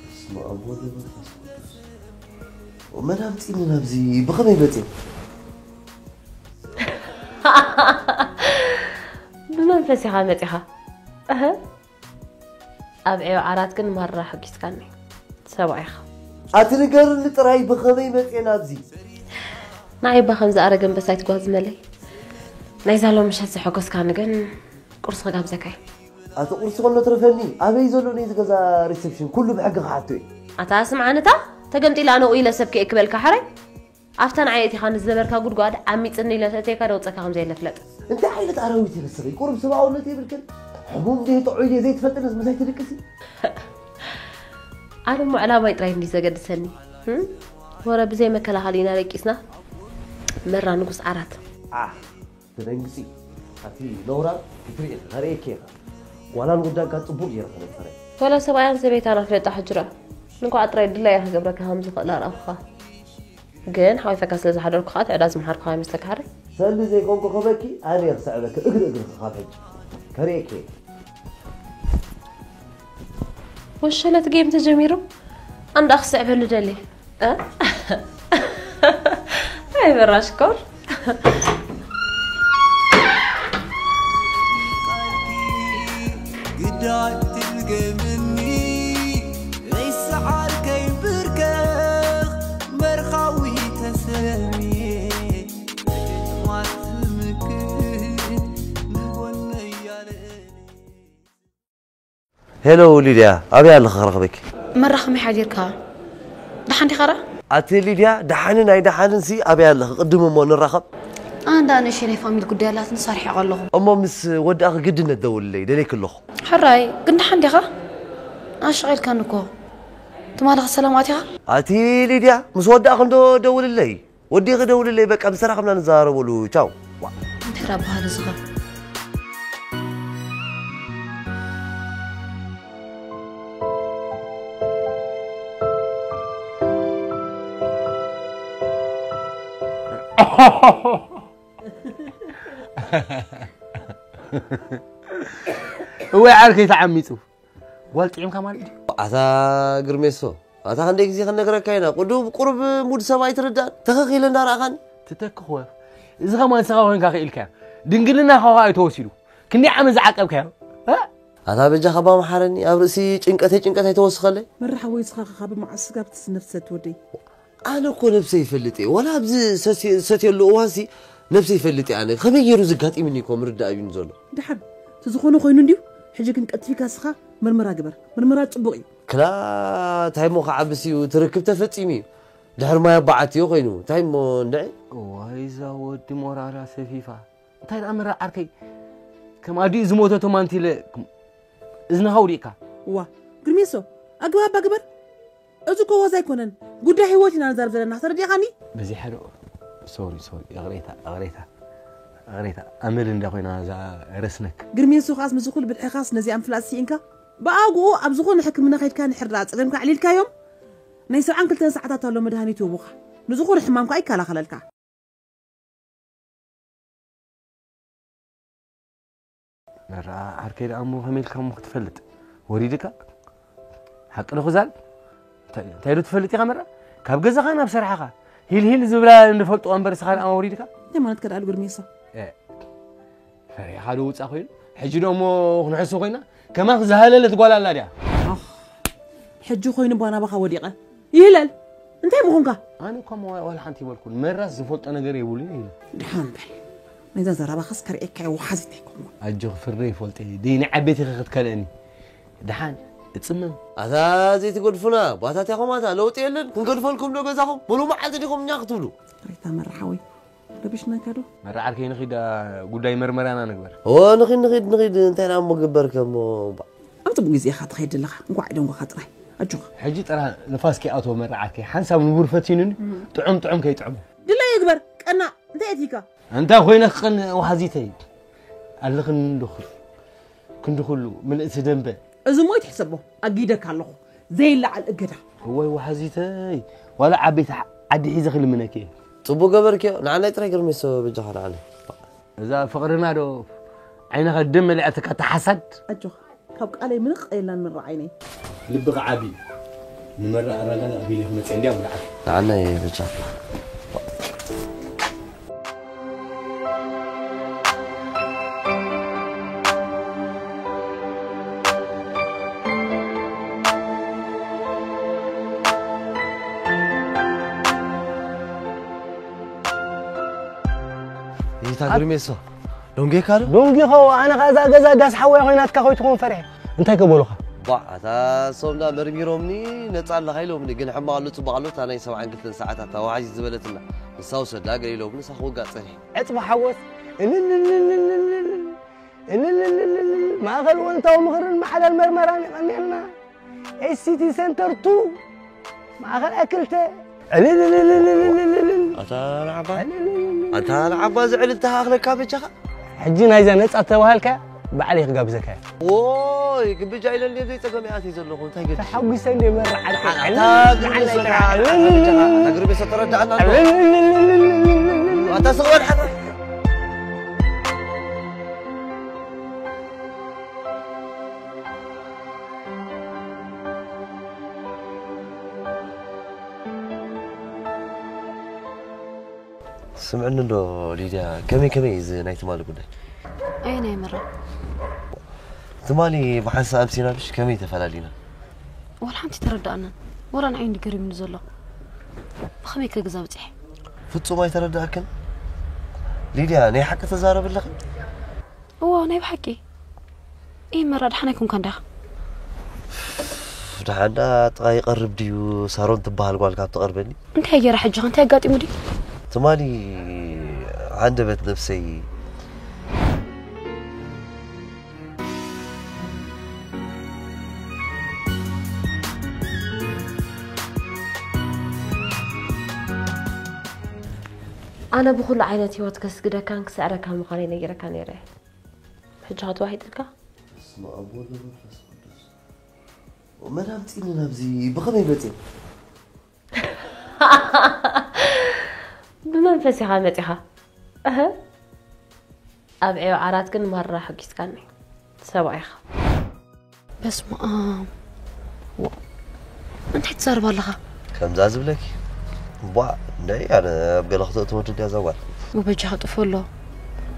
በስመ ኣብ ወወልድ ወመንፈስ ቅዱስ። መን ኣምጺእኒ ናብዚ? ብኸመይ መጺእ? ብመንፈስ ኢኻ መጺኻ። እህ። ኣብ ዒብ ዓራት ግን ማራ ሕጒስካኒ። ሰብኣይ ኢኻ። ኣቲ ንገርኒ ጥራይ ብኸመይ መጺኤ ናብዚ? ንዓይ እባ ከም ዝኣረገ ኣንበሳ ኣይትጓዝመለይ። ናይዛ ሎሚ ምሸት ዘሐጎስካኒ ግን ቁርሲ ክጋብዘካ እየ። ኣቲ ቁርሲ ከሎ ትረፈኒ፣ ኣበይ ዘሎ ነዚ ገዛ ሪሰፕሽን ኩሉ ብሕጊ ክሓቶ እየ። ኣታ ስምዓኒ እታ ተገምጢለ ኣነ ኢለ ሰብ ክእክበልካ ሓራይ። ኣብታ ንዓይ ኣእቲኻኒ ዝነበርካ ጉድጓድ ዓሚጽኒ ኢለ ተእትየካ ደውጸካ ከም ዘየለ ፍለጥ። እንታይ ዓይነት ኣራዊት እየ ንስኺ? ቁሩብ ሰብኣውነት የብልክን? ሕሙም ድየ ጥዑይ ድየ ዘይትፈልጥንስ ምሳይ ትድቅሲ? ኣነ እሞ ዕላማይ ጥራይ እንድዩ ዘገድሰኒ። ህም? ወረ ብዘይ መከላኸሊ ኢና ደቂስና። መራ ንጉስ ዓራት። ዓሕ፣ ተደንግጺ። ኣቲ ነውራ ክትርኢ ኢኻ፣ ከርእየኪ ኢኻ። ጓላ ንጉዳንካ ጽቡቕ ገይረ ከነጸረ። ወላ ሰብኣያን ሰበይታን ኣፍለጣ ሕጅራ። እንኳዕ ጥራይ ድላየ ክገብረካ ከም ዝኽእል ኣርኣኹኻ። ግን ሓዊፈካ ስለ ዝሓደርኩ ኸኣ ትዕዳ ዝመሓርኩኻ ይመስለካ ሓረይ? ሰሊ ዘይኮንኩ ክበኪ ኣነ እየ ክስዕበኪ እግሪ እግርኺ ካብ ሕጂ። ከርእየኪ እየ። ወሸለት ጌም ተጀሚሩ። ኣንዳ ክስዕበሉ ደሊ። እ? ኣይ በራሽኮር። ግዳይ ትልገምኒ ዘይሰዓርከይ ብርከኽ መርኻዊ ተሰምየ ብዕጽዋት ዝምክት ንጎነይ ያለኒ። ሄሎ ሊድያ፣ ኣበይ ኣለኺ ክረኽበኪ? መራ ከመይ ሓዲርካ? ደሓን ዲኻ ራ? ኣቲ ሊድያ፣ ደሓንን ኣይደሓንን ሲ ኣበይ ኣለኺ? ቅድም እሞ ንራኸብ። ኣነ እንዳ ንእሽተይ ናይ ፋሚሊ ጉዳይ ኣላትኒ፣ ንሳ ርሒቐ ኣለኹ። እሞ ምስ ወዳእኺ ግድነት ደውልለይ፣ ደልየኪ ኣለኹ። ሕራይ፣ ግን ደሓን ዲኻ? ኣሸቒልካኒ እኮ። ትማሊ ከ ሰላም ኣቲኻ? ኣቲ ሊድያ፣ ምስ ወዳእኺ እንዶ ደውልለይ። ወዲኺ ደውልለይ፣ በቃ ምስ ተራኸብና ንዘራረበሉ። ቻው። ዋ። እንታይ ራ በሃሊ እዚ ኸ? እወ ዓርከይ ተዓሚጹ። ጓል ጥዒምካ ማለት ድዩ? ኣታ ግርሜሶ፣ ኣታ ክንደይ ግዜ ክንነግረካ ኢና። ቅዱብ ቁሩብ ሙድ ሰብ ኣይትርዳእን። ተኸኽ ኢለ እንዳረኣኻኒ። ትተክኽ ወፍ። እዚ ኸማን ንስኻ ኮይንካ ክኢልካዮ። ድንግልናኻ ኸኣ እዩ ተወሲዱ። ክንደይ ዓመት ዝዓቀብካዮ? እ? ኣታ በጃኻ እባ መሓረኒ፣ ኣብ ርእሲ ጭንቀተይ ጭንቀት ኣይተወስኸለይ። መራ ሓወይ፣ ንስኻ ኸ ካብ መዓስ ስጋብ ትስነፍ ትሰቲ ወደይ? ኣነ እኮ ነብሰይ ይፈልጥ እየ። ዋላ ኣብዚ ሰትየ-፣ ዝሰትየሉ እዋንሲ ነብሰይ ይፈልጥ እየ ኣነ። ከመይ ገይሩ ዘጋጢምኒ እኮ ምርዳእ ኣብዩኒ ዘሎ። ደሓን፣ እቲ ዝኾነ ኮይኑ እንድዩ። ሕጂ ግን ቀልጢፍካ ንስኻ ምርመራ ግበር። ምርመራ ጽቡቕ እዩ። ክላ፣ እንታይ እሞ ክዓብስ እዩ፣ እቲ ርክብ ተፈጺሙ እዩ። ድሕሪ ማይ ኣባዓትዮ ኮይኑ፣ እንታይ እሞ እንድዒ? እዋይ፣ እዛ ወዲ ሞራላ ሰፊፋ። እንታይ ደኣ መራ ዓርከይ፣ ከም ኣዲኡ ዝሞተቶ ማንቲለ እዝንኻ ውዲቕካ። እዋ፣ ግርሜሶ፣ ኣግባብ ግበር። እዚ እኮ ዋዛ ኣይኮነን። ጉዳይ ህይወት ኢና ንዛረብ ዘለና፣ ተረዲእኻኒ? በዚሓ ዶ? ሶሪ፣ ሶሪ፣ ይቕሬታ፣ ይቕሬታ፣ ይቕሬታ። ኣመል እንዳ ኮይና እዛ ረስነክ። ግርሜሶ ከኣስ፣ ምስዚ ኩሉ ብልሕኻስ ነዚኣ ምፍላጥ ስኢንካ? ብኣግኡ ኣብ ዝኾነ ሕክምና ከይድካ ንሕር ደኣ ጸገምካ ኣዕሊልካዮም? ናይ ሰብዓን ክልተን ሰዓታት ኣሎ መድሃኒት ይህቡኻ። ንዝኾነ ሕማም ከኣ ይከላኸለልካ። መራ ዓርከይ ደኣ እሞ ከመይ ኢልካ እሞ ክትፈልጥ? ወሪድካ? ሓቂ ዶ ክዛል? እንታይ፣ እንታይ ዶ ትፈልጥ ኢኻ መራ? ካብ ገዛኻ ናብ ስራሕኻ ሂል ሂል ዝብላ እንፈልጥኦ እምበር፣ ንስኻ ደኣ ወሪድካ? እንታይ ማለትካ ደኣ ልጉርሜሳ? እ፣ ፈሪኻ ዶ ውጻእ ኮይኑ? ሕጂ ዶ እሞ ክንሕሱ ኮይና? ከማኽ ዝሃለለት ጓል ኣላ ድያ? ኣኽ፣ ሕጂ ኮይኑ እባ ናባኻ ወዲቐ። ይህለል፣ እንታይ ምኾንካ? ኣነ እኳ እሞ ዋላ ሓንቲ ይበልኩን፣ መራስ ዝፈልጦ ነገር የብሉን ኢሉ። ደሓን በል። ናይዛ ዘረባኻስ ከርእየካ እየ፣ ወሓዚት ኣይኮንኩን። ኣጆኺ ፍረ ይፈልጦ እየ። ደይ ንዓበይቲ ኸ ክትከልእኒ? ደሓን እጽመም። ኣታ ዘይትገድፉና፣ ባታትያኹም ኣታ ለውጢ የለን፣ ክንገድፈልኩም ዶ ገዛኹም? ሙሉእ መዓልቲ ዲኹም እኛ ክትብሉ? ሪታ መርሓወይ፣ ረቢሽናካ ዶ? መራ ዓርከይ ንኺድ፣ ኣ፣ ጉዳይ መርመራና ንግበር። ኦ፣ ንኺድ፣ ንኺድ፣ ንኺድ፣ እንታይ ደኣ እሞ ግበር ከሞ፣ እምባ። ኣብ ጽቡቕ ግዜ ኢኻ ትኸይድ ዘለኻ፣ እንኳዕ ደንጎኻ ጥራይ፣ ኣጆኻ። ሕጂ ጥራ ንፋስ ከይኣተወ መራ ዓርከይ፣ ሓንሳብ ንቡር ፈቲኑኒ፣ እም። ጥዑም ጥዑም ከይጥዕሞ። ድላዩ ግበር፣ ቀናእ፣ እንታይ ኣቲካ? እንታይ ኮይነ ክቐንእ ወሓዚተይ? ኣለኽኒ እንዶ ክንዲ ኩሉ ምልእቲ ደንበ። እዚ ሞይት ሕሰቦ፣ ኣጊደካ ኣለኹ። ዘይለዓል እገዳ። እዋይ ወሓዚተይ፣ ዋላ ዓበይቲ ዓ-፣ ዓዲ ሒዘ ክልምነኪ እየ። ጽቡቕ ገበርክዮ። ንዓናይ ጥራይ ግርሜሶ በጃኻ ንዓናይ። እዛ ፍቕርና ዶ ዓይንኻ ደም መሊኣትካ ተሓሳድ? ኣጆኻ፣ ካብ ቃለይ ምንቕ የላን ምርዓይነይ። ልብኻ ዓቢ። ንመራ ኣራጋን ኣቢለ ክመጽእ እንድያ ምርዓት። ንዓናይ በጃኻ። ይታ ግርሜሶ፣ ዶንጌካ ዶ? ዶንጌኻ፣ ኣነ ኸኣ እዛ ገዛ ዳስ ሓወያ ኮይናትካ ከይትኸውን ፈሪሐ። እንታይ ከበሉኻ? ባ፣ ኣታ ሶምዳ መርሚሮምኒ ነጻ ኣለኻ ኢሎምኒ፣ ግን ሕማቕ ኣሎ ጽቡቕ ኣሎ፣ እታ ናይ ሰብዓን ክልተን ሰዓታት ኣዋሓዚ ዝበለትና ንሳ ውሰዳ ገለ ኢሎምኒ፣ ንሳ ክወጋእ ጸኒሐ። ዕጽፊ ሓጎስ፣ እልልልልልልልል፣ እልልልልልልል፣ ማእኸል ወንታዊ ምኽርን ማሕለል መርመራን የቐንየልና። ኤስሲቲ ሴንተር ቱ፣ ማእኸል ኣክልተ፣ ዕልልልልልልልልል። ኣታ ንዓባ፣ ዕልልልልልል። ኣታ ንዓባ፣ እዚ ዕልልታ ኣኽለካ በጃኻ። ሕጂ ናይዛ ነጻ ተባሃልካ፣ ባዕለይ ክጋብዘካ እየ። ዎይ፣ ግብጃ ኢለ እንድየ ዘይጸገም እየ ኣትየ ዘለኹ፣ እንታይ ገዲሱ? ተሓጒሰ እንድየ መርዓት። ኣታ ግርሜሶ፣ ኣታ ግርሜሶ ተረዳእና ኣሎ። ኣታ ስቕ በል ሓራ። ስምዕኒ እንዶ ሊድያ፣ ከመይ ከመይ እዚ ናይ ትማሊ ጉዳይ? ኣየናይ ምራ? ትማሊ ብሓንሳእ ኣምሲና ብሽ ከመይ ተፈላሊና? ዋላ ሓንቲ ተረዳእናን። ዋላ ንዓይ እንዲ ገሪምኒ ዘሎ። ብኸመይ ከ ገዛ በጺሐ? ፍጹም ኣይተረዳእክን? ሊድያ፣ ናይ ሓቂ ተዛረብ ኣለኺ? እዎ፣ ናይ ብሓቂ። ኢ መራ፣ ደሓን ኣይኮንካን ዳኻ? ደሓን ዳ ጥቓ ይቐርብ ድዩ? ሳሮን ትበሃል ጓል ካብ ትቐርበኒ። እንታይ ገይራ ሕጂ ኸ? እንታይ ኣጋጢሙ ድዩ? ትማሊ ሃንደበት ነብሰይ። ኣነ ብኹሉ ዓይነት ህይወት ከስግደካን ክስዕረካን ምዃነይ ነጊረካ ነይረ። ሕጂ ኸ ተዋሒጥልካ? በስመ ኣብ ወወልድ ወመንፈስ ቅዱስ። መን ኣምጺእኒ ናብዚ? ብኸመይ መጺእ? ብመንፈስ ኢኻ መጺኻ። እህ። ኣብ ዒባ ዓራት ግን ማራ ሓጒስካኒ። ሰብኣይኻ። በስመ ኣብ። ዋ፣ እንታይ ትዛረብ ኣለኻ? ከምዛ ዝብለኪ። ቧ፣ እንደይ፣ ኣነ ኣብ ገለ ክተእትዎ ድልያ እዛ ጓል። ወበጃኻ ጥፎ ኣሎ።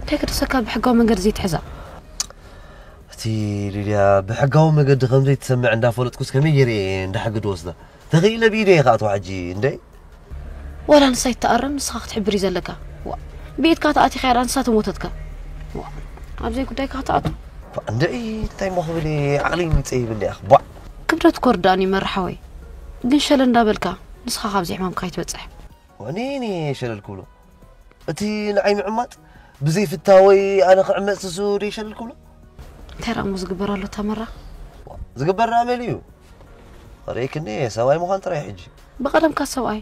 እንታይ ክደሰካ ብሕጋዊ መንገዲ ዘይትሕዛ? እቲ ሊድያ ብሕጋዊ መገዲ ከም ዘይትሰምዕ እንዳፈለጥኩስ ከመይ ገይረ እየ እንዳ ሕጊ ድወስዳ? ተኽኢለ ብኢደይ እየ ክኣትዋ ሕጂ፣ እንደይ። ዋላ ንሳ ይተኣረም፣ ንስኻ ክትሕብር እዩ ዘለካ። ዋ፣ ብኢድካ ተኣቲኻ እያ ንሳ ተሞተትካ። ዋ፣ ኣብ ዘይጉዳይካ ክትኣቱ። ባ፣ እንደይ፣ እንታይ እሞ ክብል እየ፣ ዓቕሊ ይምፀ ይብል እያ። ባ። ክብደት እኮ ርዳእኒ መርሓወይ። ግን ሸለ እንዳበልካ፣ ንስኻ ካብዚ ሕማምካ ኣይትበፅሕ። ዋ፣ እኔ፣ እኔ ሸለል ክብሎ። እቲ ንዓይ ምዕማጥ፣ ብዘይ ፍታወይ ኣነ ክዕመፅ ስሱ ደይ ሸለል ክብሎ። እንታይ ደኣ እሞ ዝግበር ኣሎ ተመራ? ዋ፣ ዝግበር ደኣ መሊኡ። ርእይክኒ ሰብኣይ ምዃን ጥራይ ሕጂ። ብቐደምካ ሰብኣይ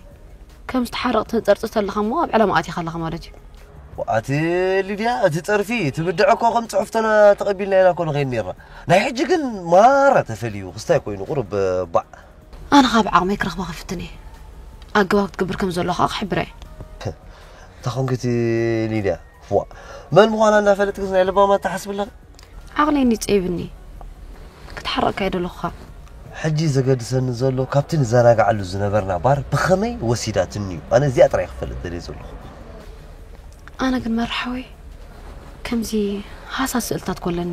ከም ዝተሓረቕ ተንጸርጽ ተለኻ እሞ ኣብ ዕላማ ኣቲኻ ኣለኻ ማለት እዩ። ኣቲ ሊድያ፣ እቲ ጸርፊ፣ እቲ ብድዐ እኮ ከም ጽሑፍተና ተቐቢልና ኢና እኮ ንኸይድ ኔርና። ናይ ሕጂ ግን ማራ ተፈልዩ፣ ክስታይ ኮይኑ ቁሩብ ባዕ። ኣነ ካብ ዓቕመይ ክረኽባ ክፍትን እየ። ኣገባብ ክትገብር ከም ዘለዋ ከኣ ክሕብራ እየ። እንተ ኾንኪ እቲ ሊድያ፣ ዋ፣ መን ምዃና እናፈለጥክስ ናይ ልባማ ትሓስቢ ኣለኺ? ዓቕለይ እንድዩ ጸቢብኒ። ክትሓርቐካ እየ ደለኹኻ። ሕጂ ዘገድሰኒ ዘሎ ካብቲ ንዘናግዓሉ ዝነበርና ባር ብኸመይ ወሲዳትኒ እዩ። ኣነ እዚኣ ጥራይ ክፈልጥ ደልየ ዘለኹ። ኣነ ግን መርሓወይ ከምዚ ሃሳስ ስእልታት ኮለኒ።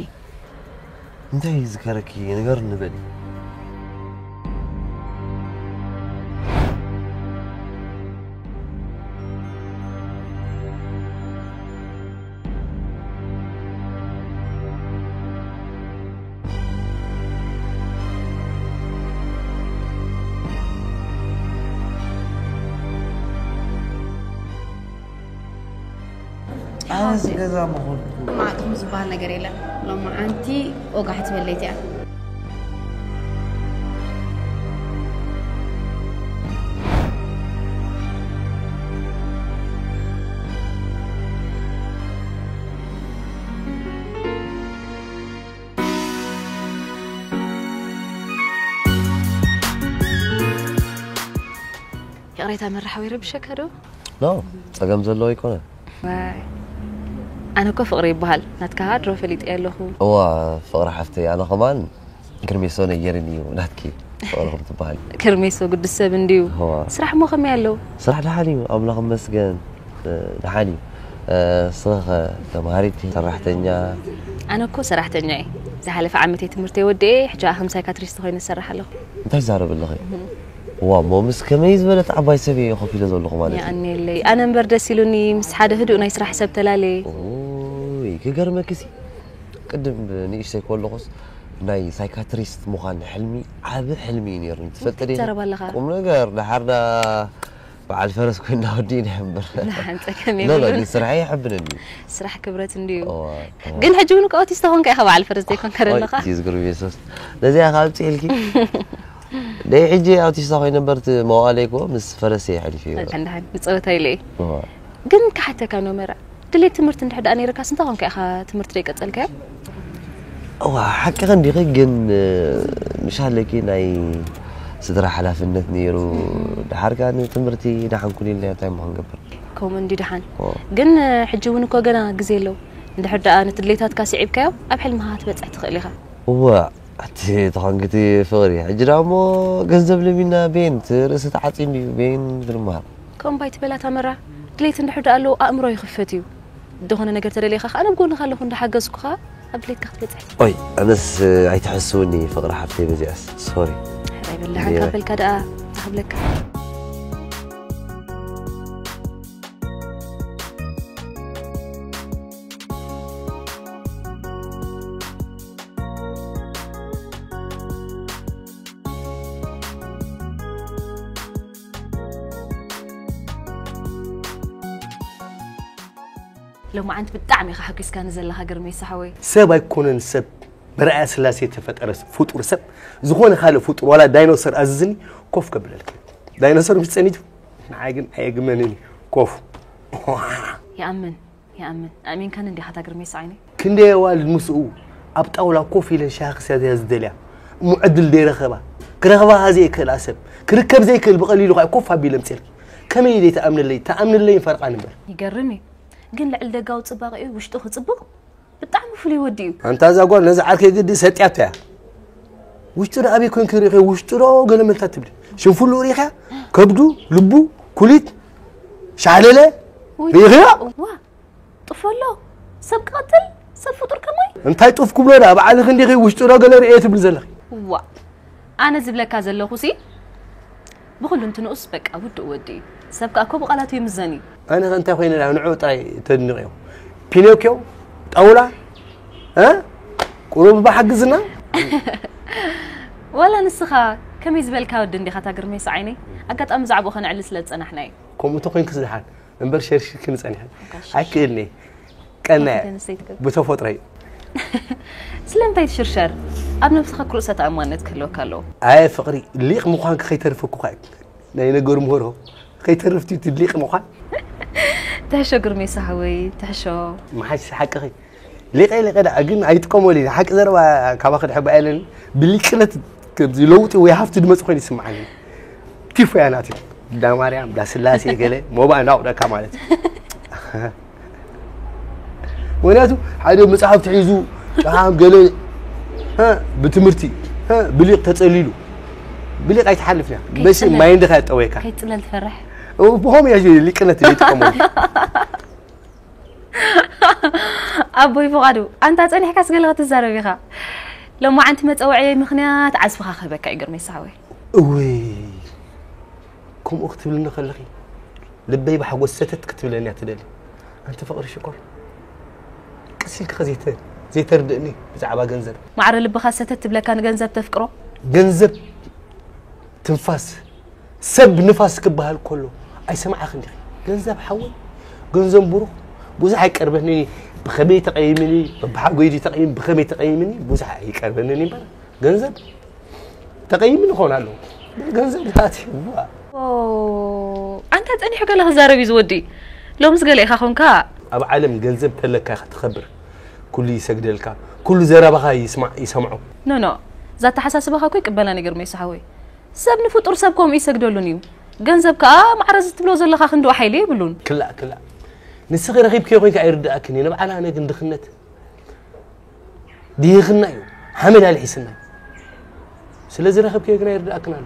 እንታይ እዩ ዝከረኪ ንገርኒ በሊ። ኣነስ ገዛ ምኾንኩ። ማዕጥኹም ዝበሃል ነገር የለን። ሎማዓንቲ ወጋሕ ትበል ለይቲ እያ። ይቕሬታ መራሓዊ ረብሸካ ዶ? ኖ፣ ጸገም ዘለዎ ኣይኮነ። ኣነ እኮ ፍቕሪ ይበሃል ናትካ ድሮ ፈሊጠ ኣለኹ። እዋ፣ ፍቕሪ ሓፍተይ፣ ኣነ ከማን ክርሜሶ ነየርን እዩ ናትኪ። ፍቕሪ ከም ትበሃል። ክርሜሶ ግዱስ ሰብ እንድዩ። እዋ። ስራሕ እሞ ከመይ ኣለዉ? ስራሕ ደሓን እዩ፣ ኣምላኽ ይመስገን። ደሓን እዩ። ስኸ ተምሃሪት፣ ሰራሕተኛ? ኣነ እኮ ሰራሕተኛ እየ። ዝሓለፈ ዓመት እየ ትምህርተይ ወዲኤ፣ ሕጂ ከም ሳይካትሪስት ኮይነ ዝሰርሕ ኣለኹ። እንታይ ትዛረብ ኣለኺ? ዋ፣ እሞ ምስ ከመይ ዝበለት ዓባይ ሰብ እየ ኮፍ ኢለ ዘለኹ ማለት እዩ። የቐንየለይ። ኣነ እምበር ደስ ኢሉኒ ምስ ሓደ ህዱእ ናይ ስራሕ ሰብ ተላለየ። ኦይ፣ ክገርመኪ ሲ፣ ቅድም ንእሽተይ ከለኹስ ናይ ሳይካትሪስት ምዃን ሕልሚ፣ ዓቢ ሕልሚ እዩ ነይሩኒ። ትፈልጢ ዲኺ? ትዛረብ ኣለኻ? ቁም ነገር፣ ደሓር ዳ በዓል ፈረስ ኮይና ወዲእና እምበር። ንሓን ጸገም ሎ፣ ሎ፣ የብሉን። ግን ስራሐይ ይሕብነኒ። ስራሕ ክብረት እንድዩ። እዋ፣ እዋ። ግን ሕጂ እውን እኮ ኣውቲስታ ኾንካ ኢኻ በዓል ፈረስ ዘይኮንካ ኦይ፣ ዘለኻ? እቲ ዝግርም የሱስ። ነዚኣ ካብ ጽልኪ። ደይ ሕጂ ኣውቲስታ ኮይነ እምበር እቲ መዋእለይ እኮ ምስ ፈረስ እየ ሕሊፈዮ። እንድሓን ንጸወታ ኢለ እየ። እዋ። ግን ክሓተካ ኖመራ ድሌት ትምህርቲ እንድሕር ደኣ ነይርካስ እንታይ ኾንካ ኢኻ ትምህርቲ ደይ ቀጸልካዮ? እዋ፣ ሓቅኺ እንዲኺ፣ ግን ምሻለኪ ናይ ስድራ ሓላፍነት ነይሩ። ደሓርካ ንትምህርቲ ደሓን ኩን ኢልና እንታይ ምዃን ገብር? ከምኡ እንዲ ደሓን። ኦ። ግን ሕጂ እውን እኮ ገና ግዜ ኣለዉ። እንድሕር ደኣ ነቲ ድሌታትካ ስዒብካዮ ኣብ ሕልምኻ ክትበጽሕ ትኽእል ኢኻ። እዋ፣ ኣቲ ተኾንክቲ ፍቕሪ። ሕጂ ደኣ እሞ ገንዘብ ለሚና ቤን፣ እቲ ርእሲ ተዓጺዩ እንድዩ፣ ቤን ክንመሃር። ከምኡ ባይ ትበላ ታመራ፣ ድሌት እንድሕር ደኣ ኣለዎ ኣእምሮ ይኽፈት እዩ። ዝኾነ ነገር ተደሊኻ ኸኣ ኣብ ጎንኻ ኣለኹ እንዳሓገዝኩኻ ኣብ ድሌትካ ክትበጽሕ። ኦይ፣ ኣነስ ኣይትሕስውኒ ፍቕሪ ሓፍተይ በዚኣስ። ሶሪ። ሕራይ በላሓን ካብ በልካ ደኣ ተኽብለካ። ሎማዓንቲ ብጣዕሚ ኢኻ ሓጒስካኒ ዘለኻ ግርሜሳ ሓወይ። ሰብ ኣይኮነን ሰብ፣ ብርኣያ ስላሴ ተፈጠረ ፍጡር ሰብ። ዝኾነ ካልእ ፍጡር ዋላ ዳይኖሰር ኣዝዝኒ ኮፍ ከብለልክ። ዳይኖሰር ምስ ጸኒቱ ንዓይ ግን ኣየግመንን እዩ። ኮፍ። ይኣምን ይኣምን ኣሚንካን እንዲኻ እታ ግርሜሳ ዓይነይ። ክንደይ ኣዋልድ ምስኡ ኣብ ጣውላ ኮፍ ኢለን ሻሂ ክሰትያ ዝደልያ እሞ ዕድል ደይረኸባ፣ ክረኽባ ዘይክእላ ሰብ፣ ክርከብ ዘይክእል ብቐሊሉ ኸኣ ኮፍ ኣቢለ ምጽልኪ። ከመይ ደይ ተኣምንለይ ተኣምንለይ ፈርቓን እምበር። ይገርም እዩ ግን ልዕሊ ደጋዊ ጽባቐኡ ውሽጡ ክጽብቕ ብጣዕሚ ፍሉይ ወዲ እዩ። ኣንታ እዛ ጓል ነዚ ዓርከይ ግዲ ሰጥያቶ እያ። ውሽጡ ዶ ኣበይ ኮንኪ ሪኢኺ ውሽጡ ዶ ገለመልታ ትብሊ? ሽንፍሉ ሪኢኺያ? ከብዱ፣ ልቡ፣ ኩሊት፣ ሻዕለለ ሪኢኺዮ? ዋ ጥፎ ኣሎ ሰብ ክቐትል ሰብ ፍጡር ከማይ። እንታይ ጡፍ ክብሎ ዳ ባዕልኺ እንዲኺ ውሽጡ ዶ ገለ ሪኤ ትብሊ ዘለኺ? ዋ ኣነ ዝብለካ ዘለኹ ሲ ብኹሉ እንትንኡስ በቃ ውዱእ ወዲ እዩ። ሰብ ከኣ እኮ ብቓላቱ ይምዘን እዩ። ኣነ ኸ እንታይ ኮይነ ዳ ንዑ ጥራይ ተድንቕዮ? ፒኖክዮ? ጣውላ? እ? ቁሩብ ባሓግዝና? ዋላ ንስኻ ከመይ ዝበልካ ወዲ እንዲኻ እታ ግርሜሳ ዓይነይ? ኣጋጣሚ ዛዕባኡ ከነዕልል ስለ ዝጸናሕና እዩ። ከምኡ ተኾይንክስ ደሓን እምበር ሸርሺርክኒ ጸኒሐ። ኣይክእልኒ። ቀናየ። ብተፈጥሮይ። ስለምንታይ ትሽርሸር? ኣብ ነብስኻ ክሩእሰ ተኣማንነት ክህልወካ ኣለዎ። ኣየ ፍቕሪ ሊቕ ምዃንኪ ከይተርፈኩ ኸ ናይ ነገሩ ምህሮ ከይተርፍቲ ትድሊቕ ምዃን። ትሕሾ ግርሜሳ ሓወይ ትሕሾ። መሓሽ ሓቅኺ ሊቐ ሊቐ ደኣ ግን ኣይጥቀመሉ ሓቂ ዘረባ ካባኺ ድሕባ የለን ብሊቅነት ለውጢ ወይ ሃፍቲ ድመፅ ኮይኑ ይስምዓኒ። ቲፎ እያ ናትዩ። እንዳ ማርያም እንዳ ስላሴ ገለ ሞባእ እንዳቑደካ ማለት እዩ። ምክንያቱ ሓደ መፅሓፍቲ ሒዙ ጫም ገለ ብትምህርቲ ብሊቕ ተፀሊሉ ብሊቕ ኣይትሓልፍን እያ። መሲ ማይንድኻ የጠወየካ። ከይፅለል ትፈርሕ። ብኸምኡ እያ ሊቅነት ይጥቀመሉ። ኣቦይ ፍቓዱ ኣንታ ጸኒሕካስ ገለ ክትዛረብ ኢኻ። ሎማዓንቲ መጸውዐየይ ምኽንያት ዓስብኻ ክህበካ እዩ ግርሜሳ ሓወይ። እውይ ከምኡ ክትብልኒ ከለኺ ልበይ ብሓጎስ ሰተት ክትብለኒ እያ ትደሊ። ኣንቲ ፍቕሪ ሽኮር ቀስ ኢልኪ ዘይተ ዘይተርድእኒ ብዛዕባ ገንዘብ። ማዕረ ልብኻ ሰተት ትብለካ ንገንዘብ ተፍቅሮ። ገንዘብ ትንፋስ ሰብ ንፋስ ክበሃል ከሎ ኣይሰምዓኽን ዲኺ? ገንዘብ ሓወይ፣ ገንዘብ ብሩኽ ብዙሕ ኣይቀርበንን እዩ። ብኸመይ ተቐይምኒ፣ በብሓጎይ ድዩ ተቐይም፣ ብኸመይ ተቐይምኒ ብዙሕ ኣይቀርበንን እዩ እምበር ገንዘብ ተቐይምኒ ክኾን ኣለዎ። ገንዘብ ድሃት እዩ። ኣንታ ጸኒሑ ገለ ክዛረብ እዩ ዝወዲ። ሎምስ ገለ ኢኻ ኾንካ። ኣብ ዓለም ገንዘብ ተለካ ኢኻ ትኸብር። ኩሉ ይሰግደልካ፣ ኩሉ ዘረባኻ ይስማዕ ይሰምዖ። ኖ ኖ፣ እዛ ኣተሓሳስባኻ እኮ ይቅበላ ነገር መይሱ ሓወይ። ሰብ ንፍጡር ሰብ ከምኡ ይሰግደሉን እዩ። ገንዘብ ከኣ ማዕረ እዚ ትብሎ ዘለኻ ክንድኡ ሓይሊ የብሉን። ክላእ ክላእ፣ ንስኺ ረኺብክዮ ኮይንካ ኣይርድኣክን እዩ። ንባዕላ ኣነ ግን ድኽነት ድሂኽና እዩ፣ ሓመድ ኣልሒስና እዩ። ስለዚ ረኺብክዮ ግን ኣይርድኣክን ኣሎ።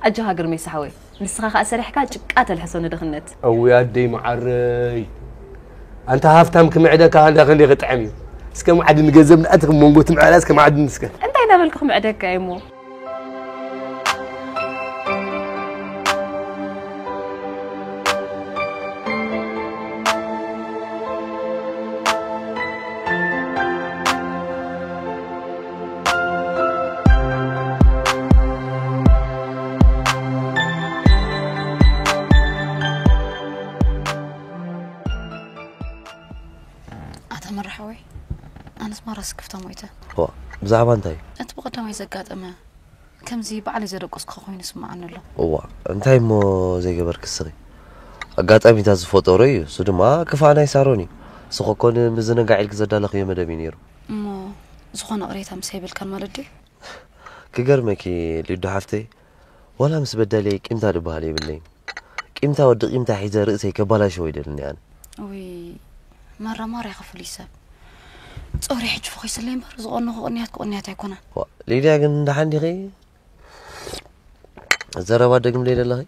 ኣጆኻ ግርሜ ሳሕወይ፣ ንስኻ ከኣ ሰሪሕካ ጭቃ ተልሕሶ ንድኽነት። እውይ ኣደይ መዓረይ፣ ኣንታ ሃፍታም ክምዕደካ እንዳ ክንደይ ክጥዕም እዩ። እስከ መዓድን ገንዘብ ንኣትኽ መንጎ ትምዕዳ እስከ መዓድን እስከ። እንታይ እናበልኩ ክምዕደካ እየ እሞ። ኣታ መራሓወይ፣ ኣነስ ማራ ስክፍታ ሞይተ። ዋ፣ ብዛዕባ እንታይ? እቲ ብቐዳማይ ዘጋጠመ ከምዚ ባዕለይ ዘደቆስኩ ኮይኑ ስምዓኒ ኣሎ። እዋ፣ እንታይ እሞ ዘይገበርኪ እስኺ? ኣጋጣሚታት ዝፈጠሮ እዩ። እሱ ድማ ክፋእ ናይ ሳሮን እዩ። ንስኺ እኮ ንምዝንጋዕ ኢልኪ ዘዳለኽዮ መደብ እዩ ነይሩ። እሞ ዝኾነ ቅሬታ ምሳይ የብልካን ማለት ድዩ? ክገርመኪ ሊዱ ሓፍተይ፣ ዋላ ምስ በዳለይ ቂምታ ዝበሃል የብለይን። ቂምታ ወዲ ቂምታ ሒዘ ርእሰይ ከባላሽዎ ኣይደልን ኣነ። ውይ መራ ማርያ ከፍሉይ ሰብ ጾሪ ሕጂ ፈኺስለይ እምበር ዝቐነኹ ቅንያት ክቕንያት ኣይኮነን። ዋ፣ ሊድያ ግን ደሓን ዲኺ? ዘረባ ደግምለይ ደለኺ?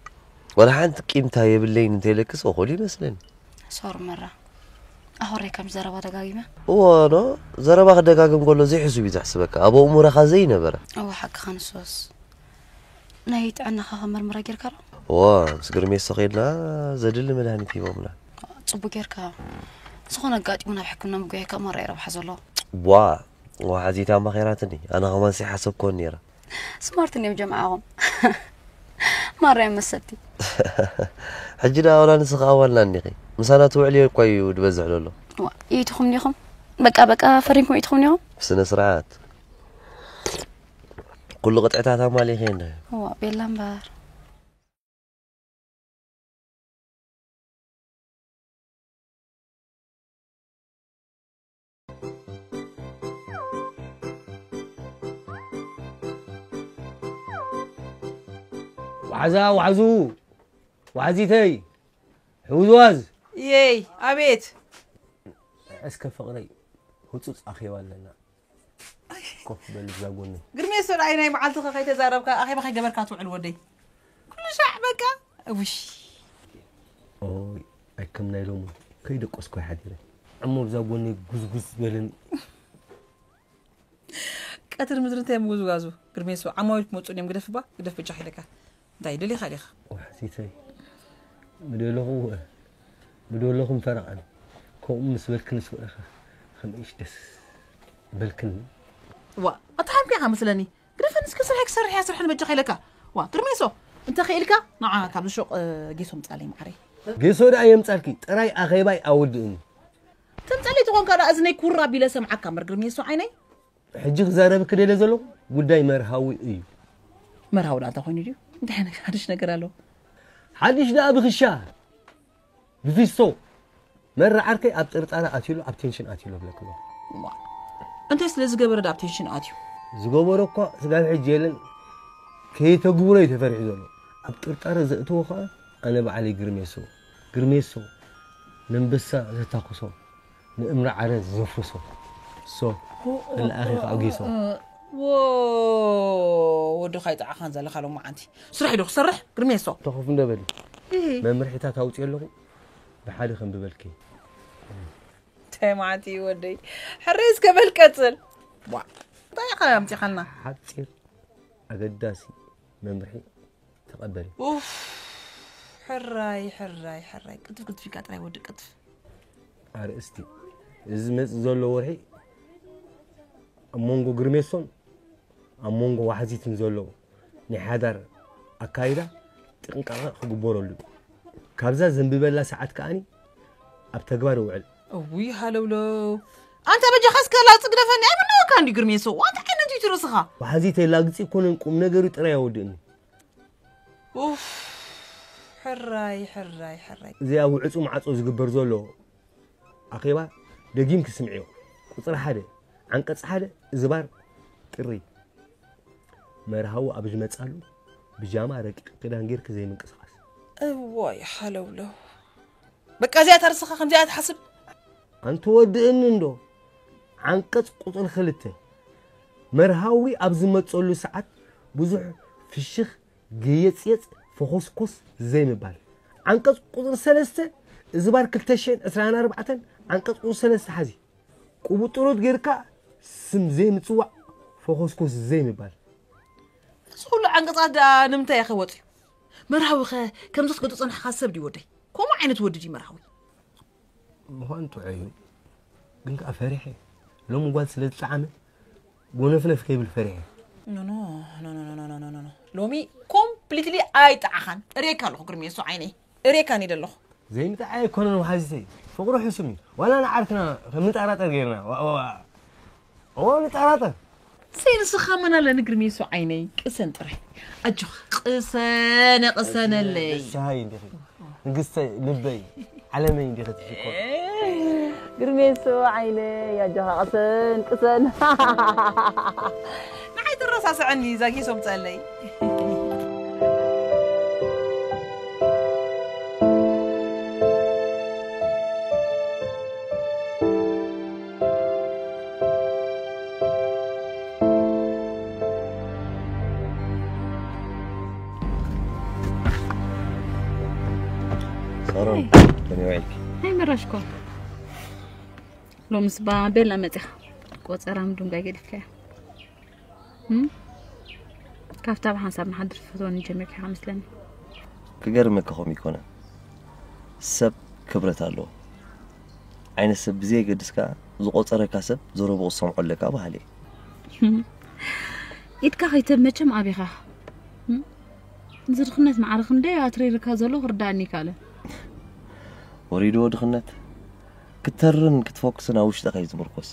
ዋላ ሓንቲ ቂምታ የብለይን እንተይለክስ እኹል ይመስለኒ። ሶሪ መራ ኣኹረይ ከም ዘረባ ደጋጊመ። እዎ ኖ ዘረባ ክደጋግም ከሎ ዘይሕሱብ እዩ ዘሕስበካ ኣብ ኣእሙረኻ ዘይነበረ። እዎ ሓቅኻ ንሶስ ናይ ጥዕናኻ ከመርምራ ጌርካ ዶ? እዎ ምስ ግርሜሶ ኸይድና ዘድሊ መድሃኒት ሂቦምና። ጽቡቅ ጌርካ። ዝኾነ ኣጋጢሙ ናብ ሕክምና ምጉያይ ከኣ ማራ እዩ ረብሓ ዘለዎ። ቧ ወሓዚት ኣማኺራትኒ ኣነ ኸማን ዘይሓሰብክዎን ኔረ። ስማርት እንድዮም ጀምዓኹም ማርያም መሰልቲ። ሕጂ ደኣ ዋላ ንስኺ ኣዋልና እኒኺ ምሳና ትውዕሊ እኳ እዩ ዝበዝሕ ዘሎ። ዋ ኢትኹም ኒኹም በቃ በቃ ፈሪምኩም ኢትኹም ኒኹም። ብስነ ስርዓት ኩሉ ቅጥዕታት ኣማሊኸ እንደ ዋ ቤላ እምበር። ዋሕዛ ዋሕዙ ዋሕዚተይ ሕውዝዋዝ የይ ኣቤት እስከ ፍቕረይ ህፁፅ ኣኼባ ኣለና ኮፍ በል እዛ ጎነይ። ግርሜ ሶል ኣይ ናይ መዓልትኸ ከይተዛረብካ ኣኼባ ከይገበርካ ትውዕል ወደይ። ኩሉ ሻዕ በቃ ውሽ። ኦይ ኣይ ከም ናይ ሎሚ ከይደቆስኩ ሓዲረ። እሞ ብዛ ጎነይ ጉዝጉዝ በልን። ቀትር ምድሪ እንታይ ምጉዝጓዙ ግርሜ ሶል ዓማዊል ክመፁ እዮም ግደፍ ባ ግደፍ ብቻ ኺደካ። እንታይ ደሊኻ ዲኻ? ዋሕሲተይ ምደለኹ ምደለኹም ፈረቓን ከምኡ ምስ በልክንስ ወለኸ ከመይሽ ደስ በልክን። ዋ ኣታ ሓምኪ ኢኻ መስለኒ። ግደፈን እስከ ስርሐይ ክሰርሕ እያ ስርሐን በጃኻ ኢለካ። ዋ ግርሜሶ እንተ ኽኢልካ ንዓ ካብዚ ሹቕ ጌሶ ምጻለይ ማዓረይ። ጌሶ ደኣ የምጻልኪ ጥራይ ኣኼባይ ኣወድእኒ። ተምጻለይ ተኾንካ ደኣ እዝነይ ኩር ኣቢለ ሰምዓካ እምበር ግርሜሶ ዓይነይ። ሕጂ ክዛረበኪ ደልየ ዘለኹ ጉዳይ መርሃዊ እዩ። መርሃዊ ደኣ እንታይ ኮይኑ ድዩ? እንታይ ዓይነት ሓድሽ ነገር ኣሎ? ሓድሽ ደኣ ብኽሻ ብፊስቶ መራ ዓርከይ ኣብ ጥርጣረ ኣትዩሎ ኣብ ቴንሽን ኣትዩሎ ብለኪ ኣለኹ። እንታይ ስለ ዝገበረ ደኣ ኣብ ቴንሽን ኣትዩ? ዝገበሮ እኳ ስጋብ ሕጂ የለን ከየተግብሮ እዩ ተፈሪሑ ዘሎ። ኣብ ጥርጣረ ዘእትዎ ኸኣ ኣነ ባዕለይ ግርሜሶ ግርሜሶ ነንበሳ ዘታኩሶ ንእምሪ ዓረ ዘፍርሶ ሶ መልኣኺ ከኣ ጌሶ። ዎ ወዲ ካይጣዕኻን ዘለኻ ሎማዓንቲ ስራሕ ዶ ክሰርሕ ግርሜሶ። ተኾፍ እንደ በሊ መምርሒታት ኣውፅኦ ኣለኹ ብሓደ ከንብበልኪ። እንታይ መዓንቲ እዩ ወደይ ሕረይ እስከ በል ቀፅል። ቧ እንታይ ኢኻ ኣምፂኻልና? ሓፂር ኣገዳሲ መምርሒ ተቐበሊ። ኡፍ ሕራይ ሕራይ ሕራይ ቅልጥፍ ቅልጥፍ ኢልካ ጥራይ ወዲ ቅልጥፍ። ኣርእስቲ እዚ ዝመጽእ ዘሎ ወርሒ ኣብ መንጎ ግርሜሶን ኣብ መንጎ ዋሕዚትን ዘሎ ናይ ሓዳር ኣካይዳ ጥንቃቐ ክግበረሉ እዩ። ካብዛ ዘንብበላ ሰዓት ከኣኒ ኣብ ተግባር ይውዕል። እውይ ሃለውለው ኣንታ በጃኻ እስከ ላጽ ግደፈኒ ኣይምነወካ እንዲ ግርሜሶ ዋንታ ዓይነት እዩ ትርእስኻ። ዋሕዚተይ ላግጺ ኣይኮነን ቁም ነገሩ ጥራይ ኣወድእኒ። ኡፍ ሕራይ ሕራይ ሕራይ። እዚ ኣብ ውዕጹ ማዕጾ ዝግበር ዘሎ ኣኼባ ደጊምኪ ስምዕዮ። ቁጽሪ ሓደ፣ ዓንቀጽ ሓደ፣ እዚ ባር ጥሪ መርሃዊ ኣብ ዝመጻሉ ብጃማ ረቂቕ ክዳን ጌርኪ ዘይምንቅስቓስ። እዋይ ሓለውለው። በቃ እዚኣ ታርስኻ ከምዚኣ ትሓስብ? ኣንተ ወድእኒ እንዶ። ዓንቀጽ ቁጽሪ ክልተ፣ መርሃዊ ኣብ ዝመጸሉ ሰዓት ብዙሕ ፍሽኽ፣ ገየጽየጽ፣ ፈኾስኮስ ዘይምባል። ዓንቀጽ ቁጽሪ ሰለስተ፣ እዝባር ክልተ ሽሕን ዕስራን ኣርባዕተን፣ ዓንቀጽ ቁጽሪ ሰለስተ ሓዚ። ቅቡጥሮት ጌርካ ስም ዘይምጽዋዕ፣ ፈኾስኮስ ዘይምባል። እዚ ኩሉ ዓንቀጻት ደኣ ንምንታይ ኢኸ ወጺኡ? መርሃዊ ኸ ከምዚ ክትገዶ ጸናሕካ ሰብ ድዩ ወደይ? ከምኡ ዓይነት ወዲ ድዩ መርሃዊ? ምዃን ጥዑይ እዩ፣ ግን ከኣ ፈሪሐ። ሎሚ ጓል ስለ ዝጠዓመ፣ ጎነፍነፍ ከይብል ፈሪሐ። ኖ፣ ኖ፣ ኖ፣ ኖ፣ ኖ፣ ኖ፣ ኖ፣ ኖ፣ ኖ። ሎሚ ኮምፕሊትሊ ኣይጠዓኻን። እሬካ ኣለኹ ግርሜ፣ እሱ ዓይነይ። እሬካ እኔ ደለኹ። ዘይምጥዓይ ኣይኮነን ውሓዚተይ። ፍቕሪ ሕሱም እዩ። ዋላ ንዓርክና ከም ንጠራጠር ጌርና። ዋ፣ ዋ፣ ዋ። እዎ፣ ንጠራጠር። ሰይ ንስኻ መን ኣለኒ ግርሜ፣ እሱ ዓይነይ። ቅሰን ጥራይ። ኣጆኻ። ቅሰነ፣ ቅሰነለይ። ደስሃይ እንዲኺ። ንግስተይ፣ ልበይ፣ ዓለመይ እንዲኺ ትሽኮር። ግርሜ፣ እሱ ዓይነይ። ኣጆኻ፣ ቅሰን፣ ቅሰን። ንዓይ ትረሳስዐኒ፣ ዛጊሶም ጸለይ። ሳሮን፣ ከመይ ውዒልኪ? ኣይ መራሽኮ። ሎምስ ባ ቤላ መጺኻ። ቆጸራ ምድንጓይ ገዲፍካያ። እም? ካብታ ብሓንሳብ ንሓድር ትፈትወኒ ጀሚርካ ኢኻ መስለኒ። ክገርመካ ከምኡ ይኮነ። ሰብ ክብረት ኣለዎ። ዓይነት ሰብ ብዘየገድስ ከኣ ዝቆጸረካ ሰብ ዘረብኡ ክሰምዖ ኣለካ በሃሊ እየ። ኢድካ ከይትህብ መቸም ኣቢኻ። እም? እዚ ድኽነት ማዕረ ክንደይ ኣትሪርካ ዘሎ ክርዳእኒ ይከኣለ። ወሪድዎ ድኽነት። ክትተርን ክትፎክስን ኣብ ውሽጥኻ እዩ ዝምርኮስ።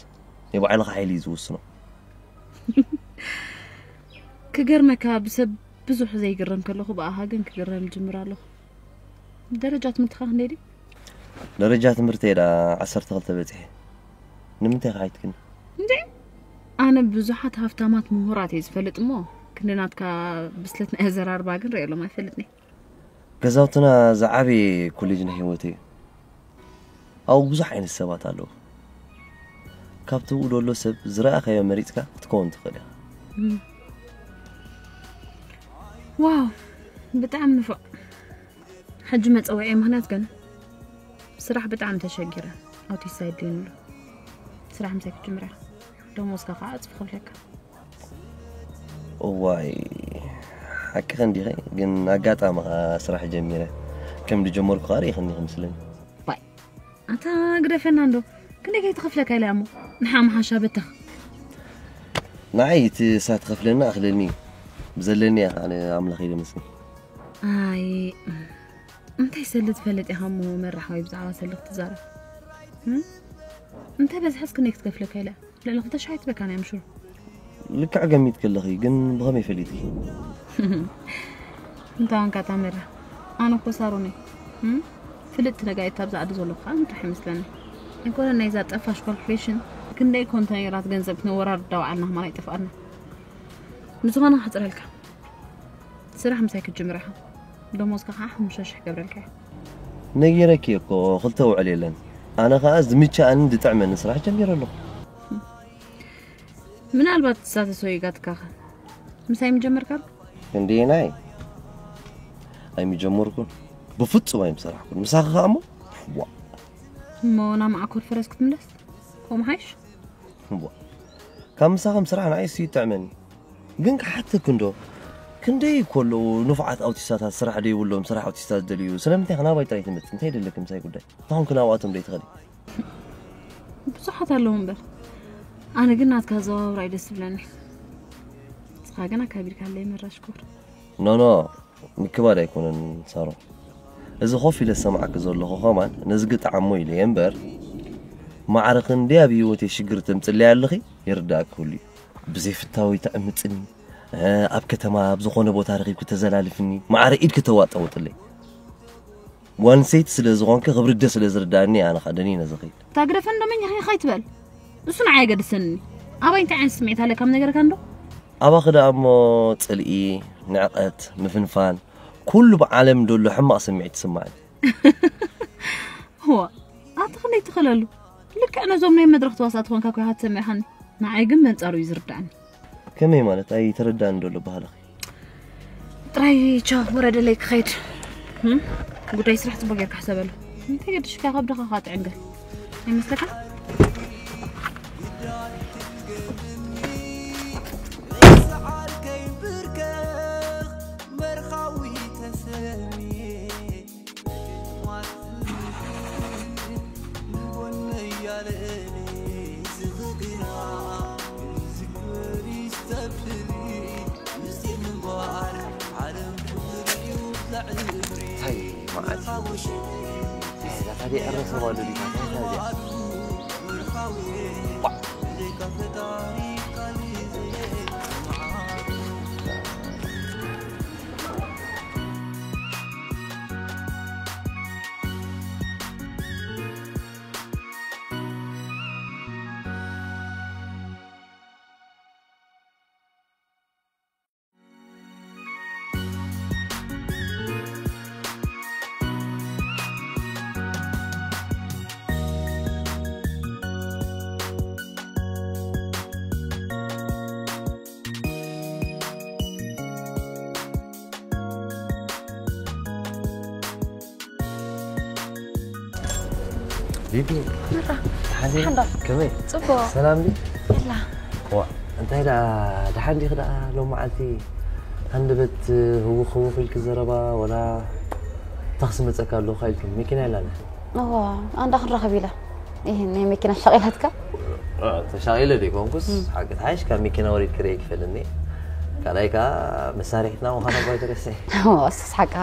ናይ ባዕልኻ ሓይሊ እዩ ዝውስኖ። ክገርመካ፣ ብሰብ ብዙሕ ዘይግረም ከለኹ፣ ብኣኻ ግን ክግረም ይጅምር ኣለኹ። ደረጃ ትምህርትኻ ክንደይ ድዩ? ደረጃ ትምህርተይ ደኣ ዓሰርተ ክልተ በጺሐ። ንምንታይ ከ ሓይትክኒ? እንዴ? ኣነ ብዙሓት ሃፍታማት ምሁራት እየ ዝፈልጥ እሞ፣ ክንዲ ናትካ ብስለት ናይ ኣዘራርባ ግን ርእየሎም ኣይፈልጥን እየ። ገዛውትና ዝዓበየ ኮሌጅ ናይ ህይወት እዩ። ኣብኡ ብዙሕ ዓይነት ሰባት ኣለዉ። ካብቲ ብኡ ደሎ ሰብ ዝረኣኻዮ መሪጽካ ክትከውን ትኽእል ኢኻ። እም። ዋው፣ ብጣዕሚ ንፉዕ። ሕጂ መጸውዒ ምኽንያት ግን ስራሕ ብጣዕሚ ተሸጊረ። ኣውቲስት ሳይድ ደይንብሎ። ስራሕ ምሳይ ክትጅምር ኢኻ። ደሞዝካ ከዓ እጽፊ ክፍለካ። እዋይ፣ ሓቅኺ እንዲኺ፣ ግን ኣጋጣሚ ኸኣ ስራሕ ጀሚረ። ከም ዝጀመርኩ ኸኣ ርኢኽኒ ክምስለኒ። ባይ፣ ኣታ ግደፈና እንዶ። ክንደይ ከይትኸፍለካ ኢለ እሞ። ንሓ ምሓሻ በተኽ። ንዓይ እቲ እሳ ትኸፍለኒ ኣኽለኒ እዩ። ብዘለኒ እየ ኣነ ኣምላኽ ኢለ መስግን። ኣይ፣ እንታይ ሰሊ ትፈልጥ ኢኻ እሞ መራሕ ወይ ብዛዕባ ሰሊ ክትዛረብ? እም? እንታይ በዝሐስ ክንደይ ክትከፍለካ ኢለ? ልዕሊ ክልተ ሽሕ ኣይትበካን እያ ምሹር። ልክዕ ገሚትኪ ኣለኺ፣ ግን ብኸመይ ፈሊጥኪ? እንታይ ኮንካ እታ መራ? ኣነ እኮ ሳሮን እየ። እም? ፍልጥቲ ነጋይት ኣብዛ ዓዲ ዘለኹ ከዓ ምጥራሕ ይመስለኒ። ኣይኮነን ናይዛ ጠፋሽ ኮርፖሬሽን ክንደይ ኮንተይነራት ገንዘብ ክነወራርድ ዳውዓልና ኸማን ኣይጠፍኣና። ንዝኾነ ከሕፅረልካ። ስራሕ ምሳይ ክትጅምር ኢኻ። ደሞዝካ ከዓ ሓሙሽተ ሽሕ ገብረልካ እየ። ነጊረኪ እኮ ክልተ ውዕል የለን። ኣነ ከዓ ዝምችኣንን ዝጥዕመንን ስራሕ ጀሚረ ኣለኹ። ምናልባት እሳ ተሰዊጋትካ ኸ? ምሳይ ምጀመርካ ዶ? ክንደየናይ? ኣይምጀመርኩን። ብፍጹም ኣይምሰራሕኩን። ምሳኺ ኸኣ እሞ? ዋ። እሞ ናብ መዓኮር ፈረስ ክትምለስ? ከምኡ ሓይሽ? ዋ። ካብ ምሳኺ ምስራሕ ንዓይ እሱ ይጥዕመኒ። ግን ክሓተኪ እንዶ፣ ክንደይ እኮ ኣለዉ ንፉዓት ኣውቲስታታት ስራሕ ደይብሎም ስራሕ ኣውቲስታ ዝደልዩ። ስለምንታይ ኸ ናባይ ጥራይ ትመጽእ? እንታይ ደለኪ ምሳይ ጉዳይ? እንታይ ኾንኪ ናብኣቶም ደይትኸዲ? ብዙሓት ኣለዉ እምበር፣ ኣነ ግን ናትካ ኣዘዋውራ እዩ ደስ ዝብለኒ። ንስኻ ግን ኣካቢድካለይ መራሽ ክቡር። ኖ፣ ኖ፣ ምክባድ ኣይኮነን ሳሮን። እዚ ኮፍ ኢለ ዝሰምዓኪ ዘለኹ ኸማን ነዚ ግጥዓሞ ኢለ እየ እምበር፣ ማዕረ ክንደይ ኣብ ህይወተይ ሽግር ተምጽለይ ኣለኺ ይርዳእኪ ኩሉ እዩ። ብዘይፍታወይ ተዕምጽኒ፣ እ፣ ኣብ ከተማ ኣብ ዝኾነ ቦታ ረኺብኪ ተዘላልፍኒ፣ ማዕረ ኢድኪ ተዋጠውጥለይ። ጓል ኣንስተይቲ ስለ ዝኾንኪ፣ ክብሪ ኣደ ስለ ዝርድኣኒ፣ ኣነ ኸኣ ደኒነ ዝኸይድ። እታ ግደፈን ዶ መኛኺ ኸይትበል። እሱ ንዓይ ኣይገድሰንኒ። ኣባይ እንታይ ዓይነት ስምዒት ኣለካ ምነገርካ እንዶ? ኣባኺ ደኣ እሞ ጽልኢ፣ ንዕቐት፣ ምፍንፋን፣ ኩሉ ብዓለም ደሎ ሕማቕ ስምዒት ይስማዓኒ። ዋ ኣቲ ክንደይ ትኽለሉ? ልክዕ ነዞም ናይ መድረኽ ተዋሳእቲ ኮንካ ኮይካ ትሰምዕኻኒ። ንዓይ ግን በንጻሩ እዩ ዝርዳእኒ። ከመይ ማለት ኣይተረዳእን ደሎ ባህልኺ? ጥራይ ቻው፣ ወረደለይ ክኸይድ። እም? ጉዳይ ስራሕ ጽቡቅ ጌርካ ሕሰበሉ። እንታይ ገድሽካ ከብድኻ ካጥዕንገ? ይመስለካ? እንታይ መዓት እዛ ታዲያ ዕረሰባ ደሊታ እንታይ እዚኣ ሊዱ ሓንዳ ከመይ ጽቡቅ ሰላም ዲ ላ ዋ እንታይ ደኣ ደሓን ዲኺ ደኣ ሎም መዓልቲ ሃንደበት ህውኽ ህውኽ ኢልኪ ዘረባ ወላ ታክሲ መጸካ ኣለኹ ኢልኪ መኪና ኢላና እዋ ኣንዳ ክንረኸብ ኢላ ይህ ናይ መኪና ሻቂላትካ ተሻቂለ ደይኮንኩስ ሓቂ ተሓይሽ ካብ መኪና ወሪድ ክርኢ ክፈልኒ ካልኣይ ከዓ መሳርሒትና ምዃና ባይተረሰ ስስ ሓቅኻ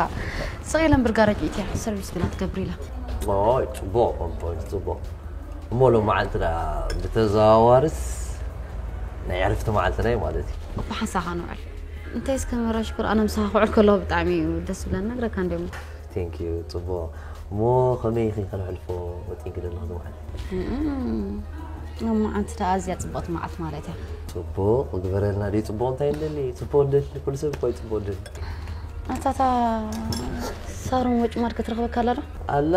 ስቕ ኢለን ብርጋረጅ ኢትያ ሰርቪስ ግና ትገብር ኢላ ጽቡቕ ጽቡቕ እሞ ሎም መዓልቲ ደኣ ብተዘዋዋርስ ናይ ዕርፍቲ መዓልትና እዩ ማለት እዩ ብሓንሳኻ ንውዕል እንታይ እስከ መራ ሽኮር ኣነ ምሳኻ ክውዕል ከለኹ ብጣዕሚ እዩ ደስ ዝብለኒ ነግረካ እንዲሞ ቴንክ ዩ ጽቡቕ እሞ ከመይ ኢኺ ከነሕልፎ ወጢንኪ ዘለኹ ዝመዓል ሎማዓንቲ ደኣ ኣዝያ ጽቡቕቲ መዓልቲ ማለት እያ ጽቡቕ ግበረልና ድዩ ጽቡቕ እንታይ እንደሊ ጽቡቕ እንደሊ ኩሉ ሰብ እኮ እዩ ጽቡቕ እንደሊ ኣታታ ሳሮን ወጭማድ ክትረኽበካ ኣላ ዶ ኣላ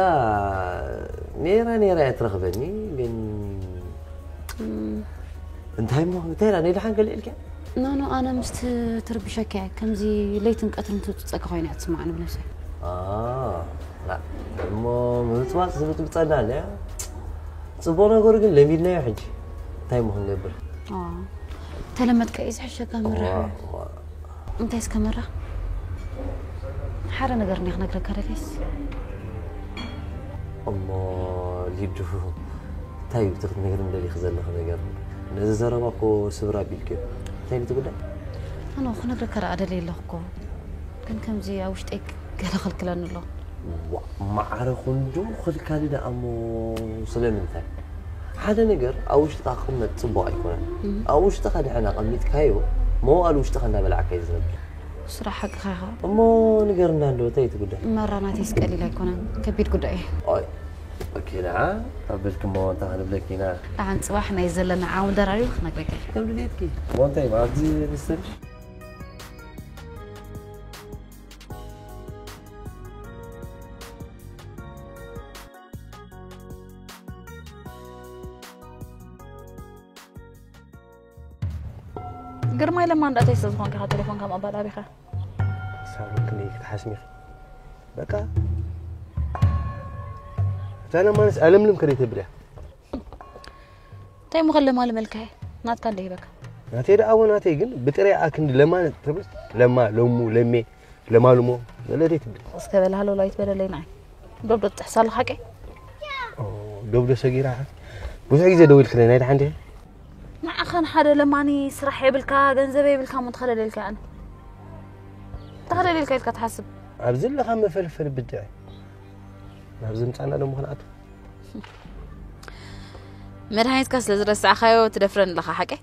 ኔራ ኔራ እያ ትረኽበኒ ግን እንታይ እሞ እንታይ ዳ ናይ ደሓን ገሊዕ ኢልካ ኖ ኖ ኣነ ምስቲ ትርብሸካ እያ ከምዚ ለይትን ቀትርን ትውፅፀካ ኮይና እያ ትስማዓኒ ብነብሰይ እሞ ምብፅባፅ ዝብፅብፀና ኣለያ ፅቡቕ ነገሩ ግን ለሚድናዮ ሕጂ እንታይ እሞ ክንገብር ተለመድካ እዩ ዝሕሸካ ምራሕ እንታይ እስከ ምራሕ ሓደ ነገር እንዲ ክነግረካ ደልየስ እሞ ሊዱ እንታይ እዩ እቲ ክትነግርኒ ደሊኺ ዘለኺ ነገር ነዚ ዘረባ እኮ ስብር ኣቢልክዮ እንታይ ነቲ ጉዳይ ኣነ ክነግረካ ደኣ ደልየ ኣለኹ እኮ ግን ከምዚ ኣብ ውሽጠይ ገለ ኸልክለኒ ኣሎ ማዕረ ኩንዱ ክልካሊ ደኣ እሞ ስለምንታይ ሓደ ነገር ኣብ ውሽጥኻ ክቕመጥ ፅቡቕ ኣይኮነን ኣብ ውሽጥኻ ድሕን ኣቐሚጥካዮ መዋል ውሽጥኻ እንዳበላዕካ እዩ ዝነብር ስራሕ ሓቅኻ ኢኻ እሞ ንገርና እንዶ እንታይ እቲ ጉዳይ መራ ናተይስ ቀሊል ኣይኮነን ከቢድ ጉዳይ እዩ ኦይ ኦኬ ደኣ ኣበልክሞ እንታይ ክንብለኪ ኢና ደሓን ፅባሕ ናይ ዘለና ዓውዲ ደራሪቡ ክነግረካ እዩ ከም ድሌትኪ እሞ እንታይ ኣብዚ ንስርሽ ግርማይ ለማ እንዳእተይ ስለ ዝኾንካ ኢኻ ቴሌፎንካ ምቕባል ኣቢኻ ሳሮን ክንደይ ክትሓስሚ ኢኺ በቃ እታ ለማንስ ኣለምልም ከደይ ተብልያ እንታይ ምኸ ለማልመልካ ናትካ እንደ ሂበካ ናተይ ደኣ ኣቦ ናተይ ግን ብጥሪኣ ክንዲ ለማ ትብል ለማ ለሙ ለሜ ለማልሞ ዘለደይ ትብል እስከ በል ሃሎ ላይት በለለይ ንዓይ ዶብ ዶ ትጥሕሳ ኣለኻ ሓቀይ ኦ፣ ዶብ ዶ ሰጊራ ብዙሕ ግዜ ደዊልክለይ ናይ ደሓን ድየ ንዓኸን ሓደ ለማኒ ስራሕ የብልካ ገንዘብ የብልካ ሞ ተኸለለልካ ኣነ ተኸለለልካ ኢልካ ትሓስብ ኣብ ዘለኻ መፈልፈል ብድዐ ናብ ዝምፃና ደሞ ክንኣቱ መድሃኒትካ ስለ ዝረሳዕካዮ ትደፍረኒ ኣለኻ ሓቀይ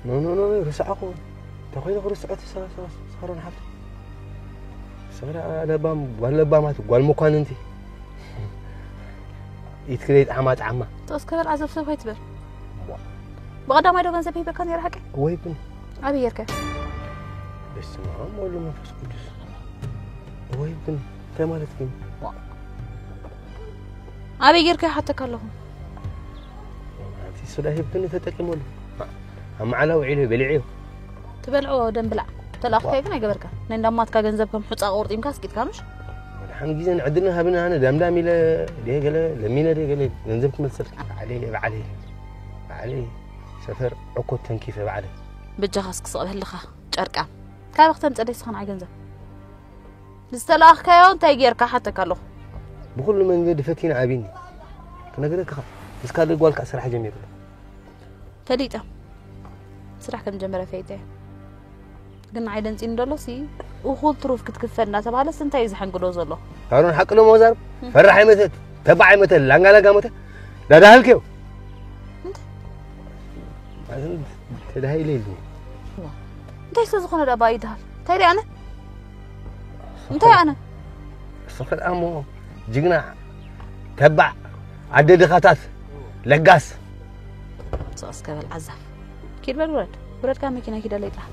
ኖኖኖ ርስዓኹ ተኾይነ ክርስዖ ሳሮን ሓፍቲ ሰራ ለባም ጓል ለባማት ጓል መኳንንቲ ኢትክደይ ጣዕማ ጣዕማ ተወስ ከበል ዓዘብ ሰብ ከይትበል ብቐዳማይ ዶ ገንዘብ ሂበካ ነይረ ሓቀይ ወይ ግን ኣበይ ጌርካ በስመ ኣብ ወወልድ ወመንፈስ ቅዱስ። ወይ ግን እንታይ ማለት ግን? ኣበይ ጌርካ ይሓተካ ኣለኹ? እቲ ሱዳ ሂብክኒ ተጠቂመሉ። ኣብ መዓላ ውዒሉ በሊዕዮ። ትበልዖ ደም ብላዕ። ተላእኽካዮ ግን ኣይገበርካ። ናይ እንዳማትካ ገንዘብ ከም ሑፃ ቆርጢምካ ስቂጥካ ምሽ? ወድሓን ግዜ ንዕድልና ሃብና ኣነ ዳምዳም ኢለ ድየ ገለ ለሚነ ድየ ገለ ገንዘብ ክመልሰልኪ። ባዕለይ ባዕለይ ባዕለይ ሰፈር ዕኮት ተንኪፈ ባዕለይ። በጃኻ እስኪ ስቕ በል ኣለኻ ጨርቃ። ካበይ ክተምፅእ ደይ ስኻ ንዓይ ገንዘብ? ዝተላእኽካዮ እንታይ ጌርካ ሓተካ ኣለኹ? ብኹሉ መንገዲ ፈቲነ ኣቢኒ። ክነግረካ ምስ ካልእ ጓል ከዓ ስራሕ ጀሚሩ። ፈሊጠ ስራሕ ከም ጀመረ ፈይጠ። ግን ንዓይ ደንፂኒ ደሎ ሲ እኹል ትሩፍ ክትክፈል እናተባሃለስ እንታይ እዩ ዝሓንግዶ ዘሎ? ሳሮን ሓቂ ዶ መዛርብ ፈራሕ ኣይመተት ተባዕ ኣይመተት ላንጋላጋ መተ ዳዳህልክዮ ተዳሂለ ኢሉ እንታይ ስለ ዝኾነ ዳባ ይድሃል እንታይ ደኣ ኣነ እንታይ ኣነ ስኽር ኣሞ ጅግና ተባዕ ኣደ ድኻታት ለጋስ ሰው እስከ በል ዓዛፍ ኪድ በል ውረድ ውረድ ካብ መኪና ኪድ ኣለይ ጥራሕ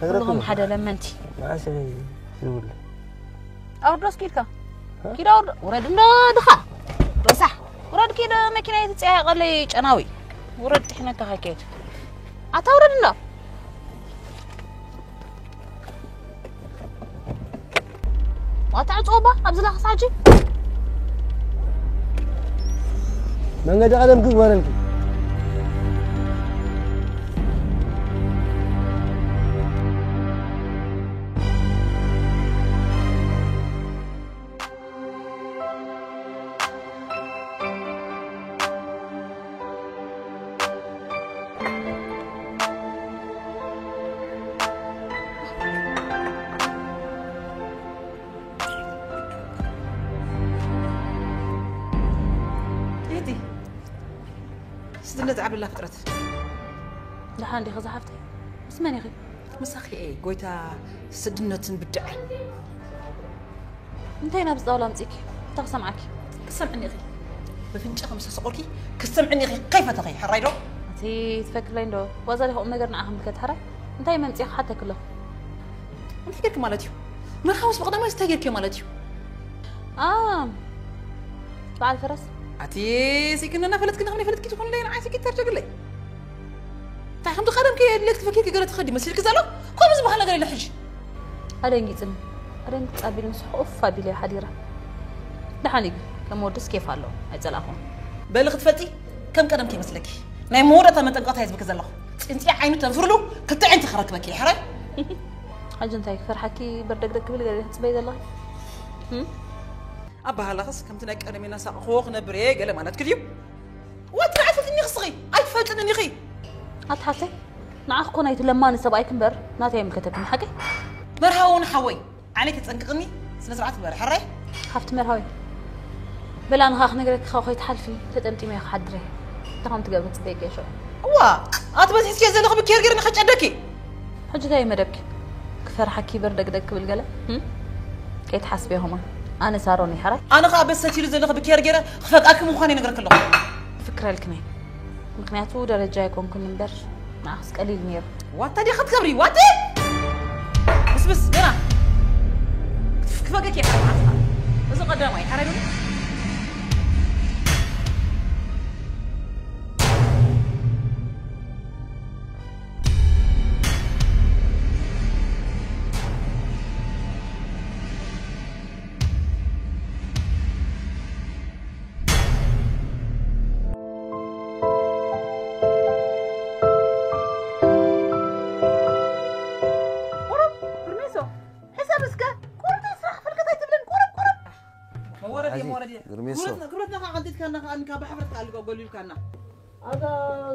ኩልኹም ሓደ ለመንቲ ማእሰ ዝብል ኣውርዶ እስኪ ኢድካ ኪድ ኣውርዶ ውረድ እንዶ ድኻ ረሳሕ ውረድ ኪድ መኪና የትፅያየቐለይ ጨናዊ ውረድ ጥሒነካ ከይከይድ ኣታ ውረድ እንዶ ዋታ ዕፅወባ ኣብዚ ላኽስ ሓጂ መንገዲ ቀደም ክግበረልኪ ቴዲ ስድነት ዓብላ ፍጥረት ደሓን ዲኺ ዝሓፍተይ ምስ መን ኢኺ ምሳኺ እየ ጎይታ ስድነትን ብድዐን እንታይ ናብ ዝጣውላ ኣምፂእኪ እንታይ ክሰምዓኪ ክሰምዕኒ ኢኺ ብፍንጫ ከም ዝሰቆልኪ ክሰምዕኒ ኢኺ ከይፈተኺ ሕራይ ዶ እቲ ትፈክርለይ እንዶ ዋዛ ዲኹ ቁም ነገር ንዓ ክምልከት ሕራይ እንታይ መምፂእኪ ሓተኪ ኣለኹ እንታይ ጌርኪ ማለት እዩ መርሃውስ ብቐዳማይ እንታይ ጌርኪ ማለት እዩ ኣም በዓል ፈረስ ኣቲ ሲክነና ፈለጥኪ ንኽኒ ፈለጥኪ ትኾንለይ ንዓይ ሲኪት ተርጀግለይ እንታይ ከምቲ ቀደም ከየድልየት ክፈኪ ክገለ ትኸዲ መሲልኪ ዘሎ ከምኡ ዝበሃል ነገር የለ ሕጂ ኣደንጊፅኒ ኣደንጊፅ ኣቢሉ ምስ ኦፍ ኣቢለ ሓዲረ ደሓን እዩ ከም ወድስ ኬፍ ኣለዎ ኣይፀላእኹም በሊ ክትፈልጢ ከም ቀደም ከይመስለኪ ናይ መወዳእታ መጠንቀቕታ የዝብኪ ዘለኹ ፅንፂ ዓይኑ ተንፍርሉ ክልተ ዓይንቲ ክረክበኪ ሕራይ ሕጂ እንታይ ክፈርሓኪ በርደግደግ ክብል ገለ ትፅበይ ዘለኺ ኣባሃላኽስ ከምቲ ናይ ቀደም ኢልና ሳቕኽዎ ክነብር እየ ገለ ማለት ክድዩ ወትሪ ኣይፈልጥኒ ክስኺ ኣይትፈልጥንን ኢኺ ኣትሓሰይ ንዓኽ ኮ ናይቲ ለማኒ ሰብኣይክ እምበር ናተይ ኣይምልከተክን ሓቀይ መርሃ እውን ሓወይ ዓለይ ተፀንቅቕኒ ስነ ስርዓት ግበር ሕራይ ሓፍቲ መርሃዊ በላ ንኻ ክነግረኪ ካብ ከይትሓልፊ ተጠምጢመ ክሓድረ እንታይ ከም ትገብሪ ፅበይ ገሾ እዋ ኣቲ በዚ ሒዝኪ ዘለኺ ብኬር ገይረ ንኸጨደኪ ሕጂ እንታይ መደብኪ ክፈርሓኪ በርደግደግ ክብል ገለ ከይትሓስቢ ሆማ ኣነ ሳሮን ይሓራይ ኣነ ከዓ በሰት ኢሉ ዘለኺ ብኬር ገይረ ክፈቃኪ ምዃን ይነግረክ ኣለኹ ፍክረልክኒ ምክንያቱ ደረጃ ኣይኮንኩን እምበር ንዓኽስ ቀሊል ነይሩ ዋታ ዲኻ ትገብሪ ዋቲ ብስብስ ገና ክፈገክ እየ ሓደ መዓልቲ እዚ ቀዳማይ ሓረዱኒ ኣታ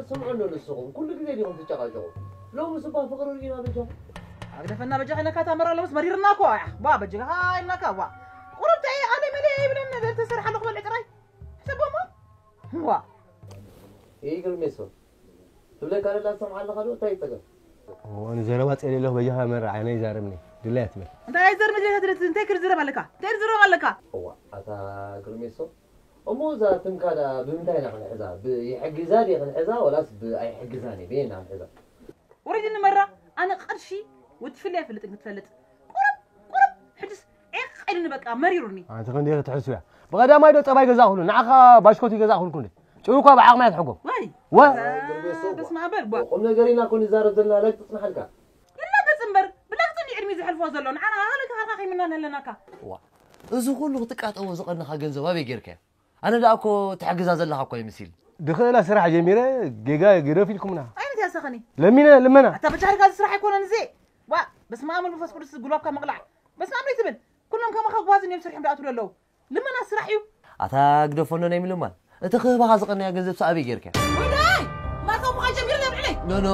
ስምዑ እንዶ ንስኹም ኩሉ ግዜ ዲኹም ትጨቃጨቁ ሎምስ እባ ፍቕሪ ርኢና በጃኹም። ኣግደፈና በጃኻ ኢልናካ እታ መራ ሎምስ መሪርና እኮ እያ ባ በጃኻ ኢልናካ ዋ ቁሩብ ተይ ኣለ መለ ይብለኒ ዘተሰርሓ ኣለኹ በልዒ ጥራይ ሕሰቦሞ ዋ ይግርሜሶ ትብለካ ደላ ትሰምዓ ኣለኻ ዶ እንታይ ይጠገም ንዘረባ ጸልየ ኣለኹ በጃኻ መራ ዓይነ ይዛረብኒ ድላይ ኣትበል እንታይ ኣይዘርብ ድሌታ ድሌት እንታይ ክርዝረብ ኣለካ እንታይ ክርዝረብ ኣለካ እዋ ኣታ ግርሜሶ እሞ እዛ ትምካ ዳ ብምንታይ ኢና ክንሕዛ ብይሕግዛ ድየ ክንሕዛ ወላስ ብኣይሕግዛን እየ በየና ክንሕዛ ወረጅኒ መራ ኣነ ቅርሺ ወዲ ፍልያ ይፈልጥ ክትፈልጥ። ቁሩብ ቁሩብ ሕጅስ ዒቕ ኢሉኒ በቃ መሪሩኒ። ኣንቲ ክንደይ ክትሕሱ እያ? ብቐዳማይ ዶ ጸባይ ገዛእኩሉ? ንዓኻ ባሽኮቲ ገዛእኩልኩ እንዴ? ጭው እኳ ብዓቕሚ ኣይትሕጎም። ወይ ወ- ግርቤ ሰው በስመ ኣብ በል ቧ። ቁም ነገር ኢና እኮ ንዛረብ ዘለና ላይክ ትጽናሓልካ። ይላገጽ እምበር ብላግጽ እንዲ ዕድሜ ዝሕልፎ ዘሎ ንዓና ሃለካ ሃልካ ከይምናን ኣለናካ። ዋ እዚ ኩሉ ክትቃጠቦ ዝቐነኻ ገንዘብ ኣበይ ጌርካዮ? ኣነ ደኣ እኮ ትሕግዛ ዘለኻ እኮ ይምሲል። ድኽእላ ስራሕ ጀሚረ ጌጋ ግደፍ ኢልኩምና። ዓይነት ያሳኸኒ ለሚነ ልመና ኣታ በጃ ሃልካ እዚ ስራሕ ኣይኮነን እዚ። ዋ በስመ ኣብ መንፈስ ቅዱስ ጉልባብካ ምቕላዕ። በስመ ኣብ ትብል ኩሎም ከማኻ ጓዝን እዮም ስርሖም ደኣትሉ ኣለዉ። ልመና ስራሕ እዩ። ኣታ ግደፎ እንዶ ናይ ምልማን እቲ ክህባኻ ዝቐነያ ገንዘብ ሰኣበይ ጌርካ። ወይዳይ ማርካ ምዃን ጀሚሩ ነብዕለይ። ኖኖ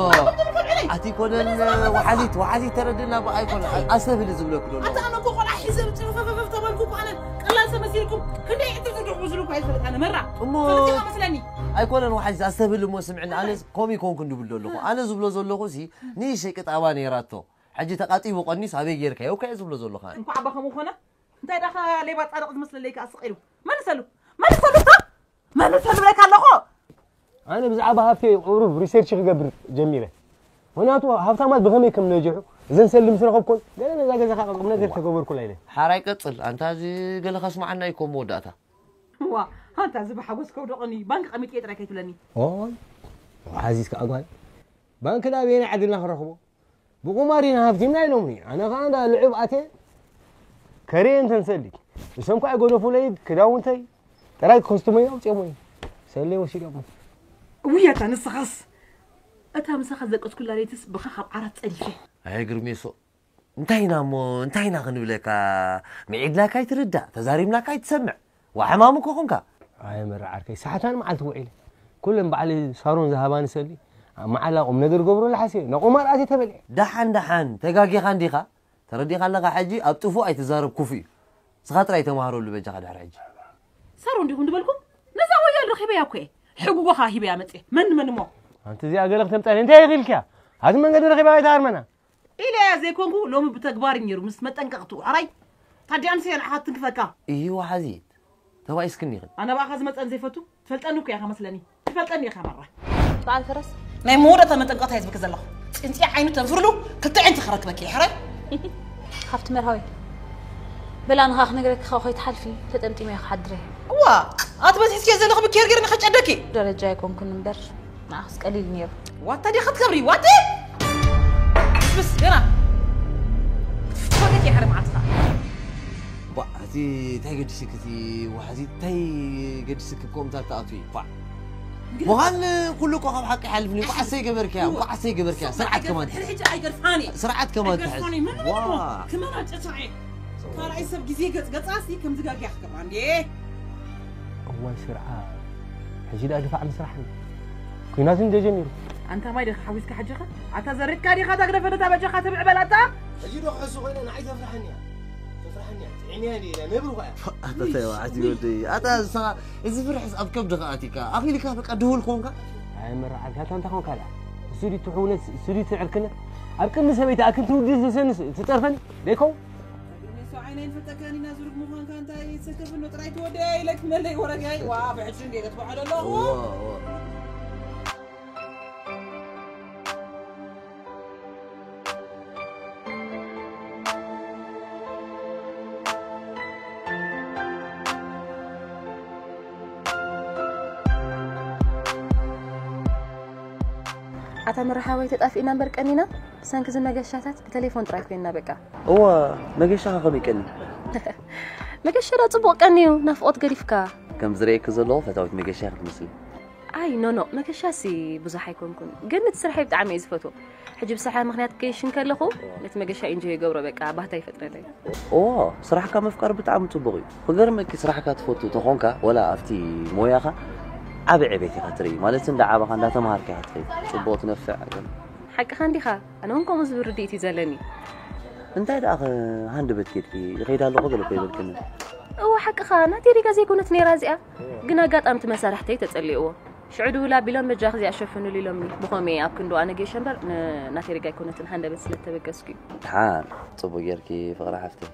ኣቲ ኮነን ወሓዚት ወሓዚት ተረድና ብኣይ ኮነ ኣሰብሊ ዝብለኩ ዶ ኣታ ኣነ እኮ ቆልዓ ሒዘ ብጭፍፍፍፍ ተበልኩ እኮ ኣነ ቀላል ሰብ መሲልኩም ክንደይ ዕድል ዝድዕቡ ዝሉ እኳ ይፈልጥ ኣነ መራ እሞ ፈለጥካ መስለኒ። ኣይኮነን ወሓዚት ኣስተብህል እሞ ስምዕኒ ኣነ ከምኡ ይኮንኩ እንድብል ዶ ኣለኹ ኣነ ዝብሎ ዘለኹ ሲ ንእሽተይ ቅጣባ ነይራቶ ሕጂ ተቃጢቡ ቀኒስ ኣበይ ጌርካዮ እኮ እየ ዝብሎ ዘለኹ ኣነ። እንኳዕ ኣባ ከምኡ ኮነ እንታይ ዳኻ ሌባ ጻድቕ ዝመስለለይ ከኣ ስቕ ኢሉ። መልሰሉ። መልሰሉ እታ። መልሰሉ ብለካ ኣለኹ። ኣነ ብዛዕባ ሃብተይ ቁሩብ ሪሰርች ክገብር ጀሚረ። ምኽንያቱ ሃብታማት ብኸመይ ከም ነጅሑ እዘን ሰልዲ ምስ ረኸብኩን ገለ ነዛ ገዛ ከዓ ቁም ነገር ተገበርኩላ ኢለ። ሓራይ ቀጽል ኣንታ እዚ ገለ ከስምዓና እዩ ከም መወዳእታ። ዋ ኣንታ እዚ ብሓጎስ ከውደቐኒ ባንክ ቀሚጥየ ጥራይ ከይትብለኒ። ኦይ ሓዚዝ ከዓ ጓል ባንክ ናብ የናይ ዓድልና ክረኽቦ ብቑማር ኢና ሃብቲምና ኢሎምኒ። ኣነ ኸዓ እንዳ ልዑብ ኣትየ ከርየ እንተን ሰልዲ። ንሶም ከኣ ይገደፉለይ ክዳውንተይ ጥራይ ኮስቱመይ ኣውፅኦሞ እዩ። ሰለይ ወሲዶሞ። እውይ ኣታ ንስኻስ እታ ምሳኻ ዝደቀስኩላ ለይትስ ብኻ ካብ ዓራት ፀዲፈ። ኣየ ግርሜሶ እንታይ ኢና እሞ እንታይ ኢና ክንብለካ ምዒድናካ ኣይትርዳእ ተዛሪብናካ ኣይትሰምዕ። ዋ ሕማም እኮ ኾንካ። ኣየ መራ ዓርከይ ሳሕታን መዓልቲ ውዒለ ኩለን ባዕሊ ሳሮን ዝሃባኒ ሰሊ ኣብ መዓላ ቁም ነገር ገብረሉ ሓሲበ ንቁማር ኣትየ ተበሊዐ። ደሓን ደሓን ተጋጊኻ እንዲኻ ተረዲኻ ኣለኻ ሕጂ ኣብ ጥፉእ ኣይትዛረብ ኩፉእ እዩ። ንስኻ ጥራይ ተማሃረሉ በጃኻ ድሕሪ ሕጂ። ሳሮን ዲኹም ዝበልኩም ነዛ ወያል ረኺበያ እኮ እየ ሕጉጎ ኸዓ ሂበያ መፅየ መን መን እሞ። ኣንቲ እዚኣ ገለ ክተምፀኒ እንታይ ኢኺ ኢልክያ? ኣብቲ መንገዲ ረኺበያ ኣይትሃርመና። ኢለያ ዘይኮንኩ ሎሚ ብተግባር እዩ ነይሩ ምስ መጠንቀቕትኡ። ሕራይ ታዲኣ ኣምስያ ንዓኻ ትንክፈካ። እሂ ወሓዚት ተባኢስክኒ ኢኽን። ኣነ ብኣኻ ዝመጸን ዘይፈቱ ትፈልጠኒ እኮ ኢኻ መስለኒ። ትፈልጠኒ ኢኻ መራ። በዓል ፈረስ ናይ መወዳእታ መጠንቀቕታ እየ ዝብልኪ ዘለኹ። ጽንጺ ዓይኑ ተንፍርሉ ክልተ ኣዒንቲ ክረክበኪ እየ። ሕራይ ሃብቲ መርሃዊ በላ ንኻ ክነግረኪ ካብ ከይትሓልፊ ተጠምጢመ እየ ክሓድር እየ። እዋ ኣቲ በዚ ሒዝኪዮ ዘለኹ ብኬር ገይረ ንኸጨደኪ። ደረጃ ኣይኮንኩን እምበር ንዓኽስ ቀሊል ነይሩ። ዋታ ዲኻ ትከብሪ ዋቲ ብስብስ ገና ክትፈገግ ይሓረ መዓልትኻ። ባ እቲ እንታይ ገድስክ እቲ ዋሕዚ እንታይ ገድስክ ከምታት ተኣትዊ ባ ምዃን ኩሉ እኮ ካብ ሓቂ ሓልፍኒ እንኳዕ ኣሰይ ገበርክያ እንኳዕ ኣሰይ ገበርክያ ስርዓት ከማን ሕጂ ኣይገርፋኒ ስርዓት ከማን ትሕዝ ዋ ክመና ጨሳዒ ካልኣይ ሰብ ግዜ ገጽ ገጻ ሲ ከም ዝጋግያ ክገብራ እንዴ እዋይ ስርዓት ሕጂ ደኣ ድፋዕ ምስራሕ ኩናት እንደ ጀሚሩ ኣንታ ማይ ዲኻ ሓዊስካ ሕጂ ኸ ኣታ ዘሪግካ ዲኻ እታ ግደፈ ነታ በጃኻ ትብዕ በላታ ሕጂ ዶ ክሕሱ ኮይነ ንዓይ ተፍርሓኒ እያ ተፍርሓኒ እያ ጥዒመያ ድየ ኢላ ነብሪ ኸ እያ ኣታ ተባዕቲ ወደይ ኣታ ንስኻ እዚ ፍርሕስ ኣብ ከብድኻ ኣቲካ ኣኺልካ በቃ ድሁል ኮንካ ኣይ መራዓልካ ኣታ እንታይ ኮንካ ደኣ እሱ ድዩ ትሕውነት እሱ ድዩ ትዕርክነት ኣብ ቅድሚ ሰበይቲ ኣክል ትውዲ ዘሰንስ ትጸርፈኒ ደይከው ግርሜሶ ዓይነይ ንፈልጠካን ኢና ዝሩግ ምዃንካ እንታይ ሰከፍኖ ጥራይ ትወደያ ኢለ ክመለይ ወረጋይ ዋ ብሕጂ እንዴ ክትበዓሎ ኣለኹ ኣታ መርሓወይ ተጣፊእና እምበር ቀኒና ብሰንኪ እዚ መገሻታት ብተሌፎን ጥራይ ኮይንና በቃ። እዋ መገሻኻ ከመይ ቀኒ? መገሻ ዳ ጽቡቕ ቀኒ እዩ ናፍቖት ገዲፍካ። ከም ዝርእየኪ ዘለኹ ፈታዊት መገሻ ኢኺ ትመስሊ። ኣይ ኖ ኖ መገሻሲ ብዙሕ ኣይኮንኩን ግን እቲ ስርሐይ ብጣዕሚ እየ ዝፈትዎ። ሕጂ ብስራሕ ምኽንያት ክገይሽ እንከለኹ ነቲ መገሻ ኢንጆይ ይገብሮ በቃ ባህታ ይፈጥረለይ። ኦ ስራሕካ ምፍቃር ብጣዕሚ ጽቡቕ እዩ። ክገርመኪ ስራሕካ ትፈቱ ተኾንካ ወላ ኣብቲ ሞያኻ ዓቢ ዕቤት ኢኻ ትርኢ ማለት እንዳዓበኻ እንዳተምሃርካ ኢኻ ትኸይድ ጽቡቕ ትነፍዕ ኣይኮነ። ሓቅኻ እንዲኻ ኣነ እውን ከምኡ ዝብል ርድኢት እዩ ዘለኒ። እንታይ ደኣ ሃንደበት ኬድኪ ይኸይድ ኣለኹ ገለ እኮ ይበልክኒ። እወ ሓቅኻ ናተይ ዲጋ ዘይኮነት ነይራ እዚኣ ግን ኣጋጣሚ እቲ መሳርሕተይ ተጸሊእዎ። ሽዑ ድውል ኣቢሎም በጃኺ እዚኣ ሸፍንሉ ኢሎምኒ። ብኸምኡ እየ ኣብ ክንድኡ ኣነ ጌሸ እምበር ንናተይ ሪጋ ኣይኮነትን ሃንደበት ስለ እተበገስኩ እዩ። ደሓን ጽቡቕ ጌርኪ ፍቕሪ ሓፍተይ።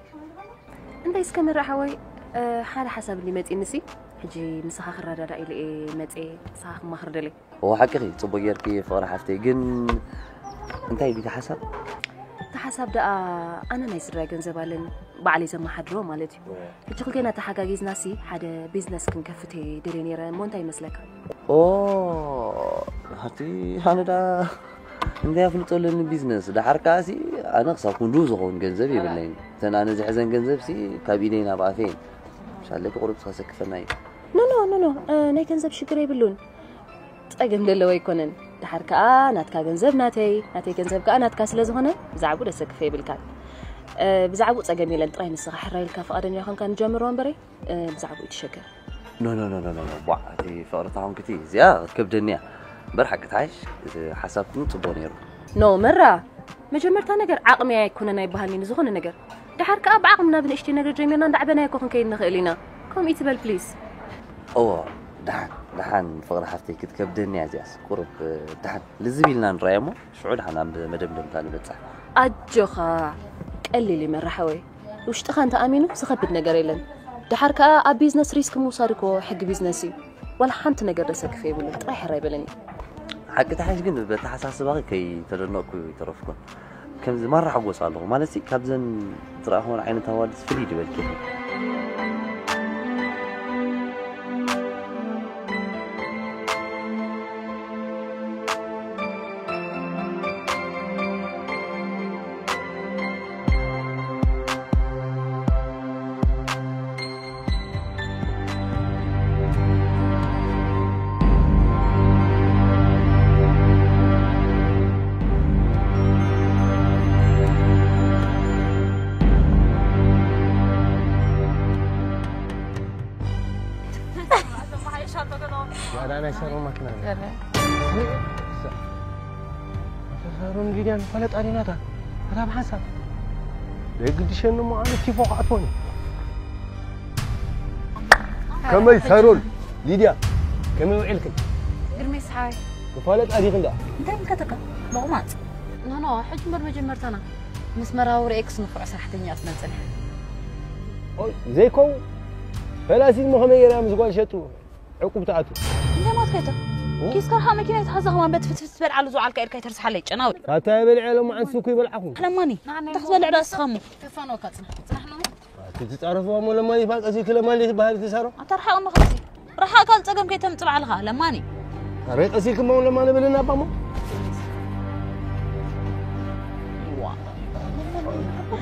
እንታይ እስከ መርዓ ሓወይ ሓደ ሓሳብ እንዲ መጺእኒሲ ሕጂ ምሳኻ ክረዳዳእ ኢለ እየ መጺኤ ምሳኻ ክማኽር ደልየ። እወ ሓቅኺ ጽቡቕ ጌርኪ ፍቕሪ ሓፍተይ ግን እንታይ ዲቲ ሓሳብ? ሓሳብ ደኣ ኣነ ናይ ስድራይ ገንዘብ ኣለኒ፣ ባዕለይ ዘመሓድሮ ማለት እዩ። ሕጂ ክልቴና ተሓጋጊዝናሲ ሓደ ቢዝነስ ክንከፍት እየ ደልየ ነይረ እሞ እንታይ ይመስለካ? ኦ ኣቲ ኣነ ዳ እንታይ ኣፍልጦ ኣለኒ ቢዝነስ? ደሓር ከኣሲ ኣነ ክሳብ ክንዱ ዝኸውን ገንዘብ የብለይን። እተን ኣነ ዝሕዘን ገንዘብሲ ካብ ኢደይ ናብ ኣፈ እየን። ሻለኪ ቁሩብ ዝኸሰክፈና እዩ። ኖ ኖ ኖ ኖ፣ ናይ ገንዘብ ሽግር የብሉን። ጸገም ዘለዎ ኣይኮነን። ደሓር ከኣ ናትካ ገንዘብ ናተይ፣ ናተይ ገንዘብ ከኣ ናትካ ስለ ዝኾነ ብዛዕባኡ ደሰክፍ የብልካን። ብዛዕባኡ ጸገም የለን። ጥራይ ንስኻ ሕራይ ኢልካ ፍቓደኛ ኮንካ ንጀምሮ እምበረይ ብዛዕባኡ ይትሸገር። ኖ ኖ ኖ ኖ ኖ ኖ ቧዕ እቲ ፍቕሪ ታኾንክቲ እዚኣ ክትከብደኒ እያ። እምበር ሓቂ ተሓሽ እቲ ሓሳብኩም ጽቡቕ ነይሩ። ኖ መራ መጀመርታ ነገር ዓቕሚ ኣይኮነን ኣይበሃልኒ ዝኾነ ነገር። ደሓር ከኣ ብዓቕምና ብንእሽተይ ነገር ጀሚርና እንዳዕበናዮ እኮ ክንከይድ ንኽእል ኢና። ከምኡ ይትበል ፕሊስ። እወ ደሓን ደሓን ፍቕሪ ሓፍተይ ክትከብደኒ እያ እዚኣስ። ቁሩብ ደሓን ልዝብ ኢልና ንረኣዮ እሞ ሽዑ ደሓን ናብ መደምደምታ ንበጽሕ። ኣጆኻ ቀሊል እዩ መራ ሓወይ። ውሽጥኻ እንተ ኣሚኑ ዝኸብድ ነገር የለን። ደሓር ከኣ ኣብ ቢዝነስ ሪስክ ምውሳድ እኮ ሕጊ ቢዝነስ እዩ። ዋላ ሓንቲ ነገር ደሰክፍ የብሉን። ጥራይ ሕራይ በለኒ። ሓቂ ተሓሽ ግን በተሓሳስባኺ ከይተደነቕኩ ይተረፍኩን። ከምዚ ማራ ሓጎስ ኣለኹ። ማለትሲ ካብዘን ዝረኣኹወን ዓይነት ኣዋልድስ ፍልይ ድበልኪ ኢኺ። ዋላ ናይ ሳሮን ማኪና እያ። ሳሮን ሊድያን ፈለጣ ዲናታ እታ ብሓንሳብ ዘይግድሸኒ እሞ ኣነ ቲፎ ክኣትወን እዩ። ከመይ ሳሮን ሊድያ ከመይ ውዒልክን? ግርሜ ሰሓይ ክፋለጣ ዲኽን ደኣ እንታይ ምልከተካ? ሎቕማጽ ኖኖ ሕጂ እምበር መጀመርታና ምስ መራዊ ርኤክስ ንፉዕ ሰራሕተኛ እያ ትመጽእ። ዘይከው ፈላሲት ሞ ከመይ ገይራ ምስ ጓል ሸጡ ዕቁብ ትኣቱ? እንታይ ማለት ከይተ? ኪስካ ረሓ መኪና ይትሓዛ ከማን በት ፍትፍት ትበል ዓሉ ዝውዓልካ ኢልካ ይተርስሓለይ ጨናዊ። ካታ የበልዐ ሎማዓንቲ ሱኩ ይበልዓኹ። ለማኒ እንታይ ክትበልዕ ዳ እስኻ እሞ? ተፋነወካ ጽናሕ ጽናሕ ነው። ትጻረፉ እሞ ለማኒ ፋቀሲ ክለማኒ ትበሃል ትሳሮ። ኣታ ርሓቕ እሞ ከዚ ርሓቕ ካብ ጸገም ከይተምጽእ ባዕልኻ ለማኒ። ኣረ ቀሲልክሞ ለማኒ በለና ኣባ እሞ።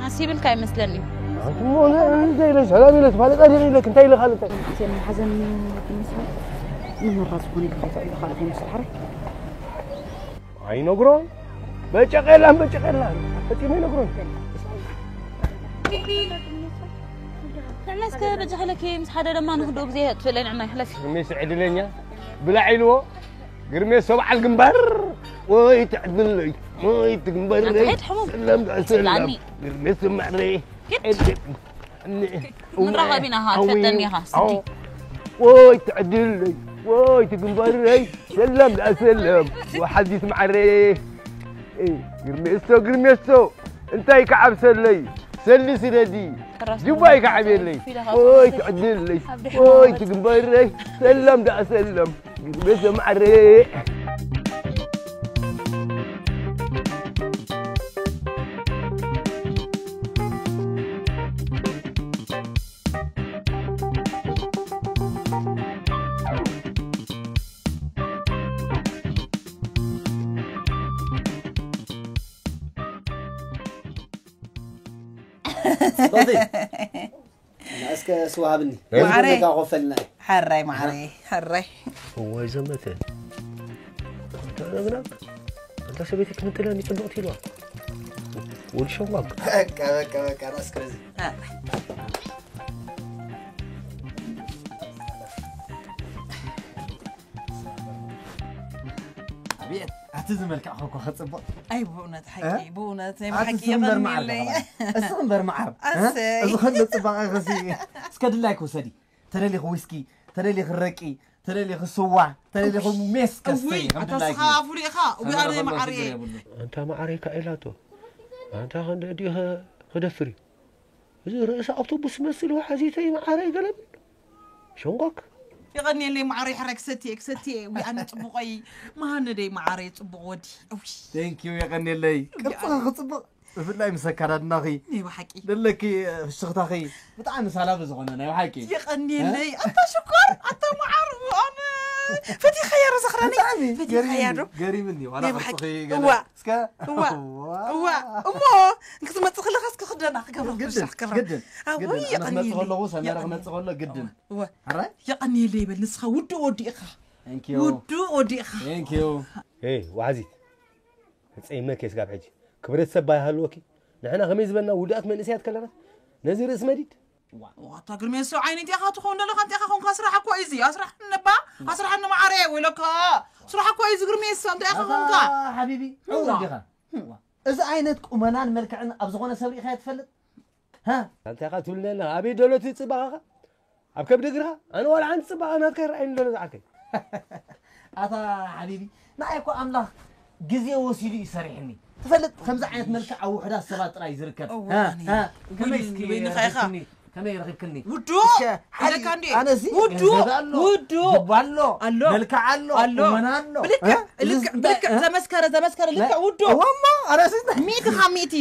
ሓሲብልካ ይመስለኒ። ሰላም ኢለት ማለት ኣዲር ኢለክ እንታይ ኢለካ እንታይ ሓዘን ይመስል ንመራ ዝኾነ ግዴታ ኢለካ ኢለካ ይመስል ሓረ ኣይነግሮን በጨቀላን በጨቀላን ፈጺመ ይነግሮን ንዕና እስከ በጃ ሓለኪ ምስ ሓደ ደማ ንክዶ ግዜ ትፍለኒ ዕና ይሕለፊ ግርሜስ ዕድለኛ ብላዕ ኢልዎ ግርሜስ ሰብዓል ግንባር ወይ ትዕድለይ ወይ ትግንበረይ ሰላም ሰላም ግርሜስ ማዕረይ ንራኸብ ኢና ኸ ትሰጠኒ ኢኻ ስዲ ወይ ትዕድለይ ወይ ትግንበረይ ሰላም ደኣ ሰላም ወሓዚት ማዕረይ ግርሜሶ ግርሜሶ እንታይ ክዓብሰለይ ሰሊ ስደዲ ጅባይ ክዓብየለይ ወይ ትዕድለይ ወይ ትግንበረይ ሰላም ደኣ ሰላም ግርሜሶ ማዕረይ እስከ ስዋ ሃብኒ ማዕረይ ኮፈልና ሓራይ ማዕረይ ሓራይ እዋይ ዘመተ ተረግና እንታ ሰበይቲ ክንጥለን ይጽብቕቲ ኢልዋ ወዲ ሸዋግ በቃ በቃ በቃ ራስ ከዚ ኣቤት ኣቲ ዝመልክዕ ኾኮ ኸጽብቕ ኣይ ብእውነት ሓቂ ብእውነት ናይ ብሓቂ የቐንየለይ እስኺ እምበር መዓር እዚ ኸሎ ጽባቐ ኸሲ እስከ ድላይክ ውሰዲ ተደሊኺ ዊስኪ ተደሊኺ ረቂ ተደሊኺ ስዋ ተደሊኺ ሜስ ከስተይ ከም ድላይኪ ኣታ ስኻ ፍሉይ ኢኻ እዊ ኣነ መዓር እየ ኣንታ መዓረይ ካኢላቶ ኣንታ ኸንደ ዲኸ ኸደፍር እዩ እዚ ርእሲ ኣውቶቡስ ዝመስል ወሓዚተይ መዓረይ ገለ ብል ሸንጓክ። የቐንየለይ መዓረይ ሕራይ ክሰትየ ክሰትየ ዊ ኣነ ጽቡቐይ መሃነደይ መዓረይ ጽቡቕ ወዲ። እውይ። Thank you የቐንየለይ ቅርጽኻ ክጽብቕ ብፍላይ ምስ ኣካዳድናኺ ናይ ብሓቂ ደለኪ ፍሽኽታኺ ብጣዕሚ ሳላቢ ዝኾነ ናይ ብሓቂ። የቐንየለይ ኣታ ሽኮር ኣታ መዓር ኣነ ፈቲኸያ ዶ ዘኽራኒ ብጣዕሚ ፈቲኸያ ዶ ገሪምኒ ዋላ ናይ ብሓቂ ቅርጽኺ እዋ እስከ እዋ እዋ እሞ ክትመጽእ ከለኻስ ክኽደና ክገብር ግድን ክሻ ክገብር ግድን ኣውይ ግድን ኣነ ክመጽእ የቐንየለይ ከለኹ ሰመረ ክመጽእ ከሎ ግድን እወ ሕራይ የቐንየለይ ይበል ንስኻ ውዱእ ወዲእኻ Thank you ውዱእ ወዲእኻ Thank you ሄይ ዋዕዚት፣ ህፀይ መኬ ስጋብ ሕጂ ክብረት ሰብ ኣይሃልወኪ። ንሕና ከመይ ዝበልና ውዱኣት መንእሰያት ከለናስ ነዚ ርእሲ መዲድ ዋታ ግርሜሶ ዓይኒ እንቲኻ ትኸውን ዘለኻ እንቲኻ ኾንካ ስራሕ እኮ እዩ እዚ ኣስራሕኒ ነባ ኣስራሕኒ መዓረ ወይለካ ስራሕ እኮ እዩ እዚ ግርሜሶ እንታይ ኢኻ ኾንካ ሓቢቢ ዕውር ዲኻ እዚ ዓይነት ቁመናን መልክዕን ኣብ ዝኾነ ሰብ ርኢኻ ትፈልጥ እንታይ ኢኻ ትብልና ኣለኻ? ኣበይ ደሎ እቲ ፅባቐኻ ኣብ ከብዲ እግርኻ ኣነ ዋላ ሓንቲ ፅባቐ ናትካ ይረኣይኒ ደሎ ዝዓርከይ ኣታ ሓቢቢ ንዓይ እኮ ኣምላኽ ግዜ ወሲዱ እዩ ሰሪሕኒ ትፈልጥ ከምዚ ዓይነት መልክዕ ኣብ ውሕዳት ሰባት ጥራይ ዝርከብ እዋኒ። ሀ፣ ሀ፣ ከመይ ወይኒ- እስኪ ወይኒ ኻይኻ። ረኺብክኒ? ከመይ ረኺብክኒ? ውዱእ እስከ ሓቂ፣ ኢለካ እንዴ? ኣነሲ ውዱእ፣ ገንዘብ ኣሎ፣ ውዱእ። ጅባ ኣሎ፣ ኣሎ። መልክዕ ኣሎ፣ ኣሎ። ቁመና ኣሎ። ብልክዕ፣ እ? ልክዕ፣ እዚ- ብልክዕ፣ እ? ዘመስከረ፣ ዘመስከረ፣ ልክዕ ናይ- ውዱእ። እወ እሞ፣ ኣነሲ እንታይ? ሚእቲ ካብ ሚእቲ።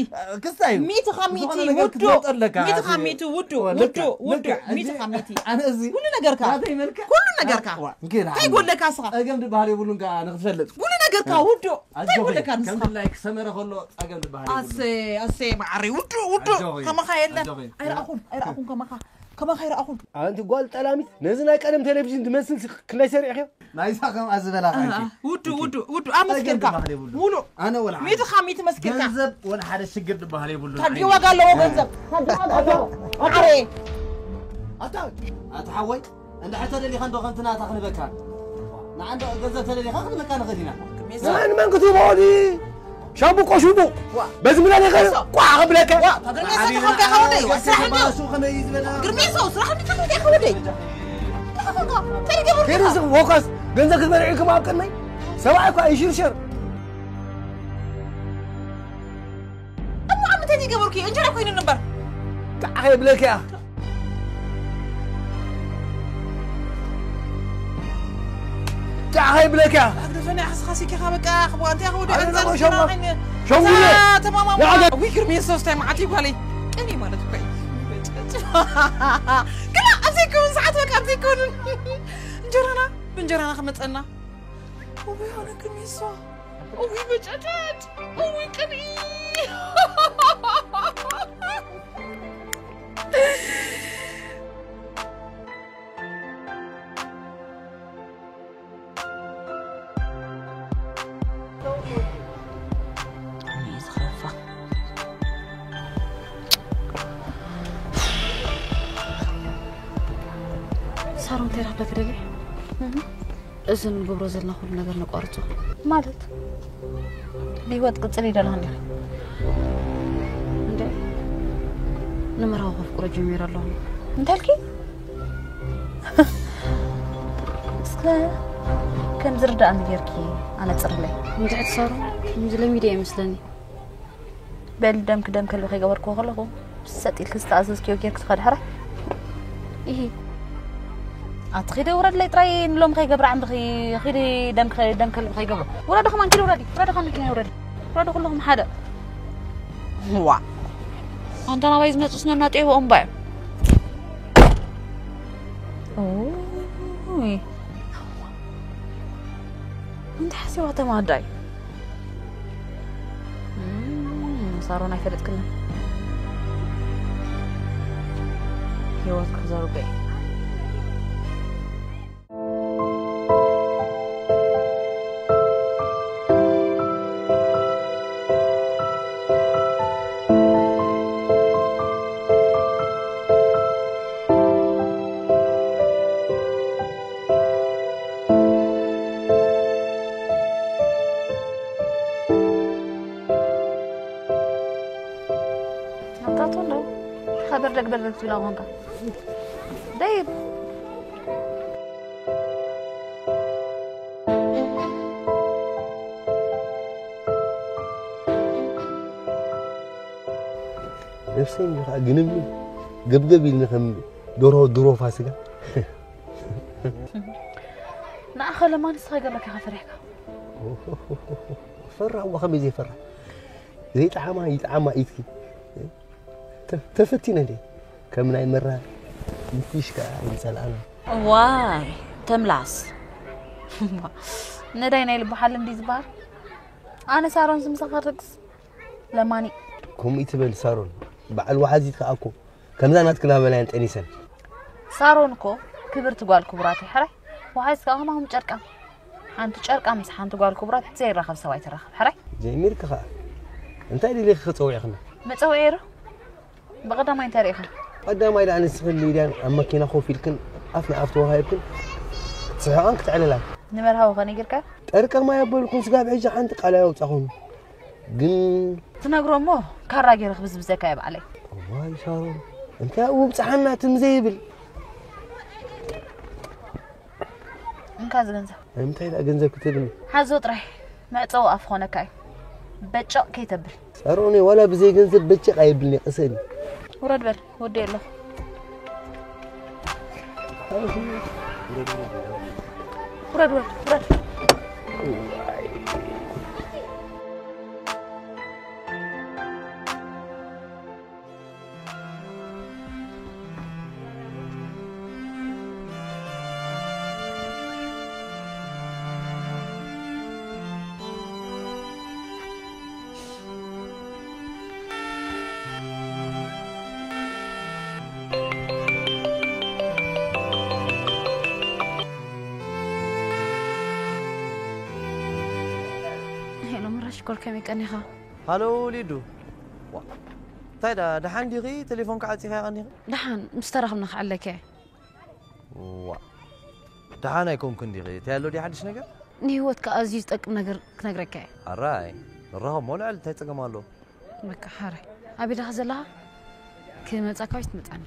ክስታይ እዩ። ሚእቲ ካብ ሚእቲ፣ ዝኾነ ነገር ውዱእ። ክትፈልጦ ኣለካ፣ ሚእቲ ኣዚ- ካብ ሚእቲ፣ ውዱእ፣ እወ፣ ልክዕ፣ ውዱእ፣ ውዱእ። ልክዕ። ሚእቲ ካብ ሚእቲ። ኣነዚ ኩሉ ነገርካ። ናተይ መልክዕ? ኩሉ ነገርካ። ዋ፣ እንግዲህ እንታይ ጎለካ ስኻ? ጸገም ዝበሃል የብሉን ከኣ ንክትፈልጥ። ኩሉ ነገርካ ውዱእ። እንታይ ኣጆኺ፣ ጎለካ ንስኻ? ከምዚ ላይክ ሰመረ ከሎ ጸገም ዝበሃል የብሉን። ኣሰ፣ ኣሰ፣ መዓረይ፣ ውዱእ፣ ውዱእ። ኣጆኺ፣ ከማኻ የለን። ኣጆኺ። ኣይረኣኹን፣ ኣይረኣኹን ከማኻ። ከማኻ ኣይረኣኹን። ኣንቲ ጓል ጠላሚት ነዚ ናይ ቀደም ቴሌቪዥን ዝመስል ክንደይ ሰሪዕኽዮ? ናይዛ ከምኣ ዝበላ ኣሃ፣ ቃልኪ። ውዱእ፣ ውዱእ፣ ውዱእ። ኣመስኪርካ። ጸገም ዝበሃል የብሉን። ሙሉእ። ኣነ ወላ ሓደ። ሚእቲ ካብ ሚእቲ መስኪርካ። ገንዘብ ወላ ሓደ ሽግር ዝበሃል የብሉን። ታዲኡ ዋጋ ኣለዎ ገንዘብ። ታዲኡ ዋጋ ኣለዎ። መዓረይ። ኣታ ኣታ ሓወይ እንድሕር ተደሊኻ እንዶ ከምቲ ናታ ክንበካ ንዓንዶ ገንዘብ ተደሊኻ ክንበካ ንኽእል ኢና ንመን መን ክትህቦ ዲ ሻምብቆ ሽምቡቕ በዚ ምናን ይኸ ቋዕ ክብለካ ግርሜሶ ተኾንካ ኢኻ ወደይ ስራሕ እንድዮ ባሱ ከመይ እዩ ዝበላ ግርሜሶ ስራሕ እንድዮ ተኾንካ ኢኻ ወደይ እንታይ ኾንካ እንታይ ገበርኩ ገርዚ ወካስ ገንዘብ ክትበልዕ ኢልኩም ኣብ ቅድመይ ሰብኣይ እኳ ይሽርሸር እሞ ኣብ ምንታይ ገበርኩ እንጀራ ኮይኑ ነበር ጣዓ ከይብለካ እያ ጣዓ ከይብለካ እያ ኣግደፈኒ ዓስኻ ሲኪኻ በቃ ክቡኣ እንታይ ኸወደ ኣነ ገንዘብ ደግሞ ሸማ- ስራሕን ሸንጉየ። ተማማሙ ንዓገ- ውይ ግርሜ ሶስታይ መዓት ይጓለይ ቅኒ ማለት እኮ እዩ ግና ኣብ ዘይከውን ሰዓት በቃ ኣብ ዘይከውን እንጀራና ብእንጀራና ክመፀና እውይ ኣነ ግርሜ ሶ እውይ በጨጨጭ እውይ ቅኒ ሳሮን እንታይ ረኽበኪ ደሊ እዚ ንገብሮ ዘለና ኩሉ ነገር ነቋርጾ ማለት ብህይወት ቅጽል ይደልኻ እንዲኻ እንዴ ንምራዊ ከፍቅሮ ጀሚረ ኣለኹ እንታይ ኢልኪ እስከ ከም ዝርዳእኒ ጌርኪ ኣነጽርለይ እንድሕር ትሰሩ ከምዚ ለሚደ ይመስለኒ በሊ ደምኪ ደም ከልቢ ከይገበርክዎ ከለኹ ሰጥ ኢልኪ ዝተኣዘዝክዮ ጌርኪ ትኸዲ ሕራይ ኢሂ ኣቲ ኺዲ ውረድለይ ጥራይ ንሎም ከይገብራ ዓንድኺ ኺዲ ደም ከ- ደም ከልቢ ከይገብሮ ውረዲ ከማን ኪዲ ውረዲ ውረዲ ከማን ኪዲ ውረዲ ውረዲ ኩልኹም ሓደ ዋ ኣንታ ናባይ ዝመፁ ስነና ጤቦኦም ባዮም ኡይ እንታይ ሓሲባ ተማዳይ ሳሮን ኣይፈለጥክን ህይወት ክዘርገ ኣምጣቶ እንደው ሓበር ደግበል ትብላ ኾንካ ደይብ ነብሰይ ከዓ ግንብንብ ገብገብ ኢልኒ ከም ደሮ ድሮ ፋሲካ ንኣኸ ለማን ንስኻ ገለካ ከፈሪሕካ ፈራ እዋ ከመይ ዘይፈራ ዘይጠዓማ ይጠዓማ ኢትኪ። ተ-፣ ተፈቲነ እንዴ? ከም ናይ መራ ንፊሽ ከኣ ይጸልኣና። ዋይ ተምላስ ነዳይ ናይ ልቢ ሓል እንዲ ዝበሃል ኣነ ሳሮን ስምሳኻ ርግስ ለማኒ ከምኡ ይትበል ሳሮን። በዓል ወሓዚት ከኣ እኮ ከምዛ ናትክና በላያን ጠኒሰን። ሳሮን እኮ ክብርቲ ጓል ክቡራት እዩ ሕራይ። ወሓይስ ከኣ ከማኹም ጨርቃም ሓንቲ ጨርቃ ምስ ሓንቲ ጓል ክቡራት ዘይራኸብ ሰብ ኣይትራኸብ ሕራይ። ጀሚርክ ከኣ እንታይ ደሊኺ ክጸውዕኽና? መጸውዒ ሩ ብቐዳማይ እንታይ ርኢኻ? ቀዳማይ ደኣ ንስኽን ሊድያን ኣብ መኪና ኮፍ ኢልክን ኣፍ ንኣፍ ተወሃሂብክን ክትስሕቓን ክትዕልላን። ንመርሃዊ ከ ነጊርካዮ? ጠርቀማ የበልኩን ስጋብ ሕጂ ሓንቲ ቃል ኣየውጻኹን። ግን ትነግሮ እሞ ካራ ገይረ ክብዝብዘካ እየ ባዕለይ። እዋይ ሳሮን እንታይ ውብጽሓና ትም ዘይብል። እንካ እዚ ገንዘብ። እንታይ ደኣ ገንዘብ ክትብልኒ? ሓዞ ጥራይ መዕጸዊ ኣፍ ኾነካ እዩ። በጨቕ ከይተብል። ሳሮን ዋላ ብዘይ ገንዘብ በጨቕ ኣየብልኒ ቅሰኒ። ውረድ በል ወዲ ኣለኹ። ውረድ ውረድ ውረድ። ሄሎ ምራሽ ኮል ከመይ ቀኒኻ? ሃሎ ሊዱ። ዋ፣ እንታይ ዳ ደሓን ዲኺ? ቴሌፎንካ ዓጺኻ ቀኒኺ? ደሓን ምስ ተራኸብና ክዕለከ። ዋ፣ ደሓን ኣይኮንኩን ዲኺ? እንታይ ኣሎ ድዩ ሓድሽ ነገር? ንህይወትካ ኣዝዩ ዝጠቅም ነገር ክነግረካ እየ። ኣራይ፣ ንራኸብ ሞ ልዕል እንታይ ጸገም ኣሎ? በቃ ሓራይ። ኣበይ ዳኻ ዘለኻ? ክመጻካ ወይ ትመጻኒ?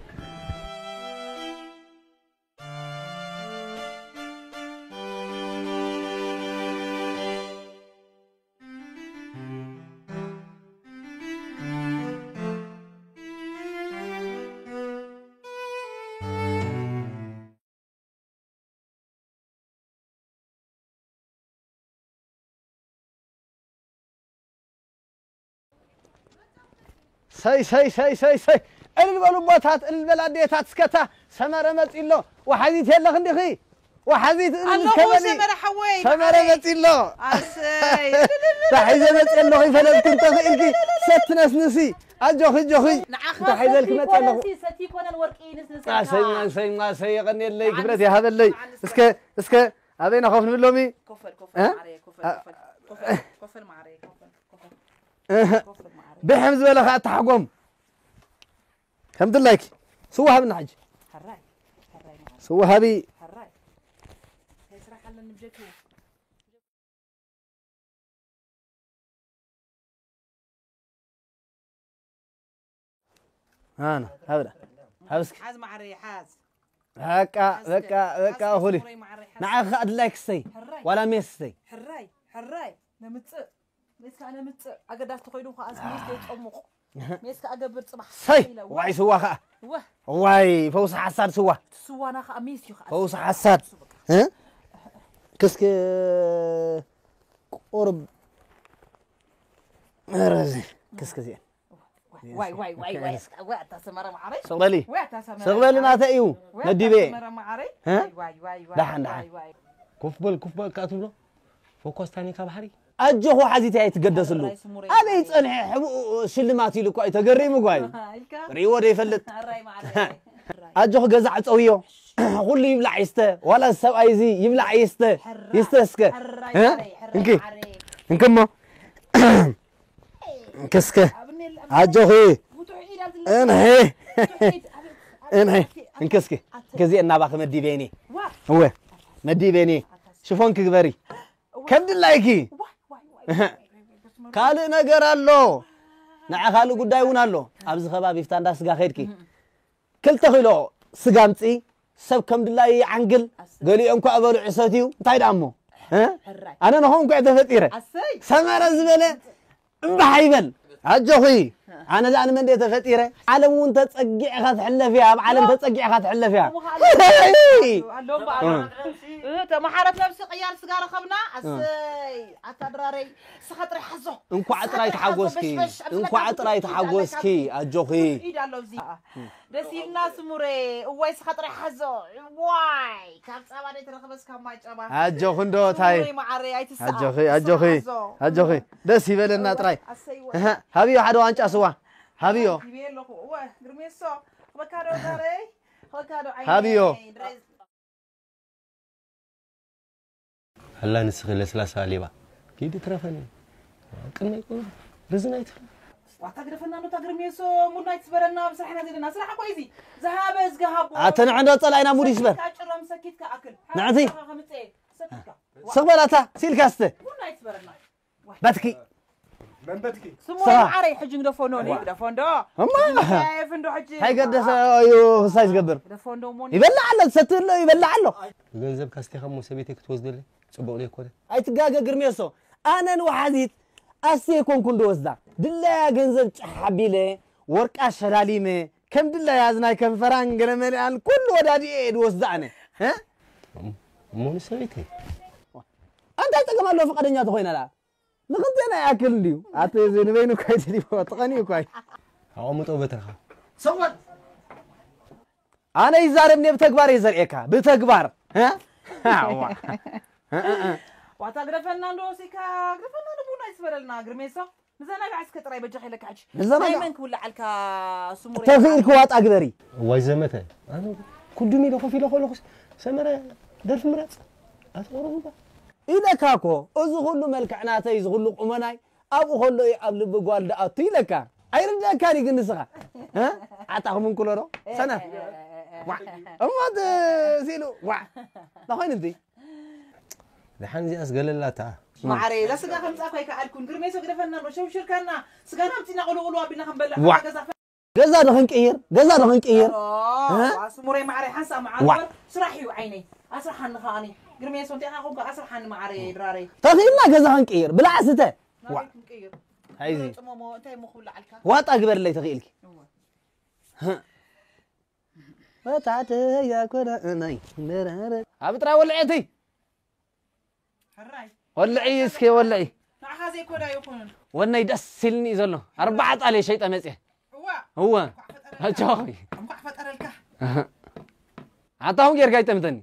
ሰይ ሰይ ሰይ ሰይ ሰይ እልል በሉ ኣቦታት እልል በላ ኣዴታት እስከታ ሰመረ መፂ ኣሎ። ወሓዚት የለኽን ዲኺ? ወሓዚት እልል ኣለኹ እስከ በሊ። ሰመረ ሓወይ ሰመረ መዓረይ። መፂ ኣሎ። ኣሰይ። እንታይ ሒዘ መፂ ኣለኹ ይፈለጥኪ እንተኽኢልኪ ሰቲ ነስንሲ። ኣጆኺ ኣጆኺ ንዓኻ እንታይ ሒዘልኪ ሰቲ መፂ ኣለኹ። ኮነንሲ ሰቲ ኮነን ወርቂ ንስንሰልካ። ኣሰይ ማሰይ ማሰይ የቐንየለይ ክብረት ይሃበለይ። እስከ እስከ ኣበይና ኮፍ ንብል ሎሚ? ኮፈል ኮፈል እ? ማዕረየ ኮፈል እ? ኮፈል ኮፈል ኮፈል ማዕረየ ኮፈል ኮፈል እህ። ኮፈል ማዕረየ። ብሕም ዝበለ ከዓ ተሓጎም ከም ድላይኪ ስዋ ሃብና ሕጂ። ሕራይ ሕራይ ማዕረየ። ስዋ ሃቢ። ሕራይ። እንታይ ስራሕ ኣለኒ ብጀኪ? ኣና ሃብዳ ሃብስኪ ሓዝ ማዕረይ ሓዝ በቃ በቃ በቃ እኹል እዩ። ንዓኺ ከዓ ድላይኪ ስተይ ዋላ ሜስ ስተይ። ሕራይ ሕራይ ነምፅእ ሜስ ከዓ ነምፅእ ኣገዳሲ ተኮይኑ ከዓ ሜስ ዘይፀሙቕ ሜስ ከዓ ገብር ፅባሕ ሰይ ዋይ ስዋ ከዓ ዋይ ፈውሲ ሓሳድ ስዋ ስዋና ከዓ ሜስ እዩ ከዓ ፈውሲ ሓሳድ ክስኪ ቁርብ ኧረ እዚ ክስኪ እዚአን ዋይ ዋይ ዋይ ዋይ ዋይ ኣታ ሰመረ ማዕረይ ስቕበሊ ዋይ ኣታ ሰመረ ስቕበሊ ናተ እዩ ዋይ ኣታ መዲበ ሰመረ ማዕረይ እ? ዋይ ዋይ ዋይ ደሓን ደሓን ዋይ ዋይ ኮፍ በል ኮፍ በል ከኣ ትብሎ ፎኮስ ታኒካ ባሕሪ ኣጆኹ ሓዚት ኣይትገደስሉ ኣበይ ጸንሐ ሕብኡ ሽልማት ኢሉ እኳ እዩ ተገሪሙ ጓዩ ኢልካ ሪእዎ ዶ ይፈልጥ ኣራይ ማዕረይ ኣጆኹ ገዛ ዕፀውዮ ኩሉ ይብላዕ ይስተ ዋላ ሰብኣይ እዚ ይብላዕ ይስተ ይስተ እስከ እ? እንኪ እንክሞ ከስከ ኣጆኺ እንሒ እንሒ እንከስከ ከዚአ እናባኺ መዲበኒ እወ መዲበኒ ሽፎን ክግበሪ ከም ድላይኪ ካልእ ነገር ኣሎ ንዓ ካልእ ጉዳይ እውን ኣሎ ኣብዚ ከባቢ ፍታ እንዳ ስጋ ከድኪ ክልተ ኪሎ ስጋ ኣምፅኢ ሰብ ከም ድላዩ ይዓንግል ገሊኦም ኳ እበሉ ዕሰት እዩ እንታይ ደኣ እሞ ኣነ ንኸም ኳ ተፈጢረ ሰመረ ዝበለ እምባሕ ይበል ኣጆኺ ኣነ ደኣ ንመን ድየ ተፈጢረ ዓለም እውን ተፀጊዕኻ ትሕለፍ እያ ኣብ ዓለም ተፀጊዕኻ ትሕለፍ እያ ተመሓረት ነብሲ ቅያር ስጋ ረኸብና። ኣሰይ ኣታ ድራረይ፣ ስኻ ጥራይ ሓዞ። እንኳዕ ጥራይ ተሓጎስኪ። እንኳዕ ጥራይ ተሓጎስኪ። ኣጆኺ። ኢድ ኣሎ እዚ። ደስ ኢልና ስሙሬ። እዋይ ስኻ ጥራይ ሓዞ። ዋይ ካብ ጸባ ደይ ተረኸበስ ካብ ማይ ጸባ። ኣጆኺ እንዶ ታይ። ስሙሬ መዓረይ ኣይትስኣ። ኣጆኺ ኣጆኺ። ኣጆኺ። ደስ ይበለና ጥራይ። ኣሰይ ወ። እህ፣ ሃብዮ ሓደ ዋንጫ ስዋ። ሃብዮ። ይቤ ኣለኹ። እወ ግርሜሶ። ኸበካዶ ዛረይ። ኸበካዶ ዓይነይ። ሃብዮ። ድረስ። ኣላ ንስኺ ለስላሳ ሌባ ኪዲ ትረፈኒ ቅድመይ ቁ ርዝን ኣይትፍል ዋታ ግደፈና ኖታ ግርሜሶ ሙድ ናይ ትስበረና ኣብ ስራሕ ኢና ዘለና ስራሕ እኮ እዚ ዝሃበ ዝገሃቦ ኣተ ንዕዶ ጸላኢና ሙድ ይስበር ሰኪትካ ጭረም ሰኪትካ ኣክል ንዕቲ ከምጽኤ ሰኪትካ ስቕ በላታ ሲልካ ስተ ሙድ ናይ ትስበረና በትኪ መንበትኪ ስሙ ስራ። ማዓረይ ሕጂ ግደፎ ኖ ግደፎ እንዶ እማ ግደፎ እንዶ ሕጂ እንታይ ገደሰ እዩ ክሳይ ዝገብር ግደፎ እንዶ ሞኒ ይበላዕ ኣሎ ትሰትእ ኣሎ ይበላዕ ኣሎ ገንዘብ ካስቴኻ እሞ ሰበይተይ ክትወስደለይ ጽቡቕ ዶ ኣይኮነ ኣይትጋገ ግርሜሶ ኣነ ንወሓዚት ኣስቴ ኮንኩ እንዶ ወስዳ ድላያ ገንዘብ ጫሕ ኣቢለ ወርቃ ሸላሊመ ከም ድላያ ዝናይ ከንፈራን ገለመሊኣን ኩሉ ወዳዲኤ እየ ድወስዳ ኣነ እ? እሞ ንሰበይተይ እንታይ ጸገም ኣለዎ ፍቃደኛ ተኾይና ደኣ ንኽልቴና ይኣክል እንድዩ ኣቲ እዚ ንበይኑ እኳ ይትሊዎ ትቐንዩ እኳ እዩ ኣቐምጦ በትርኻ ሰዋት ኣነ ይዛረብ እየ ብተግባር እየ ዘርእየካ ብተግባር እ? ኣዋ። እ፣ እ፣ እ። ዋታ ግደፈና እንዶ ሲካ ግደፈና ንቡና ይስበረልና ግርሜሶ ንዘናጋዕ እስከ ጥራይ በጃ ከይለካ ሕጂ ንዘናጋዕ። ናይ መን ክውላዓልካ ስሙር ተኽኢልኪ ዋጣ ግበሪ እዋይ ዘመተ ኣነ ኩዱም ኢለ ኮፍ ኢለ ከለኹስ ሰመረ ደርፊ ምረፅ ኣትቆርቡ ባ ኢለካ እኮ እዚ ኩሉ መልክዕ ናተይ እዚ ኩሉ ቁመናይ ኣብኡ ከሎ እዩ ኣብ ልቢ ጓል ደኣቱ ኢለካ ኣይርደኣካን እዩ ግን ንስኻ እ? ዓጣ ክምንኩሎ ዶ ሰነፍ ዋዕ እሞ እቲ ሲሉ ዋዕ ናኾይኑ እንት ደሓን እዚኣስ ገለላታ ማዕረ እዛ ስጋ ከምፃ እኳ ኣይከኣልኩን ግርሜሶ ግደፈና ኣሎ ሸውሽርካና ስጋና ኣምፂና ቁልቁሉ ኣቢልና ክንበልዕ ዋ። ገዛ ገዛ ዶ ክንቅይር ገዛ ዶ ክንቅይር እ? ዋ፣ ስሙረይ ማዕረ ሓንሳእ ዋ። መዓርበር ስራሕ እዩ ዓይነይ ኣስርሓኒ ከኣኒ ግርሜሶ እንቴኻ ኮንካ ኣስርሓኒ ማዕረ ድራረይ ተኽኢልና ገዛ ክንቅይር ብላዕ ስተ ናበይ ክንቅይር ሃይዚ ጥሞሞ እንታይ እሞ ክብላዓልካ ዋጣ ግበርለይ ተኽኢልኪ እወ። ወታደያ ኮነ ናይ በረረ ኣብ ጥራይ ወልዐቲ ሕራይ ወልዒ እስኪ ወልዒ ንዓኻ ዘይኮዳ ይኹንን ወነይ ደስ ኢልኒ እዩ ዘሎ ኣርባዓ ጣል እየ ሸይጠ መፅየ እዋ እወ እንኳዕ ፈጠረልካ። ኣጆኺ እንኳዕ ፈጠረልካ ኣታ እውን ጌርካ ይጠምተኒ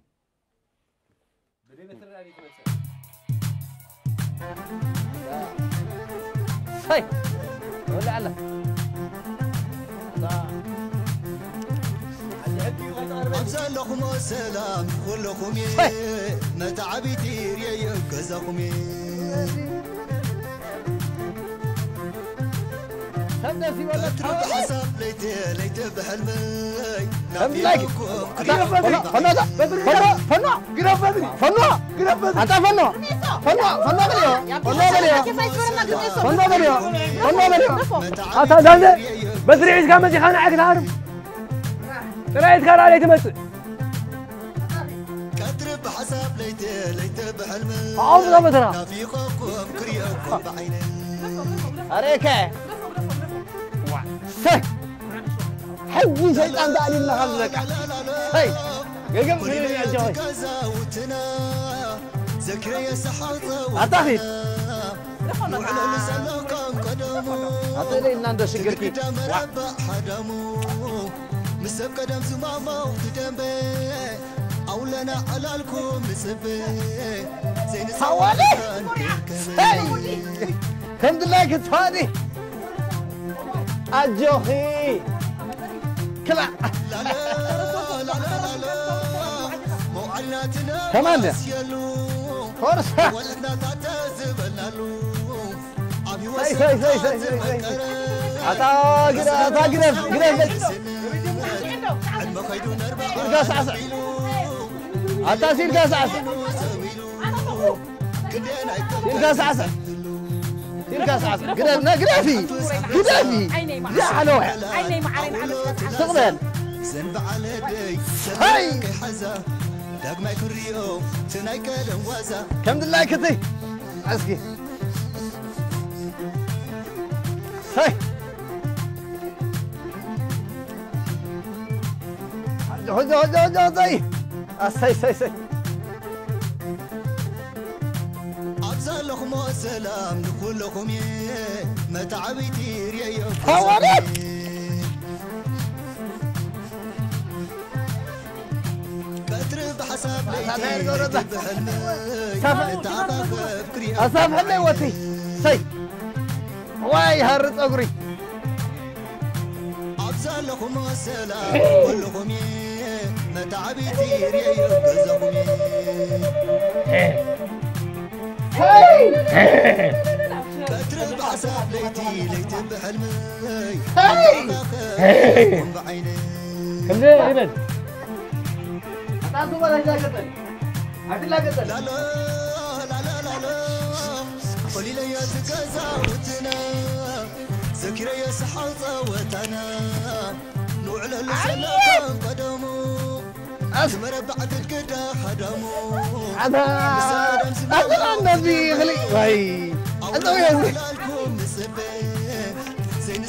ሰይ ወላ ኣላ ኣብ ዘለኹሞ ሰላም ኩለኹም እየ መታዓቢቲ ርእየ ገዛኹም እየ ሰብ ደስ ይበለካ ብሓሳብ ለይቲ ለይቲ ብሕልመይ ከም ላይክ ፈኖ ፈኖ ግረፈኒ ፈኖ ግረፈኒ ኣታ ፈኖ ፈኖ ፈኖ በልዮ ፈኖ በልዮ ፈኖ በልዮ ፈኖ በልዮ ኣታ ዛዘ በትሪ ሒዝካ መፂኻ ንዓይ ክትሃርም ጥራይ ኢድካ ንዓለይ ትመፅእ ኣውዛ በተራ ኣሬከ ሕጂ ሰይጣን ተኣልዩልኻ ዝለካ ይ ገገም ክልል ኣጆኸይ ኣታ ኺድ ኣተለይ እና እንዶ ሽግርኪ ምስ ሰብ ቀደም ዝማማው ትደንበ ኣውለና ዕላልኩም ንጽበ ሃዋለ ይ ከም ድላይ ክትፋኒ ኣጆኺ ክላእ ከማን ፎርሳ ኣታ ግደፍ ግደፍ ኢልካ ሳዕሳዕ ኣታ ሲልካ ሳዕሳዕ ኢልካ ሳዕሳዕ ኢልካ ሳዕሳዕ ግደፍ ግደፊ ግደፊ ዝሓለወ ስቕ በል ዳግማይ ክንሪኦ ትናይ ቀደም ዋዛ ከም ድላይ ክትይ እስኪ ሰይ ሆዞ ሆዞ ሆዞ ሆዞይ ኣሰይ ሰይ ሰይ ኣብዛ ኣለኹሞ ሰላም ንኹለኹም እየ፣ መታዕብይቲ ርእየዮ ሃዋርያ! ገዛኹም እየ። ቀትሪ ብሓሳብ ለይቲ ኣሳዳሪ ገብረታ። ለይቲ ብሕልመይ ሳፈ- ንተኣኻኸብ ክሪኦ ኣሳብ ሕለይ ወቲ ሰይ ዋይ ሃሪ ፀጉሪ ኣብዛ ኣለኹሞ ሰላም ኩለኹም እየ፣ መታዕብይቲ ርእየዮ ገዛኹም እየ። ቀትሪ ብሓሳብ ለይቲ ለይቲ ብሕልመይ ንተኣኻኸብ ብዓይነይ ክንደ ይበል ላሎ ላሎ ላሎ ቆሊለዮ ዝገዛውትና ዘኪረዮ ሰሓው ጸወታና ንውዕለሉ ሰላም ቀደሙ ዝመረባዕ ግድግዳ ሃዳሙ ኣታ ኣታ ነዚ ይኽሊ ወይ ኣታ ወይ ላልኩም ንጽበ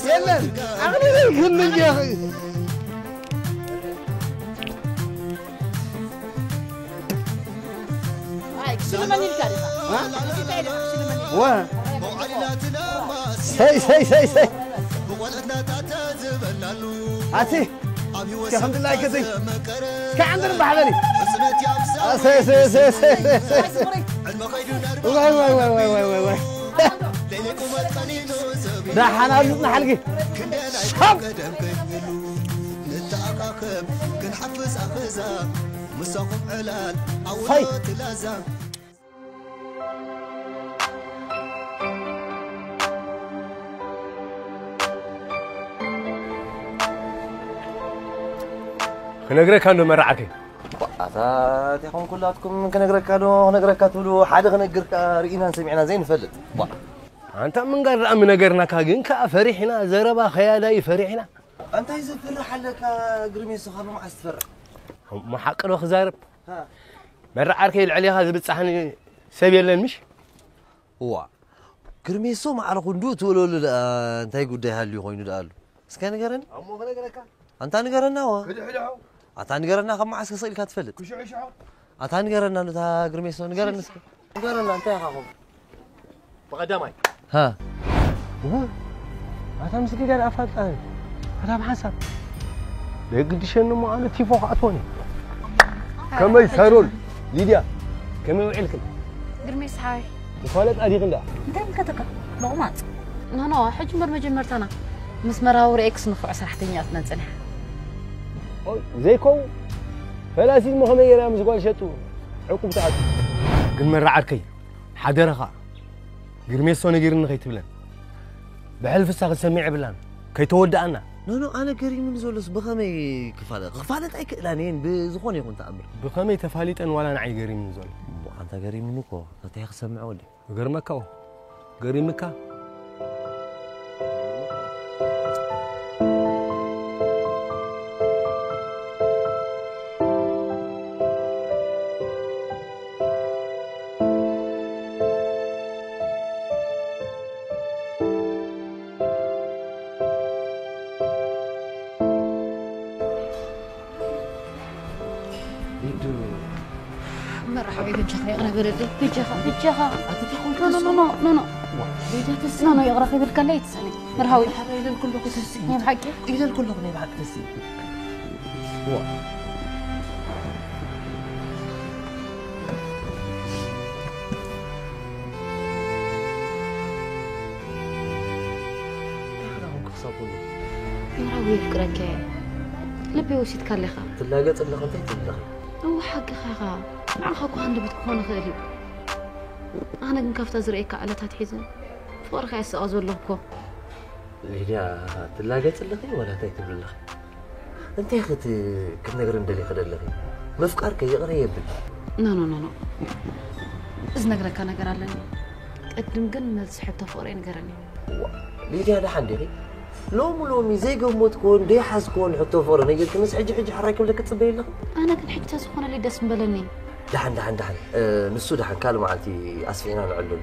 የለን ዓቕሊ ዘይክል እንጂ ኣይ ክሽልመኒ ኢልካ ዲኻ? ወ ሰይ ሰይ ሰይ ሰይ ኣቲ እስከ ከምዚ ላይክ እዚ እስከ ዓንድር ባሕበሊ ኣይ ስምሪ ወይ ወይ ወይ ወይ ወይ ወይ ደሓን ኣሉትና ሓልጊ ሻም ንተኣኻኸብ ክንሓፍስ ኣኽዛ ምሳኹም ዕላል ሀይ። ኣውሎት ላዛ ክነግረካ እንዶ መራዓርከይ ኣታ እቲኹም ኩላትኩም ክነግረካ ዶ ክነግረካ ትብሉ ሓደ ክነግር ከኣ ርኢናን ሰሚዕና ዘይንፈልጥ ቧ ኣንታ ምንጋር ደኣ ምነገርናካ ግን ከኣ ፈሪሕና ዘረባ ከያዳይ ፈሪሕና እንታይ ዘፍርሕ ኣለካ ግርሜ ስኻ ብመዓስ ትፈርሕ እሞ ሓቂ ዶ ክዛረብ መራዓርከይ ልዕሌኻ ዝብጻሕኒ ሰብ የለን ምሽ እዋ ግርሜሶ ማዕረ ክንዱ ትብለሉ ደኣ እንታይ ጉዳይ ሃልዩ ኮይኑ ደኣ ኣሎ እስከ ንገረኒ እሞ ክነግረካ ኣንታ ንገረና ዋ ክድሕድሖ ኣታ ንገረና ካብ መዓስ ክስኢልካ ትፈልጥ ክሽዕሽዖ ኣታ ንገረና ነታ ግርሜሶ ንገረኒ እስከ ንገረና እንታይ ኢኻ ኹም ብቐዳማይ ሃ ኣታ ምስ ሊድያ ደኣ ፋልጣ ኣታ ብሓንሳብ ደግድሸኒ እሞ ኣነ ቲፎ ክኣትወኒ ከመይ ሳሮን ሊድያ ከመይ ውዒልክን ግርሜስ ሓወይ ተፋለጣ ዲኽን ደኣ እንታይ ምልከተካ? ምቑማጥ ኖኖ ሕጂ እምበር መጀመርታና ምስ መራዊ ርኤክስ ንፉዕ ሰራሕተኛ እያ ትመንጽና ኦይ ዘይከው ፈላሲት ሞ ከመይ ገይራ ምስ ጓል ሸጡ ዕቁብ ትኣቱ ግን መራዓርከይ ሓደረኻ ግርሜሶ ነጊርኒ ከይትብለን ብሕልፍሳ ክትሰሚዕ የብላን ከይተወድኣና ኖኖ ኣነ ገሪሙኒ ዘሎስ ብኸመይ ክፋለጥ ክፋለጥ ኣይክእላን እየን ብዝኾነ ይኹን ተኣምር ብኸመይ ተፋሊጠን ዋላ ንዓይ ገሪምኒ ዘሎ እሞ ኣንታ ገሪሙኒ እኮ እንታይ ክሰምዐ ወዲ ገርመካው ገሪምካ መራሓዊ በጃኻ ይቕረ በለለይ በጃኻ በጃኻ ኖ ኖ ኖ ኖ ኖ ኖ ይቕረ ከይበልካለይ ኣይትስእኒ መርሃዊ ኢለን ኩለኹ ተሲ ናይ ብሓቂ ኢለን ኩለኹ ናይ ብሓቂ ተሲ መርሃዊ የፍቅረካ እየ ልበይ ወሲድካ ኣለኻ ትላገጽ ኣለኻ እንታይ ትብለኻ እወ ሓቅኻ ኢኻ ንዓኻ እኳ ሃንደበት ክኾን ይኽእል እዩ ኣነ ግን ካብታ ዝርእየካ ዕለት ኣትሒዘ ፍቕርኻ እየ ዝስቐ ዘለኹ እኮ ሊድያ ትላገጽ ኣለኺ ዋላ እንታይ ትብል ኣለኺ እንታይ ክት ክትነግርኒ ደሊኺ ደለኺ ምፍቃር ከ ይቕረ የብል ኖ ኖ ኖ ኖ ዝነግረካ ነገር ኣለኒ ቅድም ግን መልሲ ሕቶ ፍቕረይ ንገረኒ ሊድያ ደሓን ዲኺ ሎሚ ሎሚ ዘይገመትክዎን ዘይሓዝክዎን ሕቶ ፍቕሪ ነጊርክንስ ሕጂ ሕጂ ሕራይ ክብለኪ ትጽበይ ኣለኺ ኣነ ግን ሕጂ ተዝኾነለይ ደስ ምበለኒ ደሓን ደሓን ደሓን ንሱ ደሓን ካልእ መዓልቲ ኣስፊሕና ንዕለሉ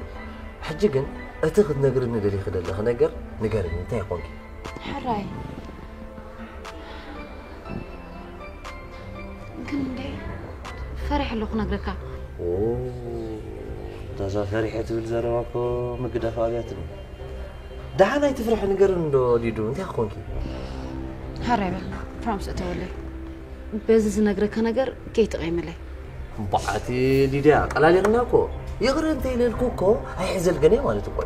ሕጂ ግን እቲ ክትነግርኒ ደሊኺ ደለኺ ነገር ንገርኒ እንታይ ይኾንኪ ሕራይ ግን እንዴ ፈሪሕ ኣለኹ ነግረካ። ኦ፣ እዛ ፈሪሐ ትብል ዘረባ እኮ ምግዳፍ ኣብያትኒ። ደሓን ኣይትፍርሒ ንገርኒ እንዶ ሊዱ፣ እንታይ ክኾንኪ? ሃራይ በል ፕሮምስ እተወለይ። በዚ ዝነግረካ ነገር ከይትቐይምለይ። እምበዓቲ ሊድያ፣ ቀላሊቕና እኮ። ይቕረ እንተ ኢለልኩ እኮ ኣይሕዘልገን እየ ማለት እኮ።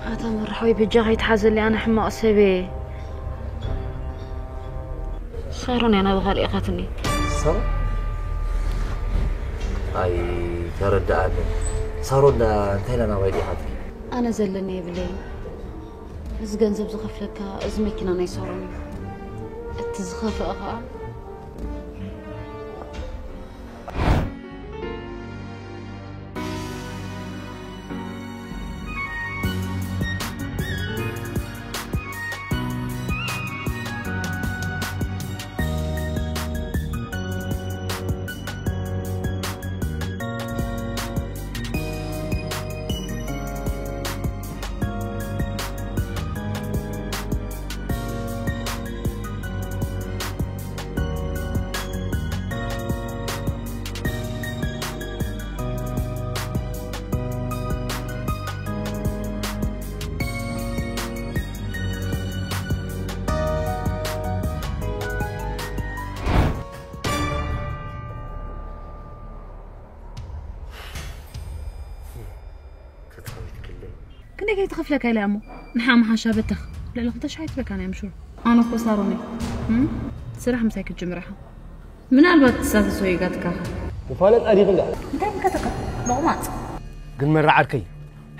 ኣታ መራሕወይ በጃኻ ይትሓዘለይ ኣነ ሕማቕ ሰብ እየ። ሳሮን እያ ናባኻ ልኢኻትኒ። ሳሮን? ኣይተረድኣንን። ሳሮን ዳ እንታይ ኢላ ናባይ ልኢኻትኒ? ኣነ ዘለኒ የብለይን። እዚ ገንዘብ ዝኸፍለካ እዚ መኪና ናይ ሳሮን እዩ። እቲ ዝኸፍአ ኸኣ ክንደይ ከይትኸፍለካ ኢለ እሞ ንሓ መሓሻ በተኽ ልዕሊ ክልተ ሺሕ ኣይትበካን እያ ምሹር። ኣነ እኮ ሳሮን እየ። እም? ስራሕ ምሳይ ክትጅምር ኢኻ። ምናልባት ትሳተሶ ይጋትካኻ። ክፋለጥ ኣዲኽን ደኣ እንታይ ምከተካ ሎቕማጽ ግን መራዓድከይ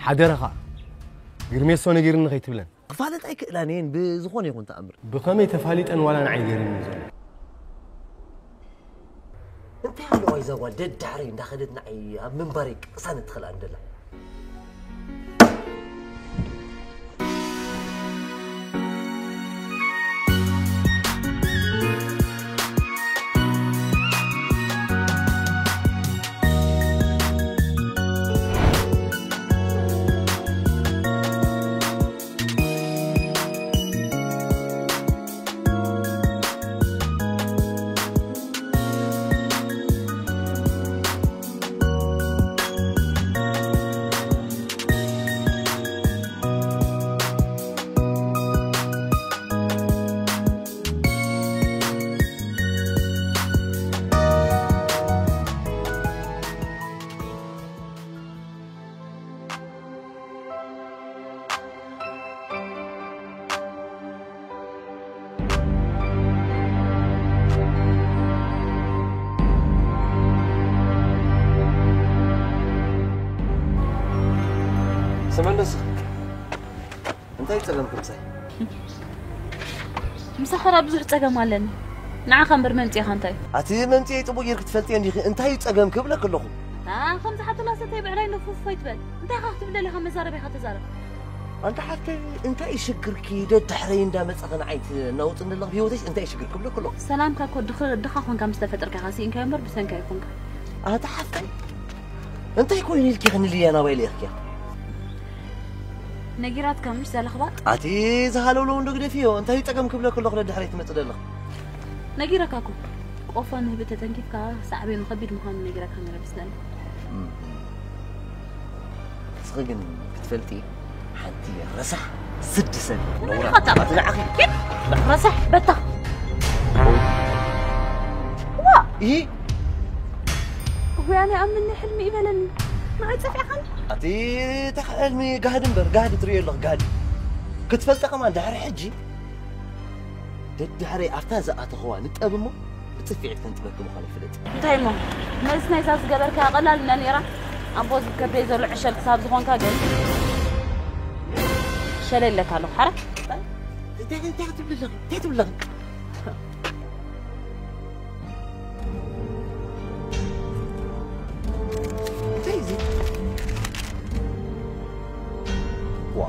ሓደረኻ ግርሜሶ ነጊርኒ ከይትብለን። ክፋለጥ ኣይክእላን እየን ብዝኾነ ይኹን ተኣምር። ብኸመይ ተፋሊጠን ዋላ ንዓይ ገሪምኒ ዘሎ። እንታይ ኣለዋ እዛ ጓል ደድሕረይ እንዳኸደት ንዓይ ኣብ ምንባረይ ቅሳነት ትኽእል ኣንደላ። ስመለስ እንታይ ጸገምኩም ሳይ? ምሳኻ ዳ ብዙሕ ጸገም ኣለኒ። ንዓኻ እምበር መምጽኢኻ እንታይ እዩ? ኣቲ መምጽኤይ ጽቡቕ ጌርኪ ትፈልጥዮ እንዲኺ። እንታይ እዩ ጸገም ክብለኪ ኣለኹ። ኣታ ከምዚ ሓተላ ሰተይ ብዕላይ ነፉፍ ኣይትበል። እንታይ ኢኻ ክትብል ደሊኻ መዛረቢኻ ተዛረብ። ኣንታ ሓፍተይ እንታይ እዩ ሽግርኪ? ደድሕረይ እንዳመጻኺ ንዓይ ትናውጽኒ ኣለኺ ብህይወተይስ እንታይ እዩ ሽግር ክብለኪ ኣለኹ። ሰላምካ እኮ ድኽ- ድኻ ኮንካ ምስ ተፈጠርካ ኢኻ ስኢንካዮ እምበር ብሰንካ ኣይኮንካ። ኣታ ሓፍተይ እንታይ ኮይኑ ኢልኪ ክንልያ ናባይ ልኢኽኪያ? ነጊራትካ ምሽ ዘለኽባ ኣቲ ዝሃለውለው እንዶ ግደፍዮ እንታይ ጸገም ክብለክ ኣለኹ ደድሕረይ ትመጽእ ዘለኽ ነጊረካ እኮ ቆፎ ንህቢ ተተንኪፍካ ሳዕቤኑ ከቢድ ምዃኑ ነጊረካ ነረ ብስለኒ እስኺ ግን ክትፈልጢ ሓንቲ ረሳሕ ስዲ ሰብ ረሳሕ በታ ዋ ይ ጉያነ ኣብ ምኒ ሕልሚ ይበለኒ ንዓይ ጸፊዕኻን ኣቲ ተሕልሚ ጋህዲ እምበር ጋህዲ ትርእዮ ኣለኽ ጋህዲ ክትፈልጠ ከማን ድሕሪ ሕጂ ደድሕረይ ኣብታ ዝኣተኽዋ ንጠብ እሞ ብጽፊዒት ከንጥበኪ ምዃኑ ይፍለጥ። እንታይ እሞ መልስ ናይዛ ዝገበርካያ ቀላል እንዳ ነይራ ኣቦ ዝከደይ ዘሎ ዕሸል ክሳብ ዝኾንካ ግን ሸለ ኣለካ ኣለኹ ሓራ እንታይ እንታይ ትብሊ ኣለኺ እንታይ ትብሊ ኣለኺ እንታይ እዚ ዋ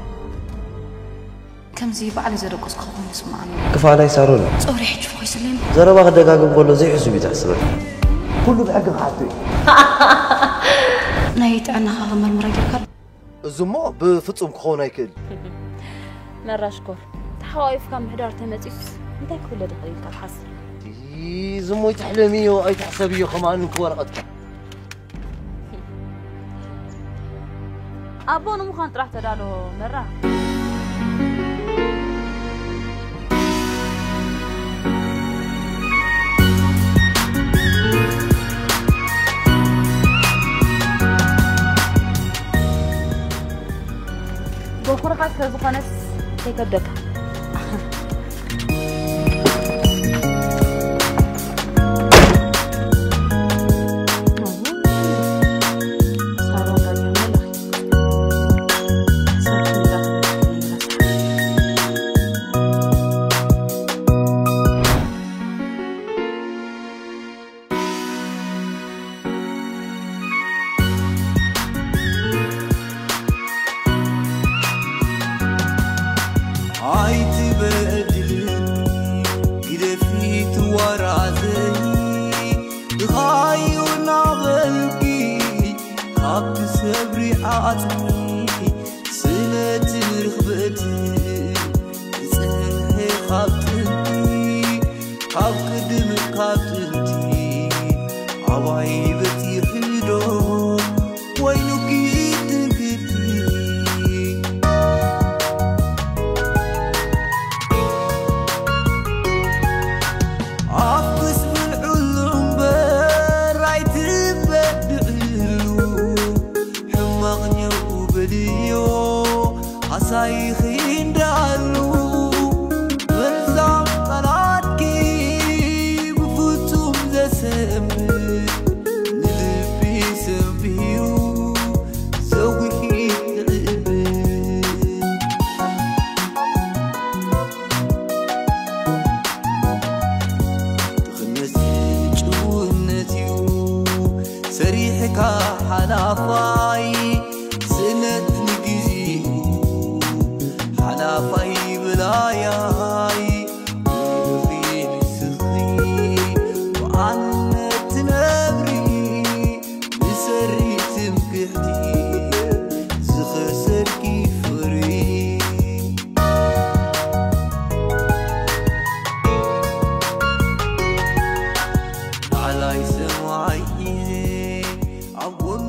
ከምዚ ባዕሊ ዘደቆስኩ ክኸውን ይስምዓኒ። ክፋላይ ሳሮን እዩ። ጸጉሪ ሕጂ ፎይ ስለኒ። ዘረባ ክደጋግም ከሎ ዘይሕሱብ እዩ ትሕስበኒ። ኩሉ ብሕጊ ክሓቶ እዩ። ናይ ጥዕናኻ ክመርምራ ጌርካ። እዚ እሞ ብፍጹም ክኸውን ኣይክእል። መራሽኮር ተሓዋዊፍካ ምሕዳር ተመጺኡስ እንታይ ክውለድ ይኽእል ኢልካ ትሓስብ? እዚ እሞ ኣይትሕለምዮ ኣይትሕሰብዮ ከማን እንኪ ወረቐትካ። ኣቦ ንምዃን ጥራሕ ተዳሎ መራ። በኹርኻ ስለ ዝኾነስ ከይከብደካ። ኣይትበድል፣ ግደፊ ትዋራዘይ፣ ድኻዩ እናበልኪ፣ ካብ ትሰብሪ ዓጽሚ፣ ስለ ትርኽበቲ፣ ትጽንሒ ካብ ጥንቲ፣ ካብ ቅድም ካብ ጥንቲ፣ ኣባይ በጺሕዶ፣ ወይኑኪ ትንክቲ። ኣፍክስ ብልዕሉ እምበር ኣይትበድዕሉ፣ ሕማቕ ኔው በልዮ፣ ኣሳይኺ እንዳሉ፣ መርዛም ቃላትኪ ብፍጹም ዘሰምዕ፣ ንልቢ ሰንቢሩ ዘጉሂ ትዕብን። ድኽነት ጭውነት እዩ ሰሪሕካ ሓላፋይ፣ ስእነት ንግዚኡ ሓላፋይ ብላያይ። ንስኺ ብኣንነት ትነብሪ፣ ንሰሪ ትምክሕቲ ዝኸሰርኪ ፍሪ። ባዕላይ ሰማይ እየ ኣብ ጎኑ